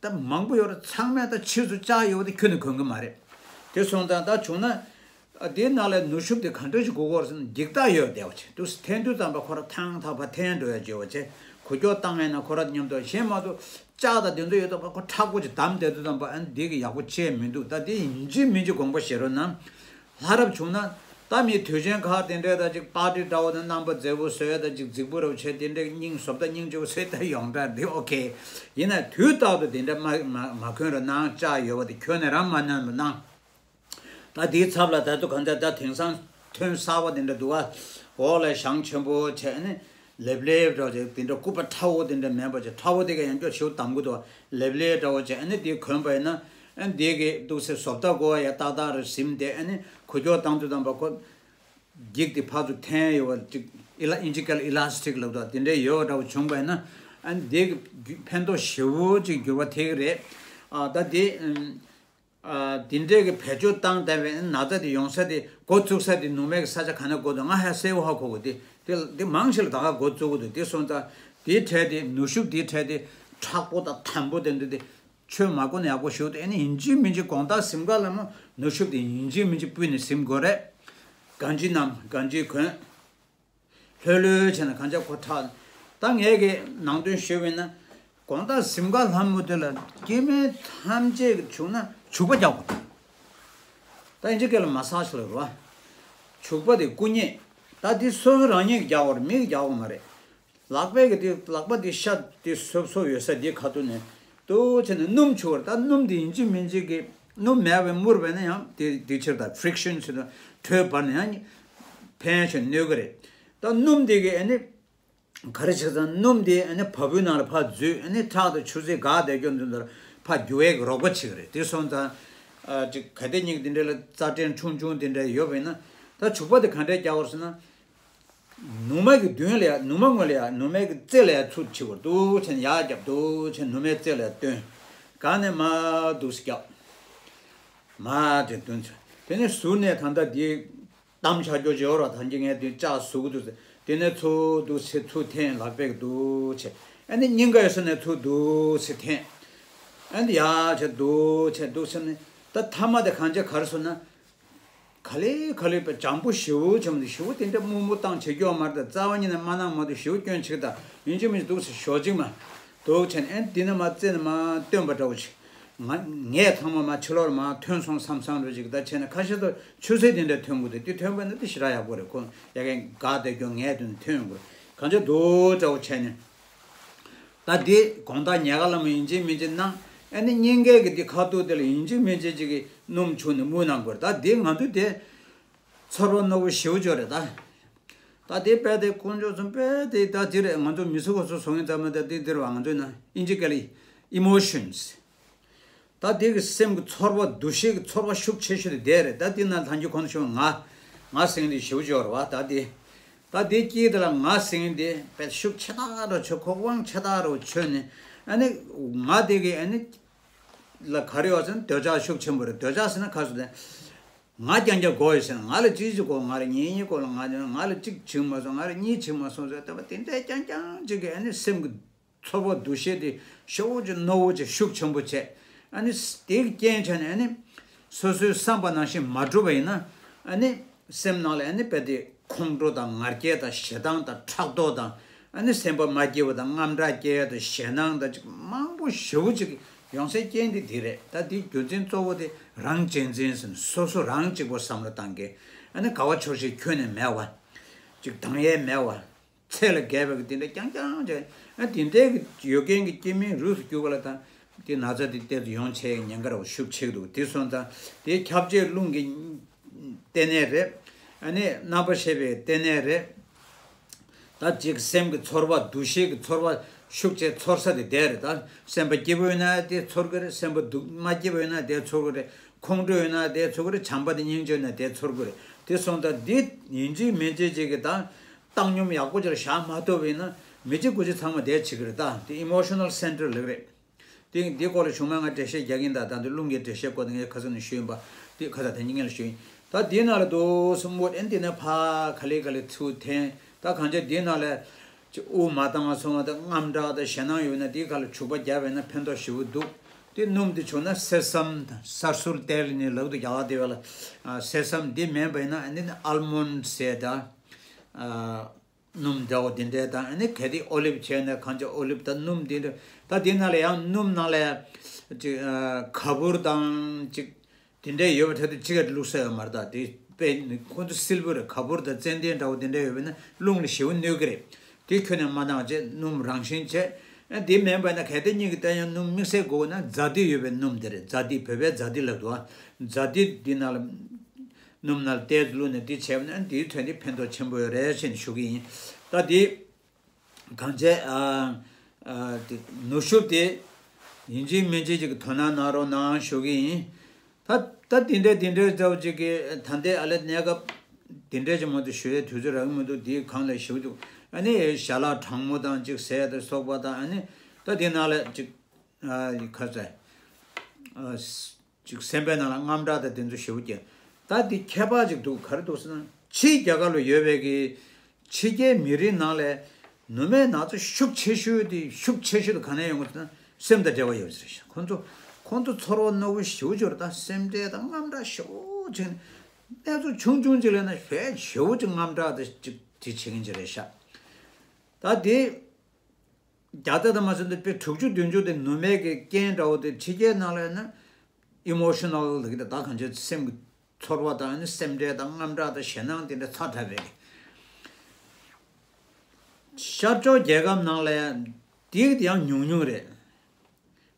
ད་མང་པོ་ཡོད་རེད། ཚང་མས་ད་ཕྱིས་སུ་ལྕགས་ཡོད་པ་དེ་ཁྱོན་ནས་གོན་གི་མ་རེད། དེ་སོང་ཙང་ད་བྱུང་ན་ཨ་དེའི་ནང་ལ་ནུ་ཤུབས་དེ་ག་འདྲ་ཞིག་དགོས་ཀྱི་ཡོད་རེད་ཟེར་ན་འགྱིག་ཐག་ཡོད་བསྡད་པ་བྱས་འདུག་ཟེར། འཐེན་དུས་ཙམ་པ་ཁོ་ར་ཐང་ཐག་ཕར་འཐེན་འགྲོ་ཡ་བྱས་པ་བྱས། འགུལ་སྐྱོད་བཏང་ཡ་ན་ཁོ་ར་མཉམ་དུ་གཞན་མ་གཏོགས་ལྕགས་དང་དེ་ཚོ་ཡོད་ཙང་པ་ཁོ་མཁྲེགས་པོ་ཅིག་བསྡམས་བསྡད་དུས་ཙམ་པ་ཨ་ནི་དེ་གི་ཡག་པོ་བྱས་མི་འདུག་ད་དེ་ཡིན་གཅིག་མིན་གཅིག་དགོངས་པ་བཞེས་རོགས་གནང་། ལྷ་རབ་བྱུང་ན་ད་མི་དུས་ཆེན་ཁག་དེ་འདྲའི་ད་ཅིག་པར་ཊི་འདྲ་བོ་དང་རྣམ་པ་མཛེས་པོ་བཟོས་ད་ཅིག་རྫིག་པོ་རེ་བྱས་དེ་འདྲའི་སྙིང་བཟོ་ལྟ་སྙིང་རྗེ་བོ་བཟོས་ད་ཡོངས་གྲགས་འདི་ཨོ་ཁེ། ཡིན་ན་དུས་རྟག་ཏུ་དེ་འདྲ་མ་མ་མ་གོན་རོགས་གནང་། ལྕགས་ཡོད་པ་དེ་ཁྱོན་ནས་རང་མ་གནང་རོགས་གནང་། ད་དེའི་ཚབ་ལ་ད་དུ་གང་ལྟར་ད་དེང་སང་ཐོན་གསར་པ་དེ་འདྲ་འདུག་ཨ། འོག་ལ་ཞེང་ཆེན་པོ་བྱས་ནས་ལེབ་ལེབ་འདྲ་བོ་བྱས་དེ་འདྲ་སྐུད་པ་ཁྲ་བོ་དེ་འདྲ་མེད་པ་བྱས། ཁྲ་བོ་དེ་ག་ཡང་སྐྱོ་ཞེ་པོ་དམ་གི་འདུག་ལེབ་ལེབ་འདྲ་བོ་བྱས་ཨ་ནི་དེ་གོན་པ་ཡིན་ན་ཨ་ནི་དེ་གི་འདུག་སེ་བཟོ་ལྟ་གོ་བ་ཡ་ཏག་ཏག་རེད་ཟིན་ཏེ། ཨ་ནི་འགུལ་སྐྱོད་བཏང་དུས་ཙམ་པ་ཁོ་འགྱིག་དེ་ཕར་ཚུར་འཐེན་ཡོད་པ་ཅིག་ཨི་ལ་ཨིན་ཇི་སྐད་ལ་ཨི་ལ་སི་ཊིག་ལབ་འདུག་དེ་འདྲའི་ཡོད་འདྲ་བོ་བྱུང་པ་ཡིན་ན་ཨ་ནི་དེ་གི་ཕན་ཐོགས་ཞེ་པོ་ཅིག་འགྱུར་བ་ཐེབས་ཀྱི་རེད། ཨ་ད་དེ་ཨ་དེ་འདྲའི་གི་བེད་སྤྱོད་བཏང་བསྡད་པའི་ན་ཚ་དེ་ཡོང་ས་དེ་འགོ་བཙུགས་ས་དེ་ནུ་མའི་གི་ས་ཆ་ག་ནས་འགོ་འདུག་ང་ཧ་གསལ་པོ་ཧ་གོ་གི། དེ་དེ་དེ་མང་ཆེ་ལ་ད་ག་འགོ་བཙུགས་གི་འདུག་དེ་སོང་ཙང་དེའི་གྲས་དེ་ནུ་ཤུབས་དེའི་གྲས་དེ་མཁྲེགས་པོ་དང་དམ་པོ་དེ་འདུག་དེ་ཆོས་མ་གོ་ན་ཡག་པོ་ཞུ་དེ་ཨ་ནི་ཡིན་གཅིག་མིན་གཅིག་དགོང་དག་གཟིམ་ཁ་ལ་མོ་ནུ་ཤུབས་དེ་ཡིན་གཅིག་མིན་གཅིག་ཕུད་ནས་གཟིམ་དགོས་རེད། གང་ཅི་ནམ་གང་ཅི་གོན། ལྷོད་ལྷོད་བྱས་ན་གང་ཅག་ཁོ་ཐག་ད་ངས་ཀྱི་ནང་དོན་ཞུས་པ་ཡིན་ན། དགོང་དག་གཟིམ་ཁ་ལྷམ་མོ་དེ་ལ་སྐྱེ་དམན་ཐམས་ཅད་ཀྱི་བྱུག་ན་བྱུག་པ་རྒྱག་དགོས། ད་ཨིན་ཇི་སྐད་ལ་མ་སཱ་ཇི་ལབ་རེད་བ། བྱུག་པ་དེ་སྐུ་མཉེ། ད་དེ་སོ་སོ་རང་ཉིད་ཀྱིས་རྒྱག་དགོས་རེད། མི་གིས་རྒྱག་དགོས་མ་རེད། ལག་པས་ཀྱི་དེ་ལག་པ་དེ་ཤ་དེ་སོབ་སོབ་ཡོད་ས་དེ་ཁ་ཐུག་ནས་ཏོག་བྱས་ནས་སྣུམ་བྱུག་པ་རེད། ད་སྣུམ་དེ་ཡིན་གཅིག་མིན་གཅིག་གི་སྣུམ་མེད་པའི་མུར་བས་ན་ཡང་དེ་དེ་ཕྱིར་ད་ཕི་རིག་ཤན་ཟེར་ན་དྲོད་འབར་ནས་ཡང་ཕན་ཞིང་གནོད་ཀྱི་རེད། ད་སྣུམ་དེ་གི་ཨ་ནི་ག་རེ་བྱས་ཙང་སྣུམ་དེ་ཨ་ནི་བ་སྤུའི་ནང་ལ་ཕར་འཛུལ་ཨ་ནི་ཁྲག་དང་ཆུ་སེར་འགག་བསྡད་རྒྱུ་འདི་ཚོར་ཕར་རྒྱུ་བའི་རོགས་པ་བྱེད་ཀྱི་རེད། དེ་སོང་ཙང་ཨ་ཅིག་ག་དེ་སྙིང་དེ་འདྲ་ལ་རྩ་ཕྲན་ཆུང་ཆུང་དེ་འདྲ་ཡོད་པ་ཡིན་ན་ད་བྱུག་པ་དེ་ག་འདྲས་རྒྱག་དགོས་ཟེར་ན། ནུ་མ་གི་མདུན་ལ་ཡ་ནུ་མ་ངོས་ལ་ཡ་ནུ་མའི་གི་རྩེ་ལ་ཡ་ཚུར་ཕྱི་བར་འདུག་བྱས་ནས་ཡར་བརྒྱབ་འདུག་བྱས་ནས་ནུ་མའི་རྩེ་ལ་ཡ་བཏོན། གང་ནས་མར་འདུག་སེ་བརྒྱབ། མར་དེ་བཏོན་ཚུལ་དེ་ནས་ཟུར་ནས་ད་ལྟ་དེ་གཏམ་བྱ་རྒྱུ་ཅིག་ཡོད་ར། ད་གིན་ངས་དེ་ལྕགས་བཟོ་གི་འདུག་ཟེར། དེ་ནས་ཚུར་འདུག་སེ་ཚུར་འཐེན་ལག་པས་འདུག་བྱས། ཨ་ནི་སྙིང་ག་ཡོད་ས་ནས་ཚུར་འདུག་སེ་འཐེན། ཨ་ནི་ཡར་བྱས་འདུག་བྱས་འདུག་སེ་ནས་ད་མཐའ་མ་དེ་གང་བྱས་ག་རེ་སོང་ན། ག་ལེ་ག་ལེ་པའི་འཇམ་པོ་ཞེ་པོ་བྱུང་སྟེ་ཞེ་པོ་དེ་འདྲ་སྨུག་སྨུག་བཏང་བྱེད་རྒྱུ་མ་རེད། ད་རྩ་བ་ཉིད་ནས་མ་གནང་མ་གཏོགས་ཞེ་པོ་སྐྱོན་ཆེ་གི། ད་ཡིན་གཅིག་མིན་གཅིག་འདུག་སེ་ཞོག་ཅིག་མ་འདུག་བྱས་ནས་ཨེ་འདི་ནས་མ་རྩེ་ནས་མ་བཏོན་པ་འདྲ་བོ་ཞིག་ང་ངས་ཚང་མ་མ་ཕྱི་ལོགས་ལ་མ་ཐོན་སོང་བསམ་བསམ་རེ་ཅིག་ད་བྱས་ནས་ཁ་ཤས་ཚོ་ཆུ་སེར་དེ་འདྲ་ཐོན་དགོས་དེ་དེ་ཐོན་པ་ནི་དེ་ཞེ་དྲག་ཡག་པོ་རེད། ཁོ་ཡ་གན་དགའ་བསྡད་རྒྱུ་ངས་དོན་ཐོན་དགོས་གང་ཅི་འདུག་འདྲ་བོ་བྱས་ནས། ད་འདི་དགོང་དག་ཉལ་ཁ་ལ་མ་ཡིན་གཅིག་མིན་གཅིག་གནང་། ཨ་ནི་སྙིང་གའི་གི་འདི་ཁ་ཐུག་དེ་ལ་ཡིན་གཅིག་མིན་གཅིག་ཅིག་གི་སྣུམ་བྱུགས་ནས་སྨུག་གནང་དགོས། ད་འདི་ང་ཚོ་དེ་ཚོར་བ་རྣོ་པོ་ཞེ་པོ་ཅིག་རེད་ད། ད་དེ་དཔེ་དེ་དཀོན་མཆོག་གསུམ་དཔེ་དེ་ད་དེ་རེད། ང་ཚོ་མི་སུ་ག་སུ་སོང་ཡིན་ཙམ་མ་ད་དེ་དེ་རེད་བ། ང་ཚོའི་ནང་ཨིན་ཇི་སྐད་ལ་ཨི་མོ་ཤན་སི། ད་དེ་གི་སེམས་ཀྱི་ཚོར་བ་འདུ་ཤེས་ཀྱི་ཚོར་བ་ཤུགས་ཆེ་ཤོས་དེ་དེ་རེད། ད་དེ་ན་ལྷན་རྒྱས་ཁོང་ཚོ་ང་ང་སེང་དེ་ཞེ་པོ་ཅིག་རེད་བ། ད་དེ་ད་དེ་སྐྱིད་དེ་ལ་ང་སེང་དེ་དཔེ་ཤུགས་ཆེ་དྲགས་རུ་ཆོད། ཁོག་དབང་ཆེ་དྲགས་རུ་ཆོད་ནས་ཨ་ནི་ང་དེ་གི་ཨ་ནི་ལ་ག་རེ་ཡོད་ཟེར་ན་འདོད་ཆགས་ཤུགས་ཆེན་པོ་རེད། འདོད་ཆགས་ཟེར་ན་ཁ་སུ་དེ། ང་རྐྱང་རྐྱང་དགོས་ཡོད་ཟེར་ན་ང་ལ་གཅིག་གཅིག་དགོས། ང་ལ་གཉིས་གཉིས་དགོས་ལ་ང་ང་ལ་གཅིག་བྱུང་མ་སོང་། ང་ལ་གཉིས་བྱུང་མ་སོང་ཟེར་ལྟ་བ་དེ་འདྲའི་རྐྱང་རྐྱང་གཅིག་གི་ཨ་ནི་སེམས་ཀྱི་ཚོར་བ་འདུ་ཤེས་དེ་ཞེ་པོ་ཅིག་རྣོ་བོ་ཅིག་ཤུགས་ཆེན་པོ་བྱས། ཨ་ནི་དེའི་རྐྱེན་བྱས་ནས་ཨ་ནི་སོ་སོའི་བསམ་པ་ནང་བཞིན་མ་འགྲུབ་པ་ཡིན་ན་ཨ་ནི་སེམས་ནང་ལ་ཨ་ནི་དཔེ་དེ་ཁོང་ཁྲོ་དང་ང་རྒྱལ་དང་ཞེ་སྡང་དང་ཕྲག་དོག་དང་ཨ་ནི་སེམས་པ་མ་སྐྱིད་པ་དང་དངངས་སྐྲག་སྐྱེ་ཡ་དང་ཞེད་སྣང་དང་ཅིག་མང་པོ་ཞེ་པོ་ཅིག་ཡོང་སའི་རྐྱེན་དེ་འདི་རེད། ད་འདི་རྒྱུ་མཚན་གཙོ་བོ་དེ་རང་གཅེས་འཛིན་ཟེར་ནས་སོ་སོ་རང་གཅིག་པོ་བསམ་བློ་བཏང་གི། ཨ་ནི་དགའ་བ་ཆོག་ཤེས་ཁྱོན་ནས་མེད་པ། ཅིག་དང་ཡས་མེད་པ། ཚད་ལས་བརྒལ་བའི་དེ་འདྲ་རྐྱང་རྐྱང་བྱས། ཨ་དེ་འདྲའི་གི་ཡོད་མཁན་གྱི་སྐྱེ་དམན་རིགས་སུ་གྱུར་པ་ལ་ད་དེ་ན་ཚ་དེ་ཏོག་ཙམ་ཡོང་བྱས་ཉེན་ཁ་རང་ཤུགས་ཆེ་གི་འདུག་དེ་སོང་ཙང་དེ་ཁྱབ་བྱེད་རླུང་གི་ལྟེ་གནས་རེད། ཨ་ནི་རྣམ་པར་ཤེས་པའི་ལྟེ་གནས་རེད། ད་ཅིག་སེམས་ཀྱི་ཚོར་བ་འདུ་ཤེས་ཀྱི་ཚོར་བ་ཤུགས་ཆེ་ཚོར་ས་དེ་དེ་རེད། ད་སེམས་པ་སྐྱིད་པོ་ཡོད་ན་དེ་ཚོར་གི་རེད། སེམས་པ་སྡུག་མ་སྐྱིད་པོ་ཡོད་ན་དེ་ཚོར་གི་རེད། ཁོང་ཁྲོ་ཡོད་ན་དེ་ཚོར་གི་རེད། བྱམས་པ་དང་སྙིང་རྗེ་ཡོད་ན་དེ་ཚོར་གི་རེད། དེ་སོང་ཙང་འདི་ཡིན་གཅིག་མིན་གཅིག་ཅིག་གི་ད་བཏང་སྙོམས་ཡག་པོ་ཅིག་ལ་བཞག་མ་ཐུབ་པ་ཡིན་ན་མི་གཅིག་དགུ་གཅིག་ཚང་མ་དེ་བྱེད་གི་རེད། ད་དེ་ཨི་མོ་ཤོ་ནལ་སེན་ཊར་ལབ་ཀྱི་རེད། དེ་འདི་སྐོར་ལ་གཞུག་མ་ང་འགྲེལ་བཤད་རྒྱག་གིན། ད་ད་འདི་རླུང་གི་འགྲེལ་བཤད་སྐོར་དེ་ངས་ཁ་སང་ནས་ཞུས་ཡིན་པ། དེ་ཁ་སང་དེ་ཉིན་ངས་ལ་ཞུས་ཡིན། ད་དེའི་ནང་ལ་འདུག་སེ་མོ་ཨེ་འདི་ནས་ཕ་ག་ལེ་ག་ལེ་ཚུར་འཐེན། ད་གང་ཅི་དེའི་ནང་ལ་ཅིག་དབུགས་མ་བཏང་བ་སོང་བ་དང་། དངངས་སྐྲག་དང་ཞེད་སྣང་ཡོད་ན་དེའི་ཁ་ལ་བྱུག་པ་བརྒྱབ་པ་ཡིན་ན་ཕན་ཐོགས་ཞེ་པོ་འདུག་དེ་སྣུམ་དེ་བྱུག་ན་སེ་སམ་དང་སར་སུལ་ཏེལ་ནི་ལབ་འདུག་རྒྱ་གར་དེ་བ་ལ། ཨ་སེ་སམ་དེ་མིན་པ་ཡིན་ན་ཨ་ནི་ཨལ་མོན་ཌི་ཟེར་ད། ཨ་སྣུམ་འདྲ་བོ་དེ་འདྲས་དང་། ཨ་ནི་གལ་ཏེ་ཨོ་ལིབ་བྱས་ན་གང་ཅི་ཨོ་ལིབ་དང་སྣུམ་དེ་འདྲ། ད་དེ་ནང་ལ་ཡང་སྣུམ་ནང་ལ་ཅིག་ཨ་ག་བུར་དང་ཅིག་དེ་འདྲས་ཡོད་པ་དེ་ཚོ་གཅིག་ག་བླུགས་ས་ཡོད་མ་རེད། ད་དེ་དཔེ་ཁོ་ཚོ་སིལ་བུར་ག་བུར་དང་ཙན་དན་འདྲ་བོ་དེ་འདྲས་ཡོད་པ་ན་རླུང་ལ་ཞེ་པོ་གནོད་ཀྱི་རེད། དེ་ཁྱོན་ནས་མ་བཏང་བྱས་སྣུམ་རང་བཞིན་བྱས། ཨ་དེ་མིན་པ་ན་གལ་ཏེ་སྙིང་གི་བཏང་ཡང་སྣུམ་དམིགས་བསལ་དགོས་ན་ཛཱ་ཏི་ཡོད་པའི་སྣུམ་དེ་རེད། ཛཱ་ཏི་བོད་པའི་ཛཱ་ཏི་ལབ་འདུག་ཨ་ཛཱ་ཏི་འདི་ནང་ལ་སྣུམ་ནང་ལ་ཏོག་ཙམ་བླུགས་ནས་འདི་བྱས་པ་ན་འདིའི་དོན་དེ་ཕན་ཐོགས་ཆེན་པོ་ཡོད་རེད་ཅེས་ཞུ་གི་ཡིན། ད་འདི་གང་བྱས་ཨ་ཨ་དེ་ནུས་ཤུགས་དེ་ཡིན་གཅིག་མིན་གཅིག་ཅིག་གི་དོ་སྣང་གནང་རོགས་གནང་ཞུ་གི་ཡིན། ད་ད་དེ་འདྲའི་དེ་འདྲའི་ཚོ་ཅིག་གི་ད་ལྟའི་ཨ་ལེ་གནས་སྐབས་དེ་འདྲའི་ཅིག་མ་གཏོགས་ཞུ་ཡའི་དུས་ཚོད་རག་གི་མི་འདུག་དེའི་སྒང་ལ་ཞུ་འདུག་ཨ་ནི་ཞལ་ལག་གྲང་མོ་དང་ཅིག་ཟས་དང་སོགས་པ་དང་། ཨ་ནི་ད་དེ་ནང་ལ་ཅིག་ཨ་ཁ་ཟས་ཨ་ཅིག་སེམས་པའི་ནང་ལ་དངངས་སྐྲག་དང་དེ་ཚོ་ཞེ་པོ་སྐྱེ། ད་དེ་ཁྱད་པར་ཅིག་འདུག་ག་རེ་འདུག་ཟེར་ན། ཕྱིའི་རྒྱལ་ཁབ་ལ་ཡོད་པའི་གི་ཕྱི་རྒྱལ་མི་རིགས་ནང་ལ་ནུ་མའི་ན་ཚ་ཤུགས་ཆེ་ཤོས་དེ་ཤུགས་ཆེ་ཤོས་དེ་ག་ནས་ཡོང་གི་ཟེར་ན་སེམས་དང་འབྲེལ་བ་ཡོད་ཟེར་ཤག་ཁོང་ཚོ་ཁོང་ཚོ་ཚོར་བ་རྣོ་བོ་ཞེ་པོ་ཅིག་ཡོད་རེད། ད་སེམས་ཁྲལ་དང་དངངས་སྐྲག་ཞེ་པོ་ཅིག་ནས་གནས་ཚུལ་ཆུང་ཆུང་ཅིག་ལ་ན་ཞེ་ཞེ་པོ་ཅིག་དངངས་སྐྲག་དེ་ཅིག་དེ་བྱེད་མཁན་ཅིག་རེད་ཤག་ད་དེ་རྒྱ་ཚ་དང་མ་སོན་དུ་དཔེ་དྲུག་ཅུ་བདུན་ཅུ་དེ་ནུ་མའི་གི་རྐྱེན་འདྲ་བོ་དེ་ཕྱི་རྒྱལ་ནང་ལ་ཡིན་ན་ཨི་མོ་ཤོ་ནལ་ལ་གི་ད་གང་ཅི་སེམས་ཀྱི་ཚོར་བ་དང་ཨ་ནི་སེམས་ཁྲལ་དང་དངངས་སྐྲག་དང་ཞེད་སྣང་དེ་འདྲ་ཚ་དྲགས་པའི་ཤར་ཕྱོགས་རྒྱལ་ཁབ་ནང་ལ་ཡང་དེ་ཡང་ཉུང་ཉུང་རེད།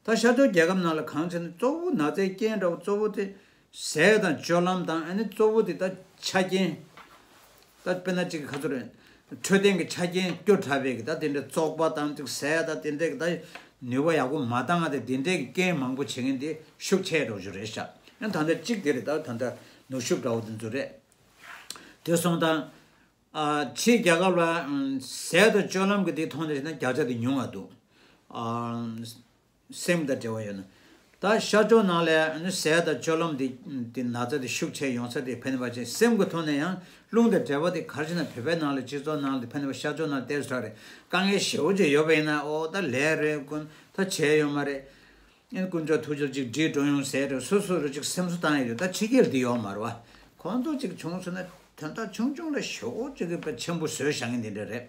ད་ཤར་ཕྱོགས་རྒྱལ་ཁབ་ནང་ལ་གང་བྱས་ན་གཙོ་བོ་ན་ཚའི་རྐྱེན་འདྲ་བོ་གཙོ་བོ་དེ་ཟས་དང་སྤྱོད་ལམ་དང་། ཨ་ནི་གཙོ་བོ་དེ་ད་ཆ་རྐྱེན། ད་དཔེར་ན་གཅིག་གི་ཁ་ཚུར་འཕྲོད་བསྟེན་གྱི་ཆ་རྐྱེན་སྐྱོ་དྲགས་པའི་གི་ད་དེ་འདྲའི་བཙོག་པ་དང་ཅིག་ཟས་དང་དེ་འདྲའི་གི་ད་ནུས་པ་ཡག་པོ་མ་བཏང་ང་དེ་དེ་འདྲའི་གི་རྐྱེན་མང་པོ་བྱེད་མཁན་དེ་ཤུགས་ཆེ་འགྲོ་རྒྱུ་རེད་ཤག་ཨ་ད་ལྟ་གཅིག་དེ་རེད། ད་ད་ལྟ་ནུས་ཤུགས་འདྲ་བོ་དེ་ཚོ་རེད། དེ་སོང་ཙང་། ཨ་ཕྱིའི་རྒྱལ་ཁབ་ལ་ཨ་ཟས་དང་སྤྱོད་ལམ་གྱི་དེ་ཐོག་ནས་བྱས་ན་བརྒྱ་ཆ་དེ་ཉུང་བ་འདུག་ཨ་སེམས་དང་འབྲེལ་བ་ཡོད་ན། ད་ཤར་ཕྱོགས་ནང་ལ་ཨ་ནི་ཟས་དང་སྤྱོད་ལམ་དེ་དེ་ན་ཚ་དེ་ཤུགས་ཆེ་ཡོང་ས་དེ་ཕན་པ་བྱས། སེམས་ཀྱི་ཐོག་ནས་ཡང་རླུང་དང་འབྲེལ་བ་དེ་ག་རེ་བྱས་ན་བོད་པའི་ནང་ལ་སྤྱི་ཚོགས་ནང་ལ་དེ་ཕན་པ་ཤར་ཕྱོགས་ནང་ལ་ཏོག་ཙམ་རེད། དཀའ་ངལ་ཞེ་པོ་ཅིག་ཡོད་པ་ཡིན་ན་ཨོ་ད་ལས་རེད། ཀུན་ད་བྱས་ཡོད་མ་རེད། ཨེ་དཀོན་མཆོག་ཐུགས་རྗེ་ཅིག་འགྲིག་འགྲོ་ཡོང་ཟེར་རེད། སོ་སོ་རུ་ཅིག་སེམས་གསོ་བཏང་ཡོད་རེད། ད་ཕྱི་རྒྱལ་འདི་ཡོད་མ་རེད་བ། ཁོང་ཚོ་ཅིག་བྱུང་སོང་ན་དོན་དག་ཆུང་ཆུང་ལ་ཞེ་པོ་ཅིག་གི་དཔེ་ཆེན་པོ་བཟོས་བཞག་མཁན་འདི་འདྲ་རེད།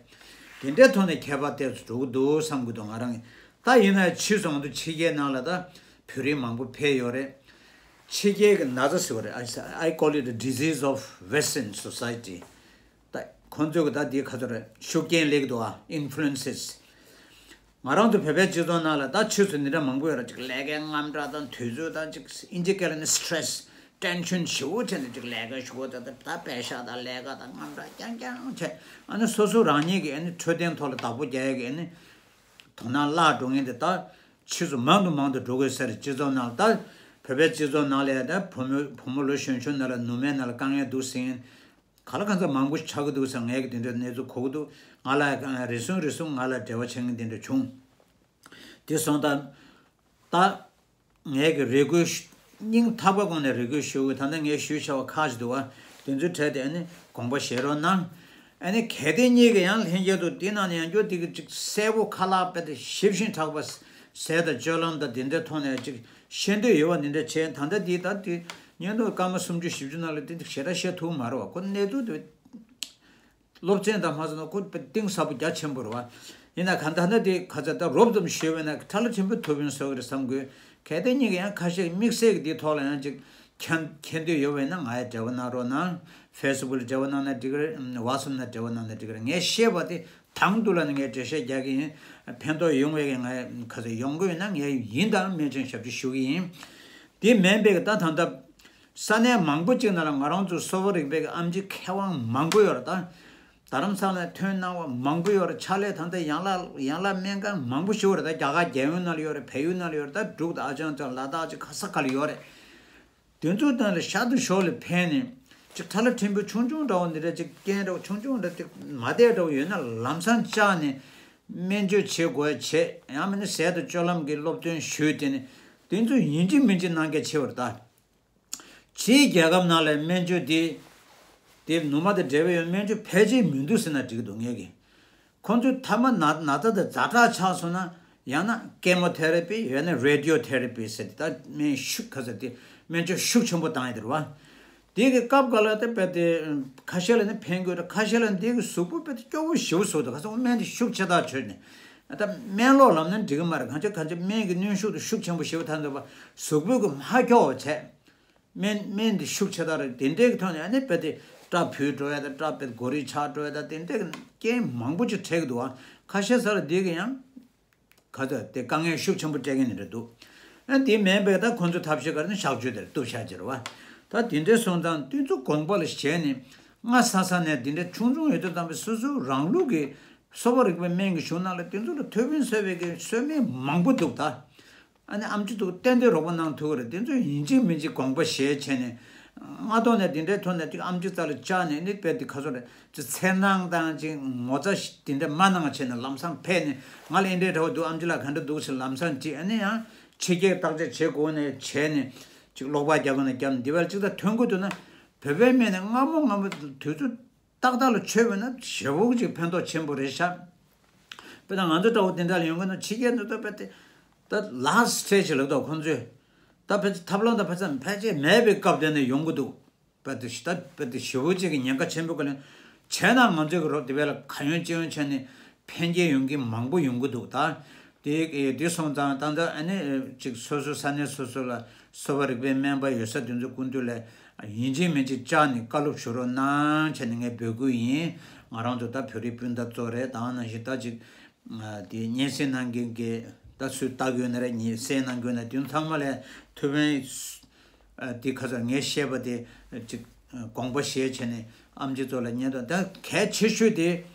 དེ་འདྲའི་ཐོག་ནས་ཁྱད་པར་ཏོག་ཙམ་འགྲོ་གི་འདུག་བསམ་གི་འདུག་ང་རང་གིས། ད་ཡིན་ན་ཕྱིས་སུ་ང་ཚོ་ཕྱི་རྒྱལ་ནང་ལ་ད་བོད་རིགས་མང་པོ་ཕེབས་ཡོད་རེད། ཕྱི་རྒྱལ་གྱི་ན་ཚ་ཟེར་བ་རེད། I I call it the disease of Western society. ད་ཁོང་ཚོས་ཀྱི་ད་འདི་ག་ཚོད་རེད། ཤུགས་རྐྱེན་སླེབས་འདུག་ཨ། ཨིན་ཕུ་ལུ་ཨེན་སེས། ང་རང་ཚོ་བོད་པའི་སྤྱི་ཚོགས་ནང་ལ་ད་ཕྱིས་སུ་འདི་འདྲ་མང་པོ་ཡོད་རེད། ཅིག་ལས་ཀའི་དངངས་སྐྲག་དང་དུས་ཚོད་དང་། ཅིག་ཨིན་ཇི་སྐད་ལ་ནི་སི་ཊེ་རེ་སི། ཊེན་ཤན་ཞེ་པོ་བྱས་ནས་ཅིག་ལས་ཀ་ཞུ་དགོས། ད་ད་ད་པེ་ཤག་དང་ལས་ཀ་དང་དངངས་སྐྲག་རྐྱང་རྐྱང་བྱས། ཨ་ནི་སོ་སོ་རང་ཉིད་ཀྱི་ཨ་ནི་འཕྲོད་བསྟེན་ཐོག་ལ་བདག་པོ་རྒྱག་ཡས་ཀྱི་ཨ་ནི་དོ་སྣང་བརླག་འགྲོ་མཁན་དེ་ད་ཕྱིས་སུ་མང་དུ་མང་དུ་འགྲོ་དགོས་ཟེར། སྤྱི་ཚོགས་ནང་ལ་ད་བོད་པའི་སྤྱི་ཚོགས་ནང་ལ་ཡང་ད་བུ་མོ་བུ་མོ་ལོ་གཞོན་གཞོན་ནང་ལ་ནུ་མའི་ནང་ལ་དཀའ་ངལ་འདུག་ཟེར་མཁན་ག་ལ་གང་འཚམ་མང་པོ་ཆགས་ཀྱི་འདུག་ཟེར། ངས་ཀྱི་དེ་འདྲའི་གནས་ཚུལ་གོ་གི་འདུག་ང་ལ་རེ་ཟུང་རེ་ཟུང་ང་ལ་འབྲེལ་བ་བྱེད་མཁན་དེ་འདྲ་བྱུང་། དེ་སོང་ཙང་ད་ངས་ཀྱི་རེ་སྐུལ་ཞུ། སྙིང་ཐག་པའི་ངོས་ནས་རེ་སྐུལ་ཞུ་གི། ད་ལྟ་ངས་ཞུས་བྱ་བ་ཁག་ཅིག་འདུག་བ། དེ་ཚོའི་གྲས་དེ་ཨ་ནི་དགོངས་པ་བཞེས་རོགས་གནང་། ཨ་ནི་གལ་ཏེ་ངེད་ཀྱི་ཡང་ལྷན་རྒྱས་དུ་དེ་ནང་ནས་ཡང་བསྐྱར་དེ་གི་ཅིག་གསལ་པོ་ཁ་ལག་དཔེ་དེ་ཞིབ་ཞིང་དྲག་པ་ཟས་དང་སྤྱོད་ལམ་དང་དེ་འདྲའི་ཐོག་ནས་ཅིག་ཤེས་འདོད་ཡོད་པ་འདི་འདྲ་བྱས། ད་ལྟ་འདི་ད་དེ་ཉིས་སྟོང་སྐར་མ་སུམ་ཅུ་བཞི་བཅུ་ནང་ལ་དེ་ཞེ་དྲག་བཤད་ཐུབ་མ་རེད་བ། ཁོ་གནས་ཚུལ་དེ་སློབ་ཚན་དང་མ་སོང་ན་ཁོ་དཔེ་གཏིང་ཟབ་པོ་རྒྱ་ཆེན་པོ་རེད་བ། ཡིན་ན་གང་ལྟར་ན་དེ་ཁ་ཚ་ད་རོབ་ཙམ་ཞུས་པ་ན་ཁྲ་ལ་ཆེན་པོ་ཐུབ་ཡོང་ཟེར་བ་རེད་བསམ་དགོས། གལ་ཏེ་ངེད་ཀྱི་ཡང་ཁ་ཤས་དམིགས་བསལ་གྱི་དེའི་ཐོག་ལ་ཡང་ཅིག་མཁྱེན་མཁྱེན་འདོད་ཡོད་པ་ཡིན་ན་ང་ཡ་འབྲེལ་བ་གནང་རོགས་གནང་། ཕེ་སི་བུག་ལ་འབྲེལ་བ་གནང་ན་འགྲིག་གི་རེད། ཝ་ཊི་སེབ་ནང་འབྲེལ་བ་གནང་ན་འགྲིག་གི་རེད། ངས་བཤད་པ་དེ་ དང་དུ་ལ་ནི་ངས་འགྲེལ་བཤད་རྒྱག་གི་ཡིན། ཕན་ཐོགས་ཡོང་བའི་ངས་ག་ཚོད་ཡོང་གི་ཡོད་ན་ངས་ཡིན་དང་སྨན་བཅོས་ཞབས་ཕྱི་ཞུ་གི་ཡིན། དེ་མིན་པའི་ད་ད་ལྟ་ས་གནས་མང་པོ་ཅིག་ནང་ལ་ང་རང་ཚོ་གསོ་བ་རིག་པའི་ཨེམ་ཆི་མཁས་དབང་མང་པོ་ཡོད་རེད་ད། རྡ་རམ་ས་ལ་ཐོན་གནང་བ་མང་པོ་ཡོད་རེད། ཕྱག་ལས་ད་ལྟ་ཡན་ལག་ཡན་ལག་སྨན་ཁང་མང་པོ་ཞིག་ཡོད་རེད་ད། རྒྱ་གར་རྒྱལ་ཡོངས་ནང་ལ་ཡོད་རེད། བལ་ཡུལ་ནང་ལ་ཡོད་རེད་ད། འབྲུག་དང་ཨ་ཅང་ཅང་ལ་དྭགས་ཅིག་ག་ས་ག་ལ་ཡོད་རེད། དེ་ཚོའི་སྟེང་ལ་ཤར་དུ་ཞོར་ལ་ཕན་ནས་ཅིག་ཁྲ་ལ་ཕྲན་བུ་ཆུང་ཆུང་འདྲ་བོ་འདི་འདྲ་ཅིག་རྐྱེན་འདྲ་བོ་ཆུང་ཆུང་འདྲ་ཅིག་མ་བསྡད་འདྲ་བོ་ཡོད་ན་ལམ་སང་བཅར་ནས་སྨན་བཅོས་བྱེད་དགོས་བྱེད། ཡང་མིན་ན་ཟས་དང་སྤྱོད་ལམ་གྱི་སློབ་སྟོན་ཞུས་དེ་ནས་དེ་ཚོ་ཡིན་གཅིག་མིན་གཅིག་གནང་གལ་ཆེ་བ་རེད་ད། ཕྱིའི་རྒྱལ་ཁབ་ནང་ལ་སྨན་བཅོས་འདི་དེ་ནུ་མ་དང་འབྲེལ་བ་ཡོད་སྨན་བཅོས་ཕལ་ཆེར་མི་འདུག་ཟེར་ན་འགྲིག་གི་འདུག་ངས་ཀྱི། ཁོང་ཚོས་ཐ་མ་ན་ན་ཚ་དང་ཛ་དྲག་ཆགས་སོང་ན་ཡང་ན་ཀེ་མོ་ཐེ་ར་པི་ཡང་ན་རེ་ཌི་ཡོ་ཐེ་ར་པི་ཟེར་ཏེ་ད་སྨན་ཤུགས་ག་ཚོད་དེ་སྨན་བཅོས་ཤུགས་ཆེན་པོ་བཏང་ཡོད་རེད་བ། དེ་གི་སྐབས་འགའ་ལ་དེ་དཔེ་དེ་ཁ་ཤས་ལ་ནི་ཕན་དགོས་རེད། ཁ་ཤས་ལ་འདི་གི་གཟུགས་པོ་དཔེ་དེ་སྐྱོ་བོ་ཞེ་པོ་བཟོ་འདུག་ཁ་སང་སྨན་དེ་ཤུགས་ཆེ་ཐག་ཆོད་ནས་ད་སྨན་ལོག་ལབ་ན་འགྲིག་གི་མ་རེད། གང་ཅི་གང་ཅི་སྨན་གི་གནོན་ཤུགས་དེ་ཤུགས་ཆེན་པོ་ཞེ་པོ་ཐག་འདུག་བ། གཟུགས་པོ་གི་མ་སྐྱོ་བ་བྱས། སྨན་སྨན་འདི་ཤུགས་ཆེ་དར་རེད། དེ་འདྲའི་གི་ཐོག་ནས་ཨ་ནི་དཔེ་དེ་སྐྲ་བུད་འགྲོ་ཡ་དང་སྐྲ་དཔེ་མགོ་རིལ་ཆགས་འགྲོ་ཡ་དང་དེ་འདྲའི་གི་རྐྱེན་མང་པོ་ཅིག་འཕྲད་ཀྱི་འདུག་ཨ། ཁ་ཤས་ས་ལ་འདི་གི་ཡང་ག་ཚོད་དེ་དཀའ་ངལ་ཤུགས་ཆེན་པོ་སྤྲད་མཁན་ནི་རེད་འདུག་ཨ་དེ་མིན་པའི་ད་ཁོང་ཚོ་ཐབས་ཤེས་ག་རེ་ནི་གཤག་བཅོས་དེར་གཏུབ་བཞག་ཅེས་རེད་བ། ད་དེ་འདྲའི་སོང་ཙང་དེ་ཚོ་དགོངས་པ་ལ་བཞེས་ནས་སྔ་ས་ས་ནས་དེ་འདྲའི་ཆུང་ཆུང་ཡོད་དུས་ཙམ་པའི་སོ་སོ་རང་ལུགས་ཀྱི་གསོ་བ་རིག་པའི་སྨན་གྱི་གཞུང་ནང་ལ་དེ་ཚོ་ལ་ཐུགས་ཕན་གསོས་པའི་གི་གསོས་སྨན་མང་པོ་འདུག་ད། ཨ་ནི་ཨམ་ཆི་ཐུག་ཏན་ཏན་རོགས་པ་གནང་ཐུབ་ཀྱི་རེད། དེ་ཚོ་ཡིན་གཅིག་མིན་གཅིག་དགོངས་པ་བཞེས་བྱས་ནས་སྔ་ཐོག་ནས་དེ་འདྲའི་ཐོག་ནས་ཅིག་ཨམ་ཆི་རྩ་ལ་བཅར་ནས་ནི་དཔེ་དེ་ཁ་སོ་རེད་ཅིག་འཚེར་སྣང་དང་ཅིག་ངོ་ཚ་ཞིག་དེ་འདྲ་མ་གནང་བྱས་ནས་ལམ་སང་ཕེབས་ནས་ང་ལ་ཨེ་འདྲའི་དྲ་བ་འདུག་ཨམ་ཆི་ལགས་ག་འདྲ་འདུག་ཟེར་ལམ་སང་དྲིས། ཨ་ནི་ཡང་ཕྱི་རྒྱལ་བརྟག་དཔྱད་བྱེད་དགོས་ནས་བྱས་ནས་ཅིག་ཀློག་པ་རྒྱག་དགོས་ནས་བརྒྱབ་ནས་འདི་བར་ཅིག་ད་ཐོན་གྱི་འདུག་ན་བོད་པའི་སྨན་ནི་སྔ་མོ་སྔ་མོ་དུས་ཚོད་ཏག་ཏག་ལ་མཆོད་པ་ན་ཞེ་པོ་ཅིག་ཕན་ཐོགས་ཆེན་པོ་རེད་ཤག་དཔེར་ན་ང་ཚོ་འདྲ་བོ་དེ་འདྲ་ལ་ཡོང་གི་ན་ཕྱི་རྒྱལ་འདི་ཚོ་དཔེ་དེ་ད་ལཱ་སི་ཊེ་ཇི་ལབ་དོ་ཁོང་ཚོས་ད་ཕལ་ཆེར་ཐབས་ལམ་དང་ཕལ་ཆེར་ཕལ་ཆེར་མེད་པའི་སྐབས་དེ་ནས་ཡོང་གི་འདུག་དཔེ་དེ་ཞི་ད་དཔེ་དེ་ཞེ་པོ་ཅིག་གི་ཉེན་ཁ་ཆེན་པོ་ག་ལ་བྱས་ན་ང་ཚོའི་གི་རོགས་དེ་བས་ལ་ག་ཡོང་ཅི་ཡོང་བྱས་ནས་ཕན་སྐྱེད་ཡོང་གི་མང་པོ་ཡོང་གི་འདུག་ད་དེ་དེ་སོང་ཙང་ད་ལྟ་ཨ་ནི་ཅིག་སོ་སོ་ས་གནས་སོ་སོ་ལ་གསོ་བ་རིག་པའི་སྨན་པ་ཡོད་ས་དེ་ཚོ་སྐུ་མདུན་ལ་ཡིན་གཅིག་མིན་གཅིག་བཅར་ནས་བཀའ་སློབ་ཞུ་རོགས་གནང་བྱས་ནས་ངས་འབོད་སྐུལ་ཡིན། ང་རང་ཚོ་ད་བོད་རིགས་སྤུན་ཟླ་ཚོ་རེད། ད་ནང་བཞིན་ད་ཅིག་དེ་སྙན་སེང་གནང་མཁན་གྱི་ད་སུས་ལྟ་དགོས་ན་རེད། སྙན་སེང་གནང་དགོས་ན་དེ་ཚང་མ་ལ་ཐུགས་ཕན་དེ་ཁ་སང་ངས་བཤད་པ་དེ་ཅིག་དགོངས་པ་བཞེས་བྱས་ནས་ཨམ་ཆི་ཚོ་ལ་སྙན་ཐོ་ད་གལ་ཆེ་ཤོས་དེ།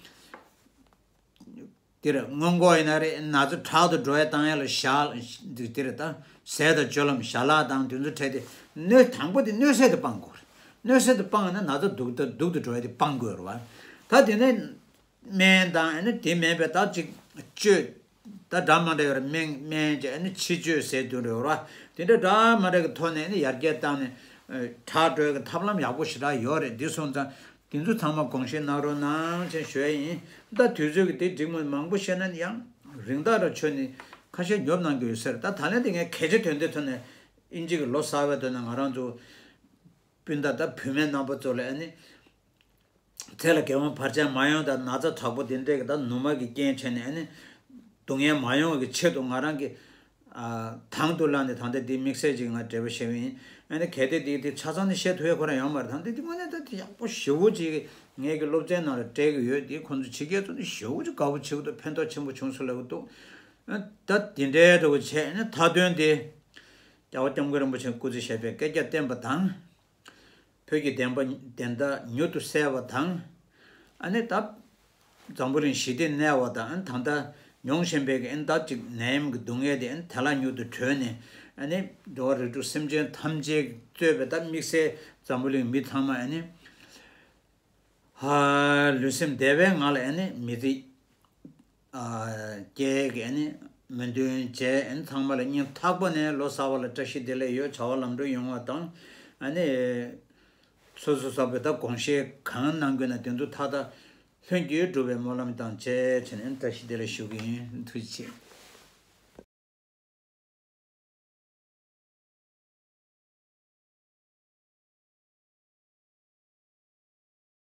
དེར་སྔོན་འགོག་ཡིན་ན་རེད། ན་ཚ་དྲག་ཏུ་འགྲོ་ཡ་བཏང་ཡ་ལ་ཞག་འདི་དེར་ད་ཟས་དང་སྤྱོད་ལམ་ཞལ་ལག་དང་དེ་ཚོ་འཕྲད་དེ་གནོད་དང་པོ་དེ་གནོད་ཟས་དེ་སྤང་དགོས་རེད། གནོད་ཟས་དེ་སྤངས་ན་ན་ཚ་སྡུག་ཏུ་སྡུག་ཏུ་འགྲོ་ཡ་དེ་སྤང་དགོས་རེད་བ། ད་དེ་ནས་སྨན་དང་ཨ་ནི་དེ་མིན་པའི་ད་ཅིག་བཅོས་ད་འདྲ་མ་འདྲ་ཡོད་རེད། སྨན་སྨན་གྱི་ཨ་ནི་ཕྱི་བཅོས་ཟེར་དུས་རེད་བ། དེ་འདྲ་འདྲ་མ་འདྲ་གི་ཐོག་ནས་ཨ་ནི་ཡར་རྒྱས་བཏང་ནས་དྲག་འགྲོ་ཡ་གི་ཐབས་ལམ་ཡག་པོ་ཞེ་དྲག་ཡོད་རེད། འདི་སོང་ཙང་། དེ་ཚོ་ཚང་མ་དགོངས་བཞེས་གནང་རོགས་གནང་ཞེས་ཞུ་ཡ་ཡིན། ད་དུས་ཚོད་ཀྱི་དེ་འགྲིག་མོ་མང་པོ་བཤད་ན་ཡང་རིང་ཐག་ར་ཆོད་ནས་ཁ་ཤས་ཉོབ་གནང་གི་ཡོད་ཟེར། ད་ད་ལན་དེ་ངས་གལ་ཆེ་དོན་དེ་ཐོག་ནས་ཨིན་ཇི་གི་ལོ་གསར་བའི་དོན་ནས་ང་རང་ཚོ་སྤུན་ཟླ་ད་བུད་མེད་རྣམ་པ་ཚོ་ལ་ཨ་ནི་ཚེ་ལ་འགལ་བ་བར་ཆད་མ་ཡོང་དང་ན་ཚ་དྲག་པོ་དེ་འདྲས་ཀྱི་ད་ནུ་མ་གི་རྐྱེན་བྱས་ནས་ཨ་ནི་སྡུག་བསྔལ་མ་ཡོང་བའི་ཆེད་དུ་ང་རང་གི་དང་དུ་བླངས་ནས་ད་ལྟ་འདི་དམིགས་བསལ་ཅིག་ང་འབྲེལ་བ་བྱས་པ་ཡིན། ཨ་ནི་གལ་ཏེ་འདི་འདི་ཆ་ཚང་ནི་བཤད་ཐུབ་ཡ་ཁོ་རང་ཡོད་མ་རེད། ད་འདི་འདི་དངོས་གནས་ད་འདི་ཡག་པོ་ཞེ་པོ་ཅིག་ངེད་ཀྱི་སློབ་ཚན་ནང་ལ་སྤྲད་ཀྱི་ཡོད། འདི་ཁོང་ཚོ་ཕྱི་རྒྱལ་ཚོ་ནི་ཞེ་པོ་ཅིག་དགའ་པོ་བྱེད་ཀྱི་འདུག་ཕན་ཐོགས་ཆེན་པོ་བྱུང་སོང་ལབ་ཀྱི་འདུག་ཨ་ད་འདི་འདྲའི་འདྲ་བོ་བྱས་ཨ་ནི་མཐའ་དོན་འདི་རྒྱལ་བ་སྐྱབས་མགོན་རིན་པོ་ཆེ་སྐུ་ཚེ་ཞབས་པད་བསྐལ་བརྒྱར་བརྟན་པ་དང་། བོད་ཀྱི་བདེན་པ་བདེན་མཐའ་མྱུར་དུ་གསལ་བ་དང་། ཨ་ནི་ད་འཛམ་བུ་གླིང་ཞི་བདེ་གནས་པ་དང་། ཨ་ནི་ད་ལྟ་མྱོང་བཞིན་པའི་ཨ་ནི་ད་ཅིག་ནད་ཡམས་ཀྱི་སྡུག་བསྔལ་དེ་ཨ་ནི་དལ་ལྷག་མྱུར་དུ་གྲོལ་ནས། ཨ་ནི་འགྲོ་བ་རིགས་དྲུག་སེམས་ཅན་ཐམས་ཅད་ཀྱིས་གཙོས་པའི་ད་དམིགས་བསལ་འཛམ་བུ་གླིང་མི་ཚང་མ་ཨ་ནི་ཧ་ལུས་སེམས་བདེ་བའི་ངང་ལ་ཨ་ནི་མི་ཚེ་སྐྱེལ་གི་ཨ་ནི་སྨོན་འདུན་བྱས། ཨ་ནི་ཚང་མ་ལ་སྙིང་ཐག་པ་ནས་ལོ་གསར་པ་ལ་བཀྲ་ཤིས་བདེ་ལེགས་ཡོད། བྱ་བ་ལམ་འགྲོ་ཡོང་བ་དང་། ཨ་ནི་སོ་སོ་སོ་བའི་ད་དགོངས་བཞེས་གང་གནང་དགོས་ན་དེ་ཚོ་མཐའ་དག་ལྷུན་གྱིས་འགྲུབ་པའི་སྨོན་ལམ་དང་བཅས་བྱས་ནས་བཀྲ་ཤིས་བདེ་ལེགས་ཞུ་གི་ཡིན། ཐུགས་རྗེ་ཆེ།